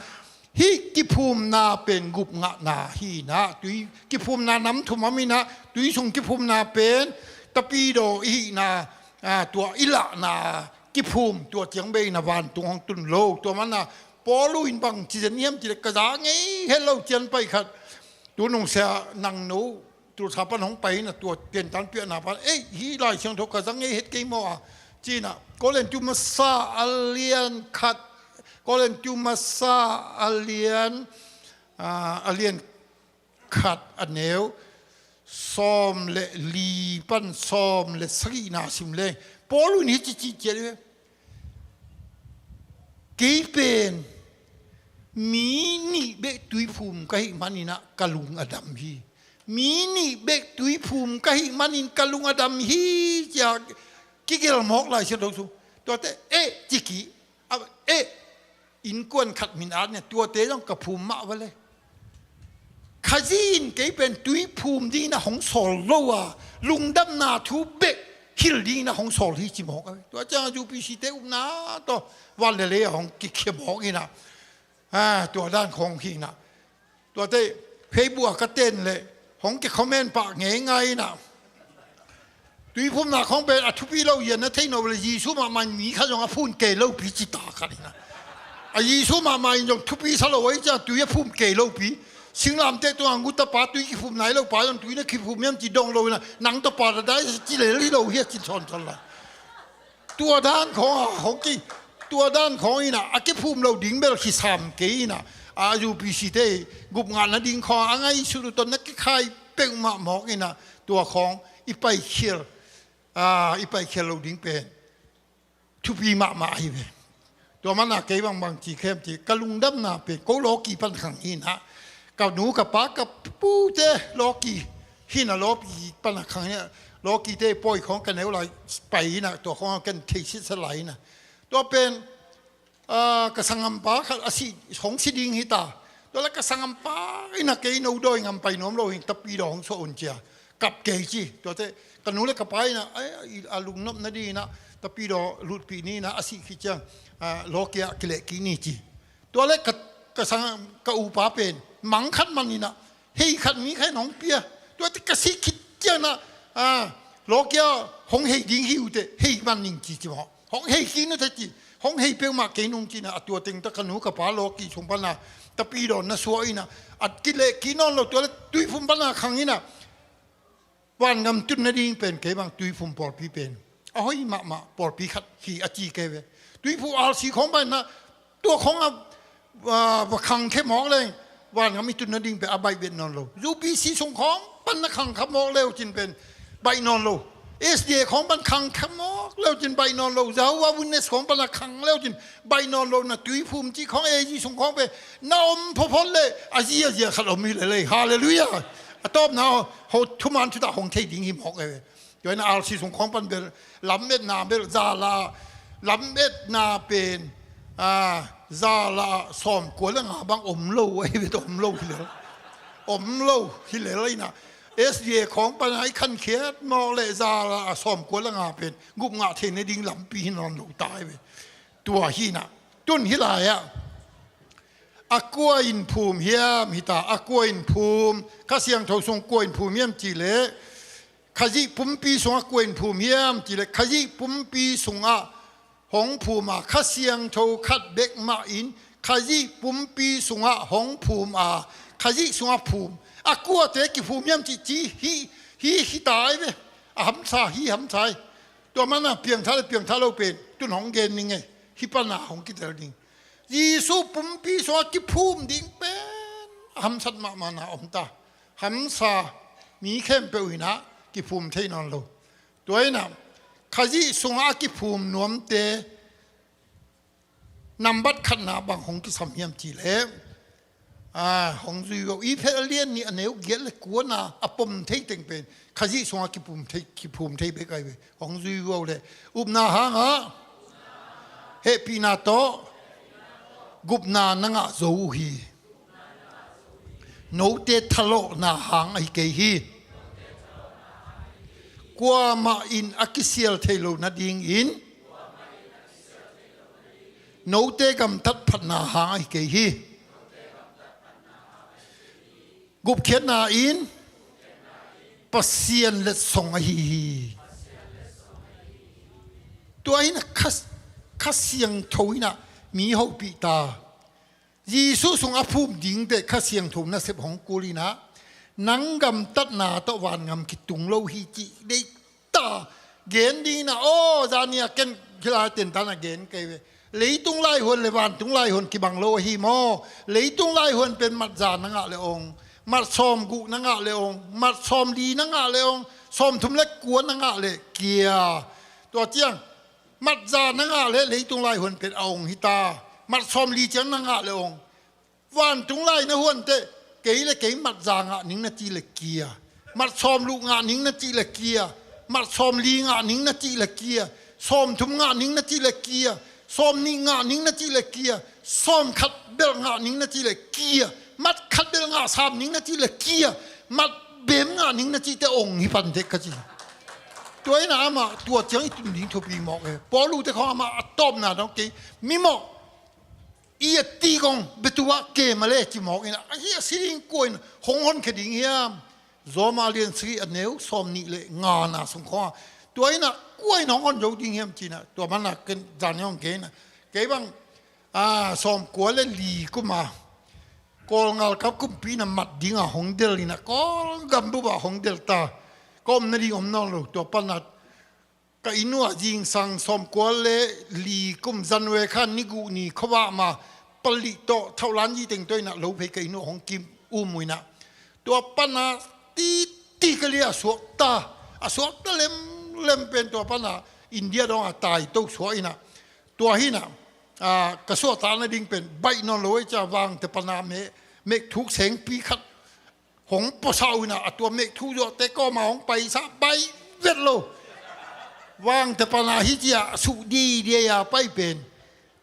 hih kiphumna pen gupngahna hi inah, tui kiphumna nam thum om inah, tui sung kiphumna pen tapidaw i hihna, aa, tua i lahna kiphum, tua ciang bei inah vantung hong tun lo. Tua manah Paul in bang ci zen hiam cih leh, ka za ngei het lo cianpai khat, tu nungsia nangno Tulsa pan hong pai inah tua tentan piahna pan, ei, hih Lai Siangtho ka za ngei het kei maw a, ci inah, Korintu masa a lian khat, Korintu masa a lian, aa, a lian khat a neu sawm le li pan sawm le sagihna sim leng, Paul in hih ci ci ciat hi ve. Kei pen mi nih bek tuiphum ka hih man inah ka lung a dam hi. Mi nih bek tuiphum ka hih manin ka lung a dam hi, cia kigelh mawk Lai Siangtho sung. Tuate, eh, ci kik, a, eh, innkuan khat min at nia, tuate zong ka phum mah va le. Khazih in kei pen tuiphum dingin a hong sawl lo a, lungdamna thu bek hilh dingin a hong sawl hi ci mawk a ve. Tua ciang a U P C te upna tawh van le lei a hong kikhia mawk inah, a, tua dan khawng hi inah. Tuate Facebook ah ka ten leh hong ki comment pah ngeingai inah. Tuiphumna khawng pen a thupi lo hi a, na thei nawn lo le, Jesuh mahmah in mi khat zong a phum kei lopi ci ta khat inah. A Jesuh mahmah in zong thupi sa lo ahi ciang tui a phum kei lopi. Singlamteh tungah ngu tapa tui kiphum nai lo pa zong tui na kiphum hiam ci dong lo inah, nang tapa dadai ci lel hi lo hi a ci sawnsawn lai. Tua dan khawng a hong ki, tua dan khawng inah a kiphum lo ding bel kisam kei inah, a U P C te gupngah nading khawng a ngaihsut uh tawh na kikhai peuhmah mawk inah, tua khawng i paikhial, a, i paikhial lo ding pen thupi mahmah ahi ve. Tua manah kei bangbang ci khem ci, ka lungdamna pen ko lawki pan khang hi inah, ka nu ka pa ka pute lawki hi inah, lawki pan a khang hi inah, lawkite pawi khawng ka neu lai pai inah, tua khawng ken thei sitsa lai inah. Tua pen, aa, ka sanggampa khat a si, hong si ding hi ta. Tua le ka sanggampa inah kei no dawi ngam pai nuam lo hi, tapidaw hong suah un cia. Kap kei ci. Tuate ka nu le ka pa inah, ai, a lungnop nading inah tapidaw lutpih ni inah, a sih khit ciang, aa, lawki ah kileh kik ni ci. Tua le ka, ka sang, ka upa pen mang khat man inah, hei khat mi khat in hong pia. Tuate ka sih khit ciang inah, a, lawki ah hong hei ding hi uh teh, hei man ning ci ci maw. Hong hei kik na teh ci. Hong hei peuhmah kei nung ci inah, a tua teng tawh ka nu ka pa lawki sung pan a tapidaw na suah inah, a kileh kik nawn lo, tua le tuiphum pan a khang inah, vangam tun nading pen kei bang tuiphum pawlpi pen a hoih mahmah pawlpi khat hi a ci kei ve. Tuiphum R C khawng pan inah, tua khawng a, a, va khangkhia mawk leng vangam i tun nading pen a baih bet nawn lo. U P C sung khawng pan na khangkhia mawk leu cin pen baih nawn lo. S D A khawng pan khangkhia mawk leu cin baih nawn lo. Jehovah Witness khawng pan a khang leu cin baih nawn lo. Na tuiphum cih khawng, A G sung khawng pen na om phawphawt le a zi a zia khat om hi lel ei. Halleluiah. A tawpna ho thuman thutak hong thei ding hi mawk ei ve. Tua in R C sung khawng pan bel lametna bel zala, lametna pen, a, zala sawmkua le nga bang om lo, ei ve, om lo hi lel. Om lo hi lel inah. S D A khawng pan a i khankhiat mawk le zala sawmkua le nga pen gupngah theih nading lampi hi nawn lo ta ei ve. Tua hi inah. Tun hih lai-ah a kua in phum hiam hi ta, a kua in phum, Kha Siangtho sung kua in phum hiam cih leh, Khazih pumpi sungah kua in phum hiam cih leh, Khazih pumpi sungah hong phum a, Kha Siangtho khat bek mah in Khazih pumpi sungah hong phum a, Khazih sungah phum. A kuate kiphum hiam cih ci hi, hi, hi ta ei ve. A hamsa hi, hamsa hi. Tua manah piangthak le piangthak lo pen tun hong gen ning ei. Hih pan a hong kitel ding. Jesuh pumpi sungah kiphum ding pen a hamsat mahmahna om ta. Hamsa, mi khempeuh inah kiphum thei nawn lo. Tua inah Khazih sungah a kiphum nuamte nambat khatna bang hong kisam hiam cih leh, a, hong zui vo, Efesa a lian nih a neu giat le kuana a pom thei teng pen Khazih sungah kiphum thei, kiphum thei bek ahi ve. Hong zui vo le upna hangah hehpihna tawh gupna na ngah zo uh hi. Note thalawhna hang ahi kei hi. Kuamah in a kisial thei lo nadingin note gamtat phatna hang ahi kei hi. Gupkhiatna in Pasian letsong ahi hi. Tua in a kha, Kha Siangtho in a mi hopih ta. Jesuh sung a phum dingte Kha Siangtho nasep hong kul in a, nang gamtatna tawh vangam kitung lo hi cih deih ta. Gen ding in a, aw, zani a ken khilai tentan a gen kei ve. Leitung laihuan le vantung laihuan kibang lo ahi maw? Leitung laihuan pen matza na ngah le ong, mat sawm guh na ngah le ong, mat sawm li na ngah le ong, sawm thum le kua na ngah le kia. Tua ciang matza na ngah le leitung laihuan pen a ong hi ta. Mat sawm li ciang na ngah le ong. Vantung lai na huan teh, kei le kei matza ngah ning na cih le kia. Mat sawm luh ngah ning na cih le kia. Mat sawm li ngah ning na cih le kia. Sawm thum ngah ning na cih le kia. Sawm nih ngah ning na cih le kia. Sawm khat belh ngah ning na cih le kia. Mat khat belh ngah sam ning na cih le kia. Mat bem ngah ning na cih teh ong hi pan teh ka ci. Tua in a amah tua ciang i tun ding thupi mawk e. Paulu te khawng amah a tawpna dong kei. Mi mawk i a ti kong betu ah ke male ci mawk in a, ahi a si ding kua in hong honkhia ding hiam? Zawma lian sagih a neu sawm nih le ngana sung khawng a, tua in a kua in hong hon zo ding hiam ci in a, tua man a ken zan hong ke in a, kei bang, a, sawm kua le li kum a Kawlngalkap kumpi in a mat ding a hong del in a, Kawlgam bup ah hong del ta. Ka om nading om nawn lo, tua pan a ka inn uh ah zingsang sawm kua le li kum January kha ni guh ni khuavak ma palih tawh thauhlan zi teng tawh in a lo phei ka inn uh ah hong kim um uh in a, tua pan a titi ka lia a suakta, a suakta lemlem pen tua pan a India dong a tai to suak in a, tua hi in a, a, ka suahtak nading pen baih nawn lo ei cia Vangte pan a me, mekthuk sengpi khat hong puasah uh in a, a tua mekthuk zuahte kawm a hong paisa baih vet lo. Vangte pan a hi cia suh didiai a pai pen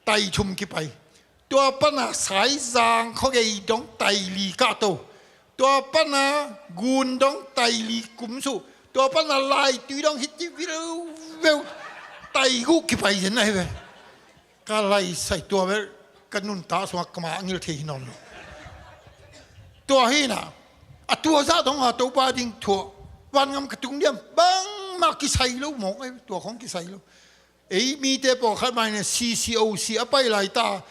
tai thum kipai. Tua pan a Saizang khuagei dong tai li kahto. Tua pan a Gun dong tai li kumsuh. Tua pan a Laitui dong hiti vilveu tai guh kipai zen ahi ve. Ka laisai tua bel ka nuntak sungah ka ma a ngil thei hi nawn lo. Tua hi in a, a tua zah dong a Topa ding thuah vangam ka tung diam, bangmah kisai lo mawk ahi, tua khawng kisai lo. Ei mite pawlkhat mah in a C C O C a pai lai ta,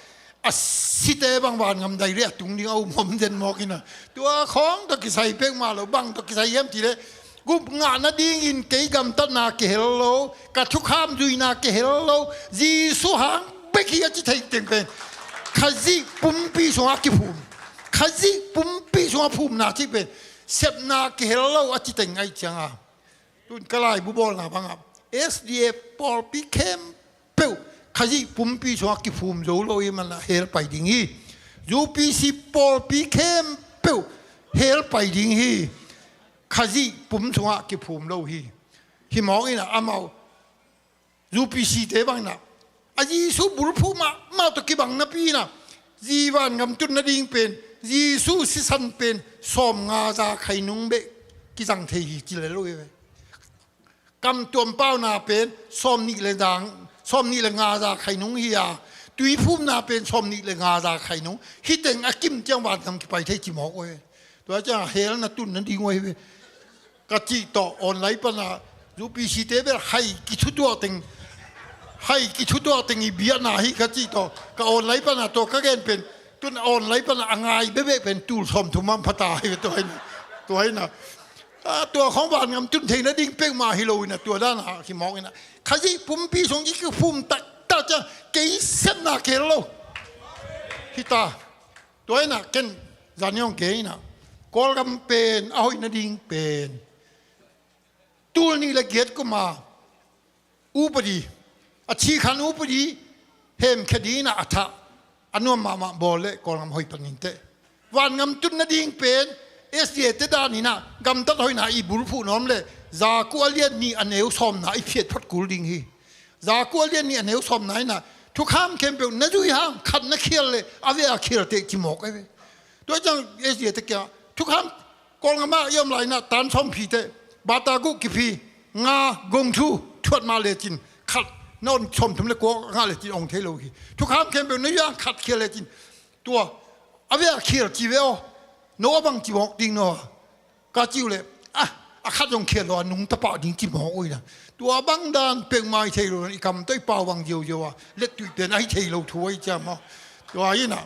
a site bang vangam dai le a tung ding a um om den mawk in a, tua khawng tawh kisai pek mah lo, bang tawh kisai hiam ti le, gup ngah nadingin kei gamtatna kihel lo, ka thukham zuihna kihel lo, Jesuh hang bek hi a ci thei teng pen Khazih pumpi sungah kiphum. Khazih pumpi sungah phumna cih pen sepna kihel lo a ci teng ahi cianga, tun ka laibu bawlna bangah S D A pawlpi khempeuh Khazih pumpi sungah kiphum zo lo hi man a hell pai ding hi. U P C pawlpi khempeuh hell pai ding hi. Khazih pum sungah kiphum lo hi. Hi mawk in a amau U P C te bang in a, a Jesuh bulphuh mahmah tawh kibang napi in a, zi vangam tun nading pen Jesuh sisan pen sawm nga za khainung beh kizang thei hi ci le lo hi ve. Kam tuam pauna pen sawm nih le dang, sawm nih le nga za khainung hi a, tuiphumna pen sawm nih le nga za khainung. Hih teng a kim ciang vangam kipai thei ci mawk uh hi. Tua ciang hell na tun nading uh hi ve. Ka cih tawh online pan a U P C te bel hai kithutuah teng, hai kithutuah teng i biakna hi ka cih tawh, ka online pan a tua ka gen pen, tun online pan a a ngai bebeh pen tul sawm thum ah phata hi ve tua hi na. Tua hi na. A, tua khawng vangam tun theih nading peuhmah hi lo in a, tua dan a hi mawk in a. Khazih pumpi sung i kiphum taktak ciang kei sepna kihel lo. Hi ta. Tua in a ken zan hong kei in a, Kawlgam pen a hoih nading pen tul nih le giat kum a upadi, a cikhan upadi hemkhia ding in a a thah a nuam mahmah bawl le Kawlgam hoih pan in teh. Vangam tun nading pen S D A te dan in a gamtat hoihna i bulphuh nuam le Jakob a lian nih a neu sawmna i phiat phot kul ding hi. Jakob a lian nih a neu sawmna in a Thukham khempeuh na zui hang khat na khial le a veh a khial teh ci mawk e ve. Tua ciang S D A te kiangah thukham Kawlngam ah i om lai inah tan sawmpi teh bata guh kiphi nga gong thu thuat mah lecin khat na on sawmthum le kua ngah lecin ong thei lo hi. Thukham khempeuh na zui hang khat khial lecin tua a veh a khial ci ve aw. No a bang ci mawk ding no a ka ci uh leh a a khat zong khial lo a nungta pah ding ci mawk uh inah tua bang dan peuhmah i thei lo i kam tawh i pau bang ziauziau a lettuih pen a hi thei lo thu a hi ciam aw. Tua inah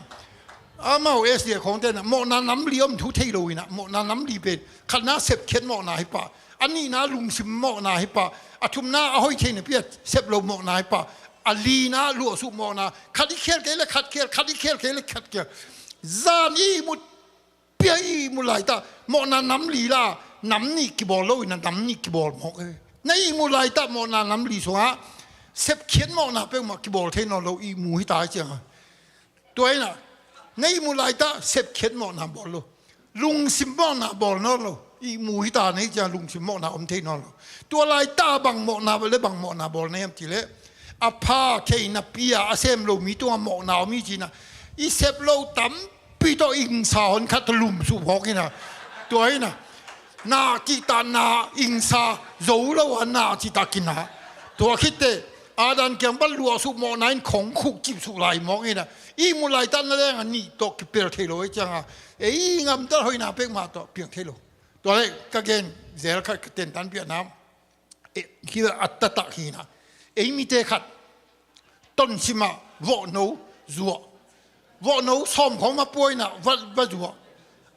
amau S D A khawngte inah mawhna nam li om thu thei lo inah mawhna nam li pen khatna sepkhiat mawhna hi pah, a nihna lungsim mawhna hi pah, a thumna a hoih theihna pi a sep lo mawhna hi pah, a lina luahsuh mawhna, khat i khial kei le khat khial, khat i khial kei le khat khial. Zan i ihmut pia i ihmut laitah mawhna nam li la nam nih kibawl lo inah nam nih kibawl mawk e. Na ihmut laitah mawhna nam li sungah sepkhiat mawhna peuhmah kibawl thei nawn lo ihmu hi ta ciangah. Tua inah na ihmut laitah sepkhiat mawhna bawl lo, lungsim mawhna bawl nawn lo, ihmu hi ta na hi ciangah lungsim mawhna om thei nawn lo. Tua laitah bang mawhna le bang mawhna bawl na hiam cileh a pha theihna pi a a sem lo mi tungah mawhna om hi cinah i sep lo tampi tawh ingsa hon khat tawh lumsuh phawk inah tua inah na cihta na ingsa zo lo a na cihta kina. Tua khitteh Adam kiang bal luahsuh mawhna in khong khuk cipsuh lai mawk inah ihmut laitah na leng a nih tawh kipel thei lo ei cianga ei ngamdal hoihna pekmah tawh piang thei lo. Tua leh ka gen zel khat ka tentan piahnam hi a taktak hinah ei mite khat tonsimah vawhno zuah, vawhno sawm khawng mah puainah va zuah.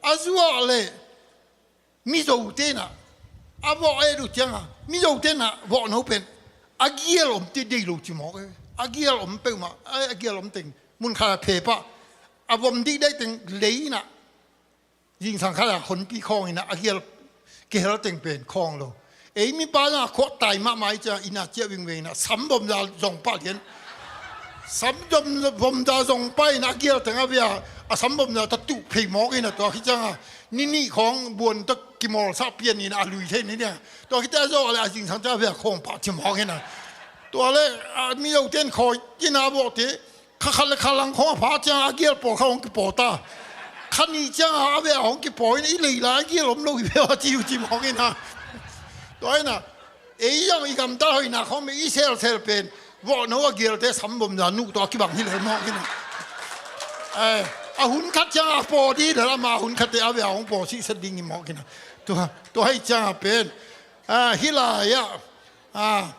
A zuah leh Mizo tenah a vawh et uh cianga Mizo tenah vawhno pen a gial om te dei lo ci mawk e. A gial om peuhmah a gial om teng mun khat a phepah a vom dikdek teng lei inah zingsang khat a honpi khawng inah a gial kihel teng pen khawng lo. Ei mipa zong a khuah tai mahmah i ciah inah ciah vingveng inah sambomza zong pah lian. Sambomza zong pah inah a gial teng a via a sambomza ta tuh phei mawk inah tua khi cianga ni nih khawng buan ta kimawlsah pian inah a lui thei ni nia. Tua khi ciah a zawh leh a zingsang ciah a via khawng pah ci mawk inah tua leh a Mizo ten khawi inah a vawhte kha khat le kha lang khawng a pha cianga a gial pawl kha hong kipaw ta. Kha nih cianga a veh a hong kipaw in i lei lai a gial om lo hi veh a ci uh ci mawk inah. Tua inah ei zong i gamtat hoihna khawng meh i selsel pen vawhno a gialte sambomza nuh tawh a kibang hi lel mawk inah. A hun khat cianga a paw dih lel ama a hun khatte a veh a hong paw sihset ding hi mawk inah. Tua tua hi cianga pen hi lai-ah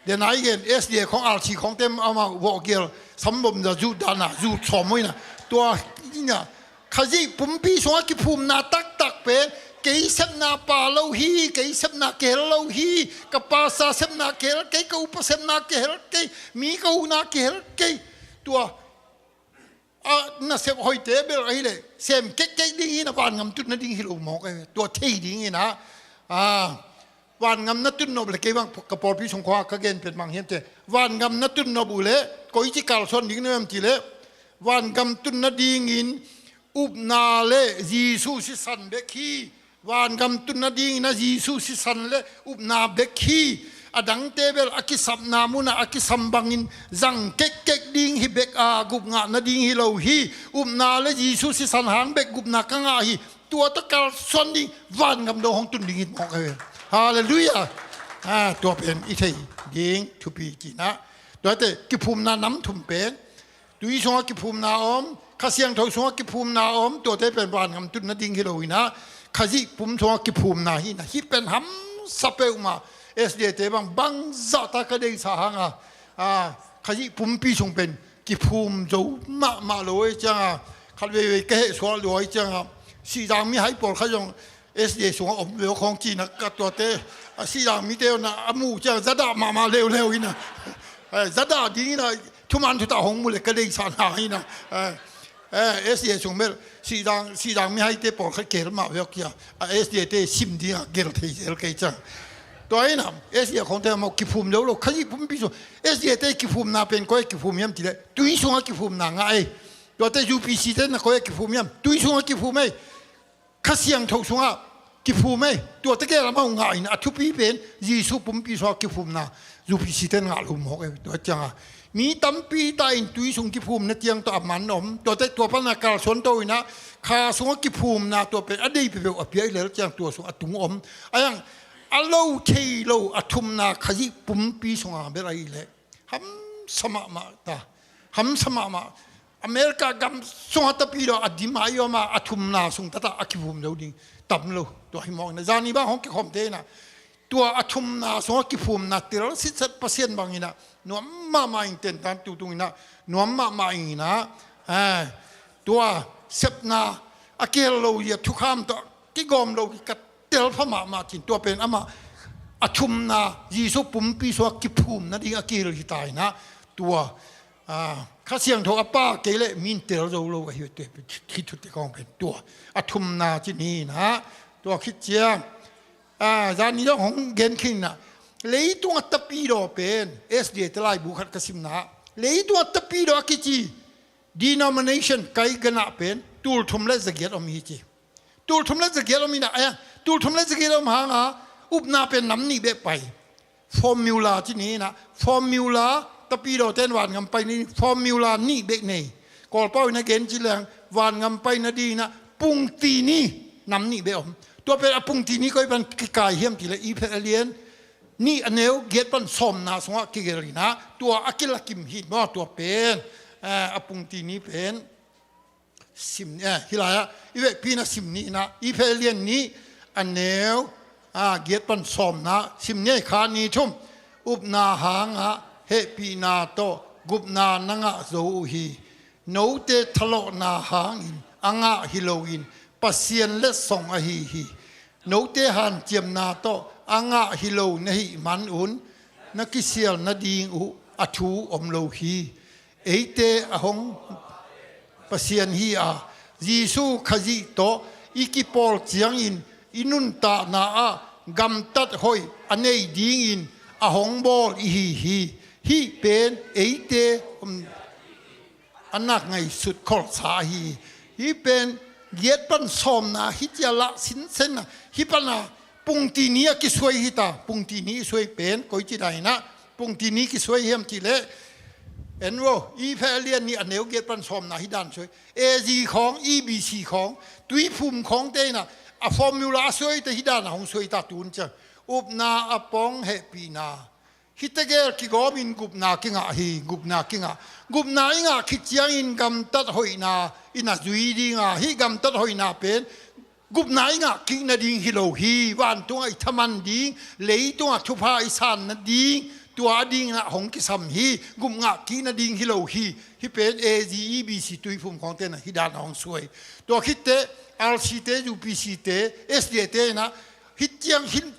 Denai gen S D A khawng R C khawngte amah vawhgial sambomza zuh dana zuh sawm uh inah tua inah Khazih pumpi sungah kiphumna taktak pen kei sepna pa lo hi, kei sepna kihel lo hi, ka pasa sepna kihel kei, ka upa sepna kihel kei, mi ka huhna kihel kei. Tua a nasep hoihte bel ahileh sem kekkek ding hi inah vangam tut nading hi lo mawk e. Tua thei ding inah vangam na tut nop le kei bang ka pawlpi sung khua ka gen pen bang hiam te vangam na tut nop uh leh koici kalsuan ding na hiam cileh vangam tut nadingin upna le Jesu sisan bek hi. Vangam tut nadingin a Jesu sisan le upna bek hi. A dangte bel a kisapna munah a kisam bangin zang kekkek ding hi bek a gupngah nading hi lo hi. Upna le Jesu sisan hang bek gupna ka ngah hi. Tua tawh kalsuan ding vangam dong hong tun ding hi mawk e. Halleluiah. Tua pen i thei ding thupi cinah tuate kiphumna nam thum pen tui sungah kiphumna om, Kha Siangtho sungah kiphumna om, tuate pen vangam tut nading hi lo inah Khazih pum sungah kiphumna hi inah hih pen hamsa peuhmah. S D A te bang bangzahta ka deihsa hanga Khazih pumpi sung pen kiphum zo mahmah lo ei cianga khat veivei ka hehsual lua ei cianga Sihzang mihai pawlkhat zong S D A sungah om veu khawng cinah ka tuate a Sihzang mite unah a muh ciang zadah mahmah leuleu inah zadah ding inah thuman thutah hong mu le ka deisahna inah S D A sung bel Sihzang Sihzang mihaite pawlkhat kihel mah veu kia a S D A te sim dingah gel thei zel kei ciang. Tua inah S D A khawngte amau kiphum lo lo Khazih pumpi sung S D A te kiphumna pen koi a kiphum hiam cileh tui sungah kiphumna ngah ei. Tuate U P C te na koi a kiphum hiam tui sungah kiphum ei. Kha Siangtho sungah kiphum ei. Tuate gel amau ngah in a thupi pen Jesu pumpi sungah kiphumna U P C ten ngah lo mawk ei. Tua cianga Mi tampi ta in tui sung kiphumna tiang tawh a man om. Tuate tua pana kalsuan to inah kha sungah kiphumna tua pen a dei peuhpeuh a piak lel ciang tua sung a tung om. A yang a lo thei lo a thumna Khazih pumpi sunga bel a ih leh hamsa mahmah ta. Hamsa mahmah. America gam sungah tapidaw a dim a i om a, a thumna sung tata a kiphum zo ding tam lo. Tua hi mawk inah zani bang hong kikhawmte inah tua a thumna sungah kiphumna tel sitset Pasian bang inah nuam mahmah in tentan tutung inah nuam mahmah inah, eh, tua sepna a kihel lo hi a thukham tawh kigawm lo hi ka telpha mahmah cin tua pen amah a thumna Jesuh pumpi sungah kiphum nading a kihel hi ta inah tua, ah, Kha Siangtho a pa kei leh min tel zo lo ahi tua hi thute kong pen tua a thumna cin hi inah tua khit ciang, ah, zani dong hong gen khin inah leitung a tapidaw pen S D A te laibu khat ka simna leitung a tapidaw a kici denomination kai ganah pen tulthum le zagiat om hi ci. Tulthum le zagiat om inah, eh, tulthum le zagiat om hanga upna pen nam nih bek pai. Formula ci ni inah formula tapidaw ten vangam pai ni formula nih bek nei. Kawlpau inah gen ci leng vangam pai nading inah pungti ni nam nih bek om. Tua pen a pungti ni koi pan kikai hiam ti le i phet a lian nih a neu giat pan sawmna sungah kigel inah tua a kilakim hi maw tua pen, eh, a pungti ni pen sim, eh, hi lai-ah i vekpi inah sim ni inah i phet a lian nih a neu, ah, giat pan sawmna sim ni a i kha ni thum. Upna hangah hehpihna tawh gupna na ngah zo uh hi. Note thalawhna hangin a ngah hi loin Pasian letsong ahi hi. Note hanciamna tawh a ngah hi lo na hih manun na kisial nading uh a thu om lo hi. Eite a hong Pasian hi a, Jesuh Khazih tawh i kipawl ciangin i nuntakna ah gamtat hoih a nei dingin a hong bawl i hi hi. Hih pen eite, um, a nak ngaihsut kholhsa ahi hi. Hih pen giat pan sawmna hi cia lah sinsenna hih pana pungti ni a kisuai hi ta. Pungti ni i suai pen koici dan inah pungti ni kisuai hiam ti leh en vo i phet a lian nih a neu giat pan sawmna hi dan suai. A G khawng, E B C khawng, tuiphum khawngte inah a formula a suai te hi dan a hong suai ta tun ciang upna a pawng hehpihna. Hih tegel kigawmin gupna kingah hi, gupna kingah. Gupna i ngah khit ciangin gamtat hoihna in a zui dinga, hih gamtat hoihna pen gupna i ngah kik nading hi lo hi. Vantungah i thaman ding, leitungah thupha i san nading, tua a dingin ah hong kisam hi. Gup ngah kik nading hi lo hi. Hih pen A G, E B C tuiphum khawngte inah hih dan a hong suai. Tua khitte R C te, U P C te, S D A te inah hih ciang hih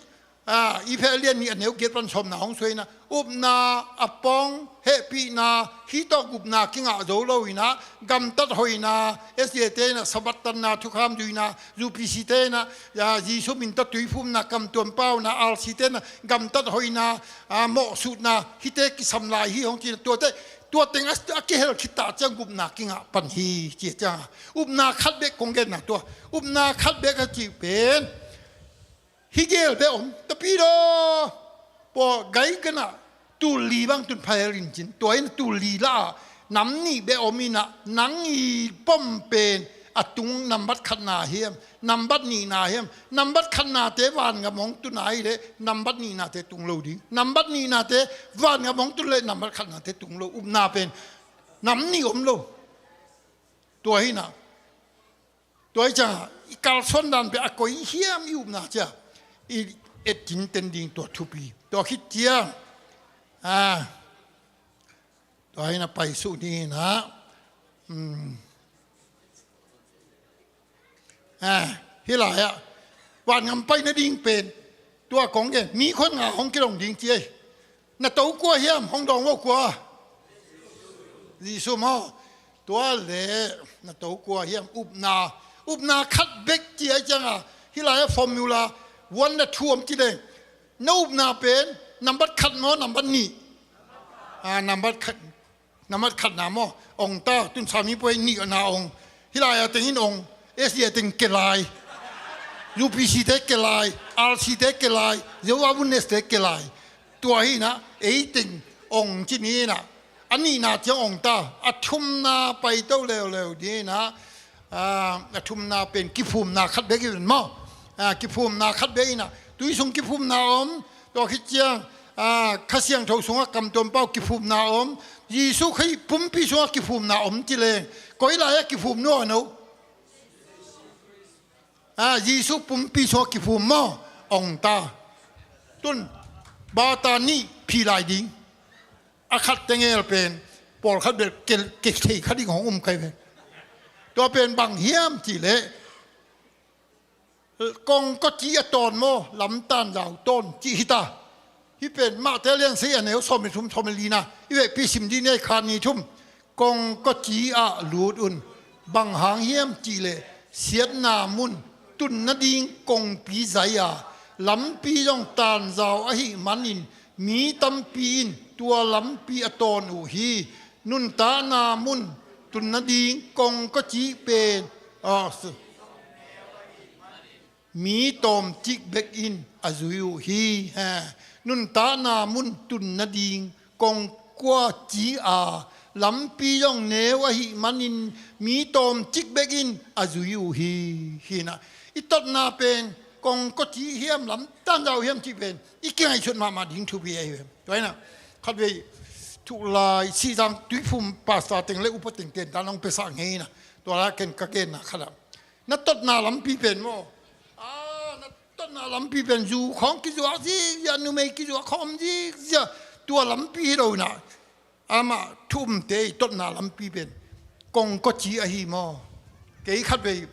a, i phet a lian nih a neu giat pan sawmna hong suai inah upna a pawng hehpihna hih tawh gupna kingah zo lo inah gamtat hoihna S D A te inah Sabbath tanna thukham zuina, U P C te inah, a, Jesuh min tawh tuiphumna kamtuam pauna, R C te inah gamtat hoihna, a, mawhsutna hihte kisam lai hi hong ci inah tuate, tua teng a, a kihel khit ta ciang gupna kingah pan hi ci a ciang a upna khat bek kong genna tua upna khat bek a cih pen hih gel bek om. Tapidaw pawl gai ganah tul li bang tun pha hel in cin tua in tul li lah ah nam nih bek om inah nang i pom pen a tung nambat khatna hiam, nambat nihna hiam? Nambat khatnate vangam hong tun a hi leh nambat nihnate tung lo ding. Nambat nihnate vangam hong tun leh nambat khatnate tung lo. Upna pen nam nih om lo. Tua hi inah tua hi ciangah i kalsuan dan pia a koi hiam i upna cia i et cinten ding tua thupi. Tua khit ciang, a, tua hi inah paisuh ni inah, um, a, hih lai-ah vangam pai nading pen tua kong gen mi khuan nga hong kidong ding ci ei. Na to kua hiam? Hong dawng vo kua? Jesuh maw? Tua leh na to kua hiam? Upna, upna khat bek ci a hi ciangah hih lai-ah formula one le two om ci leng na upna pen nambat khat maw nambat nih? A, nambat khat. Nambat khatna maw? Ong ta, tun Sami puai nihna ong. Hih lai-ah tengin ong. S D A teng ke lai. U P C te ke lai. R C te ke lai. Jehovah Witness te ke lai. Tua hi inah ei teng ong ci ni inah a nihna ciang ong ta, a thumna paito leuleu ding inah, a, a thumna pen kiphumna khat bek in maw? A, kiphumna khat bek inah, tui sung kiphumna om, tua khit ciang, a, Kha Siangtho sungah kamtuam pau kiphumna om, Jesuh Khrih pumpi sungah kiphumna om ci leng, koi lai-ah kiphum nuam a no? A, Jesuh pumpi sungah kiphum maw? Ong ta. Tun, bata nih phi lai ding. A khat tengel pen, pawlkhat bel ke, ke thei kha ding hong um kai ve. Tua pen bang hiam cih leh, kongkawci a tawn maw, lam tanzau tawn cih hi ta. Hih pen Mate lian sagih a neu sawm le thum, sawm le lina, i vekpi sim dih ni, kha ni thum. Kongkawci ah lut un. Bang hang hiam cih leh siatna mun tun nading kongpi zai a, lampi zong tanzau ahih manin mi tampi in tua lampi a tawn uh hi. Nuntakna mun tun nading kongkawci pen, ah, mi tawmcik bek in a zui uh hi. He, nuntakna mun tun nading kongkawci a, lampi zong neu ahih manin mi tawmcik bek in a zui uh hi. Hi inah, i totna pen kongkawci hiam, lam tanzau hiam cih pen i kingaihsut mahmah ding thupi ahi ve. Tua inah, khatvei thuh lai, Sihzang Tuiphum pastor teng le upa teng tentan hong piasak ngei inah, tua la ken ka genna khat ah, na totna lampi pen maw? A, na totna lampi pen zu khawng kizuak zikziak, numei kizuak khawng om zikziak, tua lampi hi lo inah. Amah thu umte i totna lampi pen kongkawci ahi maw? Kei khatvei,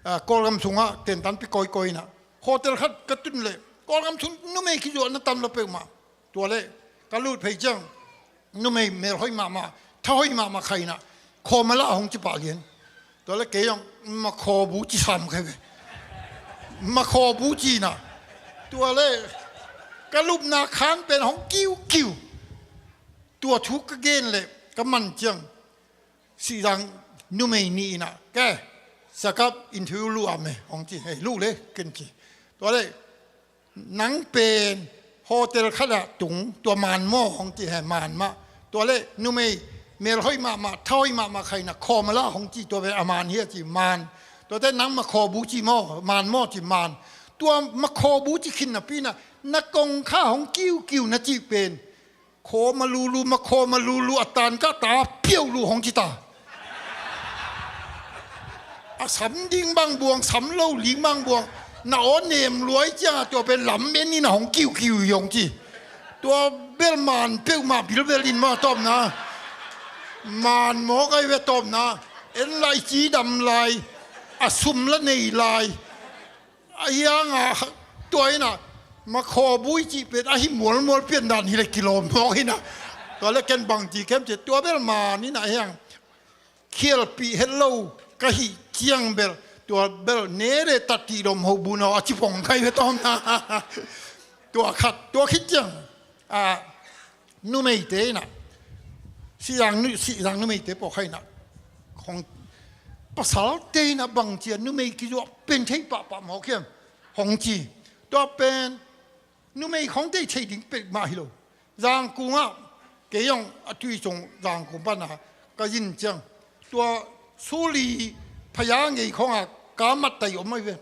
a, Kawlgam sungah tentan pi kawikawi inah, hotel khat ka tun leh Kawlgam sung numei kizuakna tam lo peuhmah. Tua leh ka lut phei ciang, numei melhoih mahmah, thahoih mahmah khat inah, khawmala hong ci pah lian. Tua leh kei zong makhawbu ci sam kha ve. Makhawbu ci inah. Tua leh ka lupna khan pen hong kiukiu. Tua thu ka gen leh ka man ciang, Sihzang numei nih inah, ke, sakap interview luh a me, hong ci, hei, luh le, ken ci. Tua leh, nang pen hotel khat ah tung, tua man maw, hong ci, he, man mah. Tua leh numei melhoih mahmah, thahoih mahmah khat inah, khawmala hong ci, tua pen a man hi a ci, man. Tua teh nang makhawbu ci maw, man maw ci, man. Tua makhawbu ci khin napi inah, na kongkha hong kiukiu na cih pen, khawma lulu, makhawma lulu, a tan kah ta piau lu hong ci ta. A sam ding bang buang, sam lo ding bang buang, na aw nem luai ciangah tua pen lam en inah hong kiukiu hi hong ci. Tua bel man peuhmah bilbel in maw, tawpna. Man mawk ahi ve, tawpna. En lai, cidam lai, a sum la nei lai. A hiang a, tua inah, makhawbu i cih pen a hi mualmual pian dan hi leh kilawm mawk inah. Tua leh ken bang ci kem ci, tua bel man inah hiang, khialpih het lo ka hih ciang bel, tua bel nere tatih dom ho bu no a ci pong kai ve tawm na. Tua khat, tua khit ciang, a, numeite inah, Sihzang nu-, Sihzang numeite pawlkhat inah, hong, pasalte inah bang ci a numei kizuak pen thei pahpah mawk hiam, hong ci. Tua pen numei khawng thei thei ding peuhmah hi lo. Zangkung ah, kei zong a tui cung Zangkung pan a ka zin ciang, tua suli phaya ngei khawng a ka mattai om ahi ve.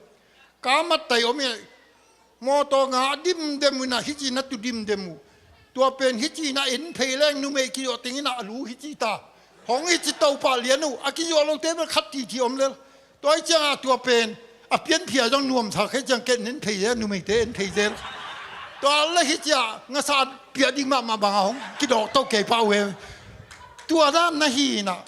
Ka mattai om i, mawtaw nga a dimdem uh inah, hih ci na tu dimdem uh. Tua pen hih ci na en phei leng numei kizuak teng inah a lu hih ci ta. Hong hih ci to pah lian uh, a kizuak lote bel khat titi om lel. Tua ih ciangah tua pen a pianphi a zong nuamsa khei ciang ken en phei zel, numeite en phei zel. Tua le hih ciah ngasa piah ding mahmah bangah hong kidawk to kei pah uh e. Tua dan na hi inah,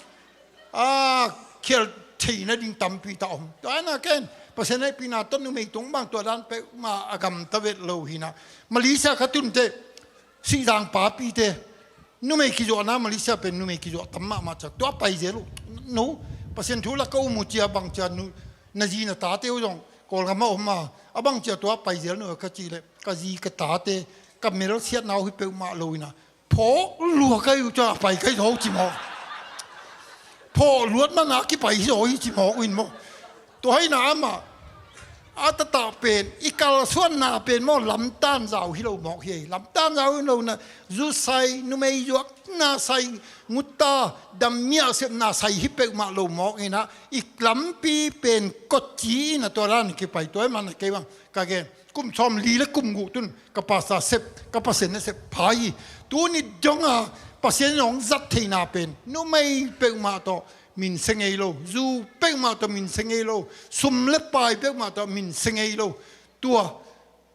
a, khial theihna ding tampi ta om. Tua inah ken Pasian hehpihna tawh numei tung bang tua dan peuhmah a gamta vet lo hi inah, Malaysia ka tun teh, Sihzang papite, numei kizuakna Malaysia pen numei kizuak tam mahmah ciang tua pai zel uh. No, Pasian thu lak ka um uh cia bang cia nu, na zi na tate uh zong Kawlgam a om a, a bang cia tua pai zel no ka cih leh, ka zi ka tate, ka mel siatna uh hi peuhmah lo inah, phawk lua kai uh cia a pai kai zaw uh ci mawk. Phawk luat mana kipai hi zaw uh hi ci mawk uh in maw. Tua hi inah amah A taktak pen i kalsuanna pen maw, lamtan zau hi lo mawk hi. Lamtan zau hi lo na, zu sai, numei zuakna sai, ngutta dammiah sepna sai hi peuhmah lo mawk hi na, i lampi pen kotci hi na, tua dan kipai. Tua hi mana kei bang ka gen, kum sawmli le kum guk tun ka pastor sep, ka Pasian na sep pha hi. Tuni dong a Pasian in hong zat theihna pen numei peuhmah tawh min se ngei lo, zu peuhmah tawh min se ngei lo, sum le pai peuhmah tawh min se ngei lo. Tua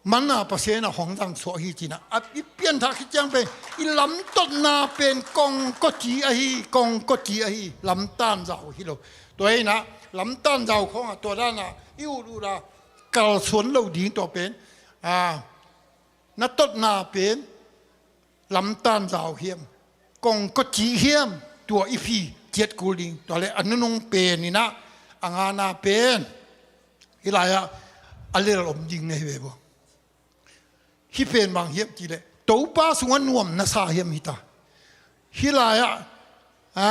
mana Pasian in a hong zang suak hi ci na, a i pianthak khit ciang pen i lamtotna pen kong kotci ahi, kong kotci ahi, lamtan zau hi lo. Tua hi na, lamtan zau khawng a, tua dan a i ut ut a kalsuan lo ding, tua pen a na totna pen lamtan zau hiam, kong kotci hiam, tua i phi ciat kul ding. Tua le a nunung pen hi na, a ngana pen hi lai-ah a lel om ding na hi ve bua. Hi pen bang hiam cih leh Topa sungah nuam na sa hiam hi ta. Hi lai-ah a,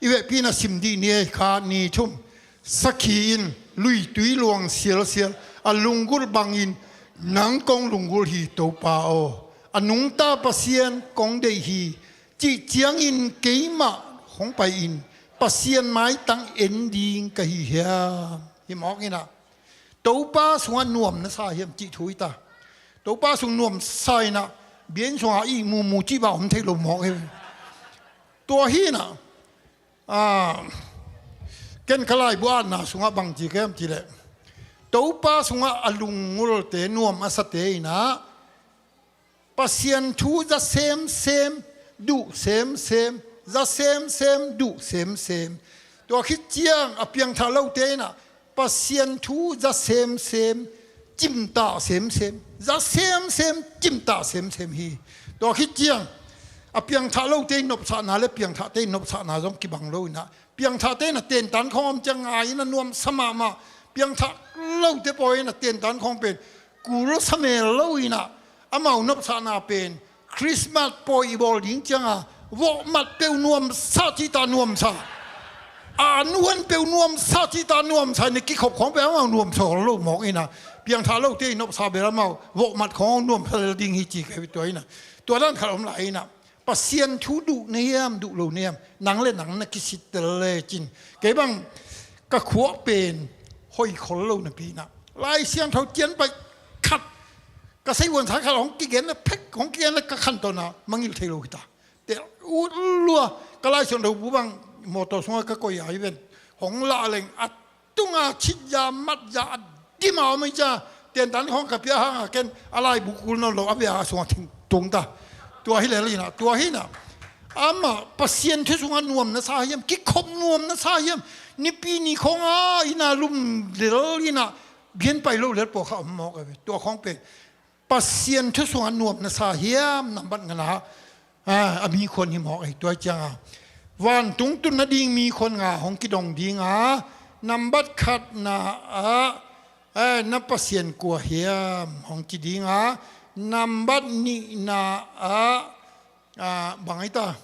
i vekpi na sim dih ni ei, khat, nih, thum. Sakhi in luitui luang sialsial, a lunggulh bangin nang kong lunggulh hi Topa aw. A nungta Pasian kong deih hi cih ciangin keimah hong pai-in Pasian maitang en ding ka hi hiam? Hi mawk hi na. Topa sungah nuam na sa hiam cih thu hi ta. Topa sung nuam sa hi na, biainn sungah i mumu cih bang om thei lo mawk hi. Tua hi na, a, ken ka laibu atna sungah bang ci ka hiam cih leh, Topa sungah a lunggulhte, nuam a sate hi na, Pasian thu za semsem, duh semsem, za semsem, duh semsem. Tua khit ciang a piangthak lote in ah Pasian thu za semsem, cimtah semsem, za semsem, cimtah semsem hi. Tua khit ciang a piangthak lote in nopsakna le piangthakte in nopsakna zong kibang lo in ah, piangthakte in ah tentan khawng om ciang ngai in ah nuamsa mahmah. Piangthak lote pawi in ah tentan khawng pen kul sa mel lo in ah, amau nopsakna pen Christmas pawi i bawl ding ciang a, vawhmat peuh nuamsa cihta nuamsa, a nuan peuh nuamsa cihta nuamsa in ah kikhop khawng pen amau nuamsa lo mawk in ah, piangthak lote in nopsa bel amau vawhmat khawng nuamsa lel ding hi ci ka hi. Tua in ah, tua dan khat om lai in ah, Pasian thu duh na hiam, duh lo na hiam, nang le nang na kisittel le cin. Kei bang ka khuak pen hoih khol lo napi in ah, Lai Siangtho cian baih khat, ka seivuan sa khat hong kigen na phek, hong kigen na ka khantawn ah mangngilh thei lo hi ta. Te ut lua, ka Lai Siangtho bu bang mawtaw sungah ka koih a, i ven hong lah leng a tunga khitza matza a dim a om hi cia. Tentan khawng ka pia hang a ken a laibu kul nawn lo a bia a sungah thing tung ta. Tua hi lel in ah, tua hi in ah, amah Pasian thu sungah nuam na sa hiam, kikhop nuam na sa hiam, Nipi ni khawng a inn a lum lel in ah, bian pai lo lel pawlkhat om mawk a ve. Tua khawng pen Pasian thu sungah nuam na sa hiam, nambat ngana ah, a mikhuan hi mawk ei. Tua ciang a vantung tun nading mikhuan nga hong kidong ding a, nambat khatna ah, eh, na Pasian kua hiam hong ci ding a, nambat nihna ah, ah, bang ei ta,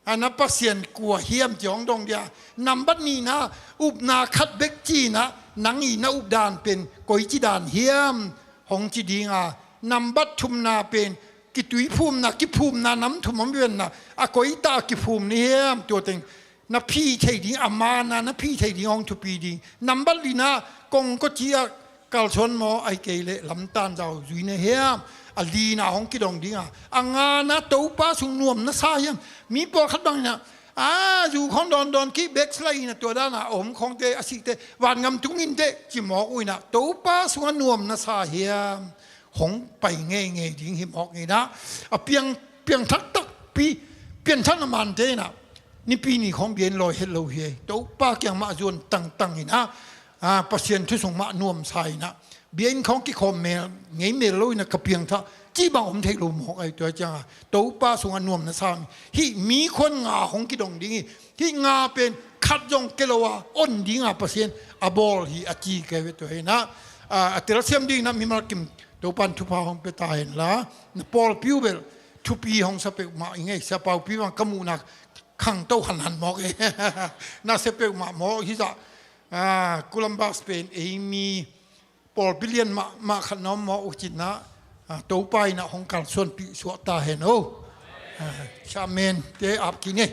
a na Pasian kua hiam ci hong dong dia. Nambat nihna, upna khat bek ci in ah, nang i na updan pen koici dan hiam hong ci ding a, nambat thumna pen kituiphumna, kiphumna nam thum om hi ven na, a koitah a kiphum na hiam, tua teng na phih thei ding, a man a na phih thei ding hong thupi ding. Nambat lina, kongkawci ah kalsuan maw, ahih kei leh lamtan zau zui na hiam, a lina hong kidong ding a, a ngana Topa sung nuam na sa hiam. Mi pawlkhat bang in ah, a, zu khawng dawndawn kih, backslide in ah, tua dan a om khawngte, a sihte vangam tung inteh ci mawk uh in ah, Topa sungah nuam na sa hiam, hong pai ngeingei ding hi mawk in ah, a piang, piangthak takpi, piangthak na mante in ah, Nipi ni khawng bian lawi het lo hi ei. Topa kiang mah zuan tangtang in ah, a, Pasian thu sung mah nuamsa in ah, biainn khawng kikhawm mel ngei mel lo in ah, ka piangthak cih bang om thei lo mawk ei. Tua ciang a Topa sungah nuam na sa hih mikhuan nga hong kidong ding hi. Hih nga pen khat zong kei lo a on ding a Pasian a bawl hi a ci ka hi ve. Tua hi in ah, a, a telsiam ding in ah mimal kim Topa in thupha hong pia ta hen la, na pawlpi uh bel thupi hong sa peuhmah i ngei. Sia Paupi bang ka muhna khangto hanhan mawk e. Na sia peuhmah mawk hi zah. Ah, Columbus pen ei mi pawlpi lian mahmah khat na om maw, uh cih na, ah, Topa in ah hong kalsuanpih suak ta hen aw. Ah, Shamen te ap kik ni.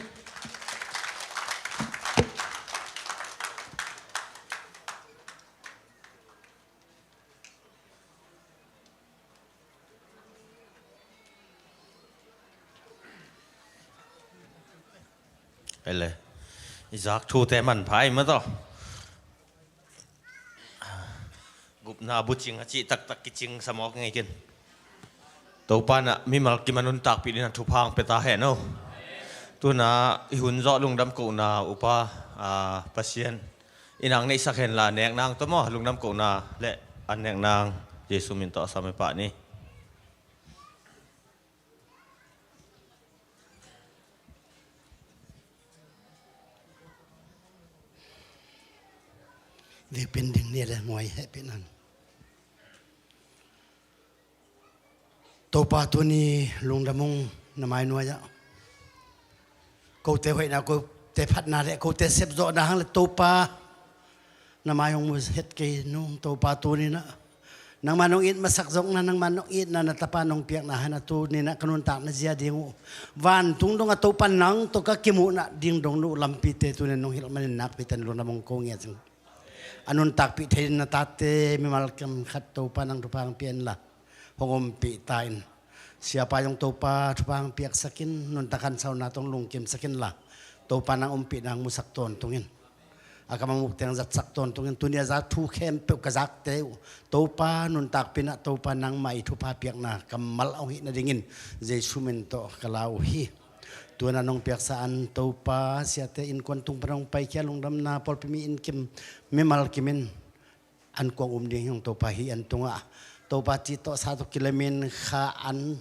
Ele. I zak thute manpha i maw taw. Gupna bucing a cih taktak kicing sa mawk ngei ken. Topa in ah mimal kim a nuntakpih dingin ah thupha hong pia ta hen aw. Tu-in ah i hun zawh lungdam kohna upa, ah, Pasian in ah hong neihsak hen la, nekna hong tawm aw, lungdam kohna le an nekna Jesu min tawh a sam i pah ni. Vekpi-in ding ni le, nguai hehpihna. Topa, tuni lungdam ung na mai nuai-ah. Kote hoihna, kote phatna le kote sepzawhna hang le Topa, na mai hong mu het kei nung Topa, tuni-in ah nangman hong it masak zongin ah, nangman hong itna na Tapa in hong piakna hangin ah tuni-in ah ka nuntakna zia ding uh vantung dong a Topa nang tawh ka kimuhna ding dong uh lampite tuni-in hong hilh manin nakpi takin lungdam hong ko ngiat ing. A nuntakpih thei dingin na tate mimal kim khat Topa nang thupha hong pia inla, hong ompih ta in. Siapa zong Topa thupha hong piaksak in, nuntak haksatna tawh hong lungkimsak inla, Topa nang ompihna hong musak tawntung in. A kam a muk teng zatsak tawntung in, tuni a zak thu khempeuh ka zakte uh Topa nuntakpih in ah Topa nangmah i thupha piakna kammal hong hih nadingin Jesu min tawh ka lau uh hi. Tu-in ah nong piaksa an Topa, siate innkuan tung pan hong paikhia, lungdamna pawlpi mi inn kim mimal kim in an kuang um ding hi ung Topa, hih an tungah Topa ci tawh sa tawh kilemin kha an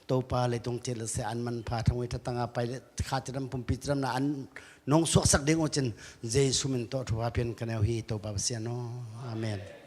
Topa, leitung ci le sia an manpha thangui thatanga pai le kha cidam pumpi cidamna an nong suaksak ding uh cin Jesu min tawh thupha pian ka nei uh hi Topa Pasian aw. Amen.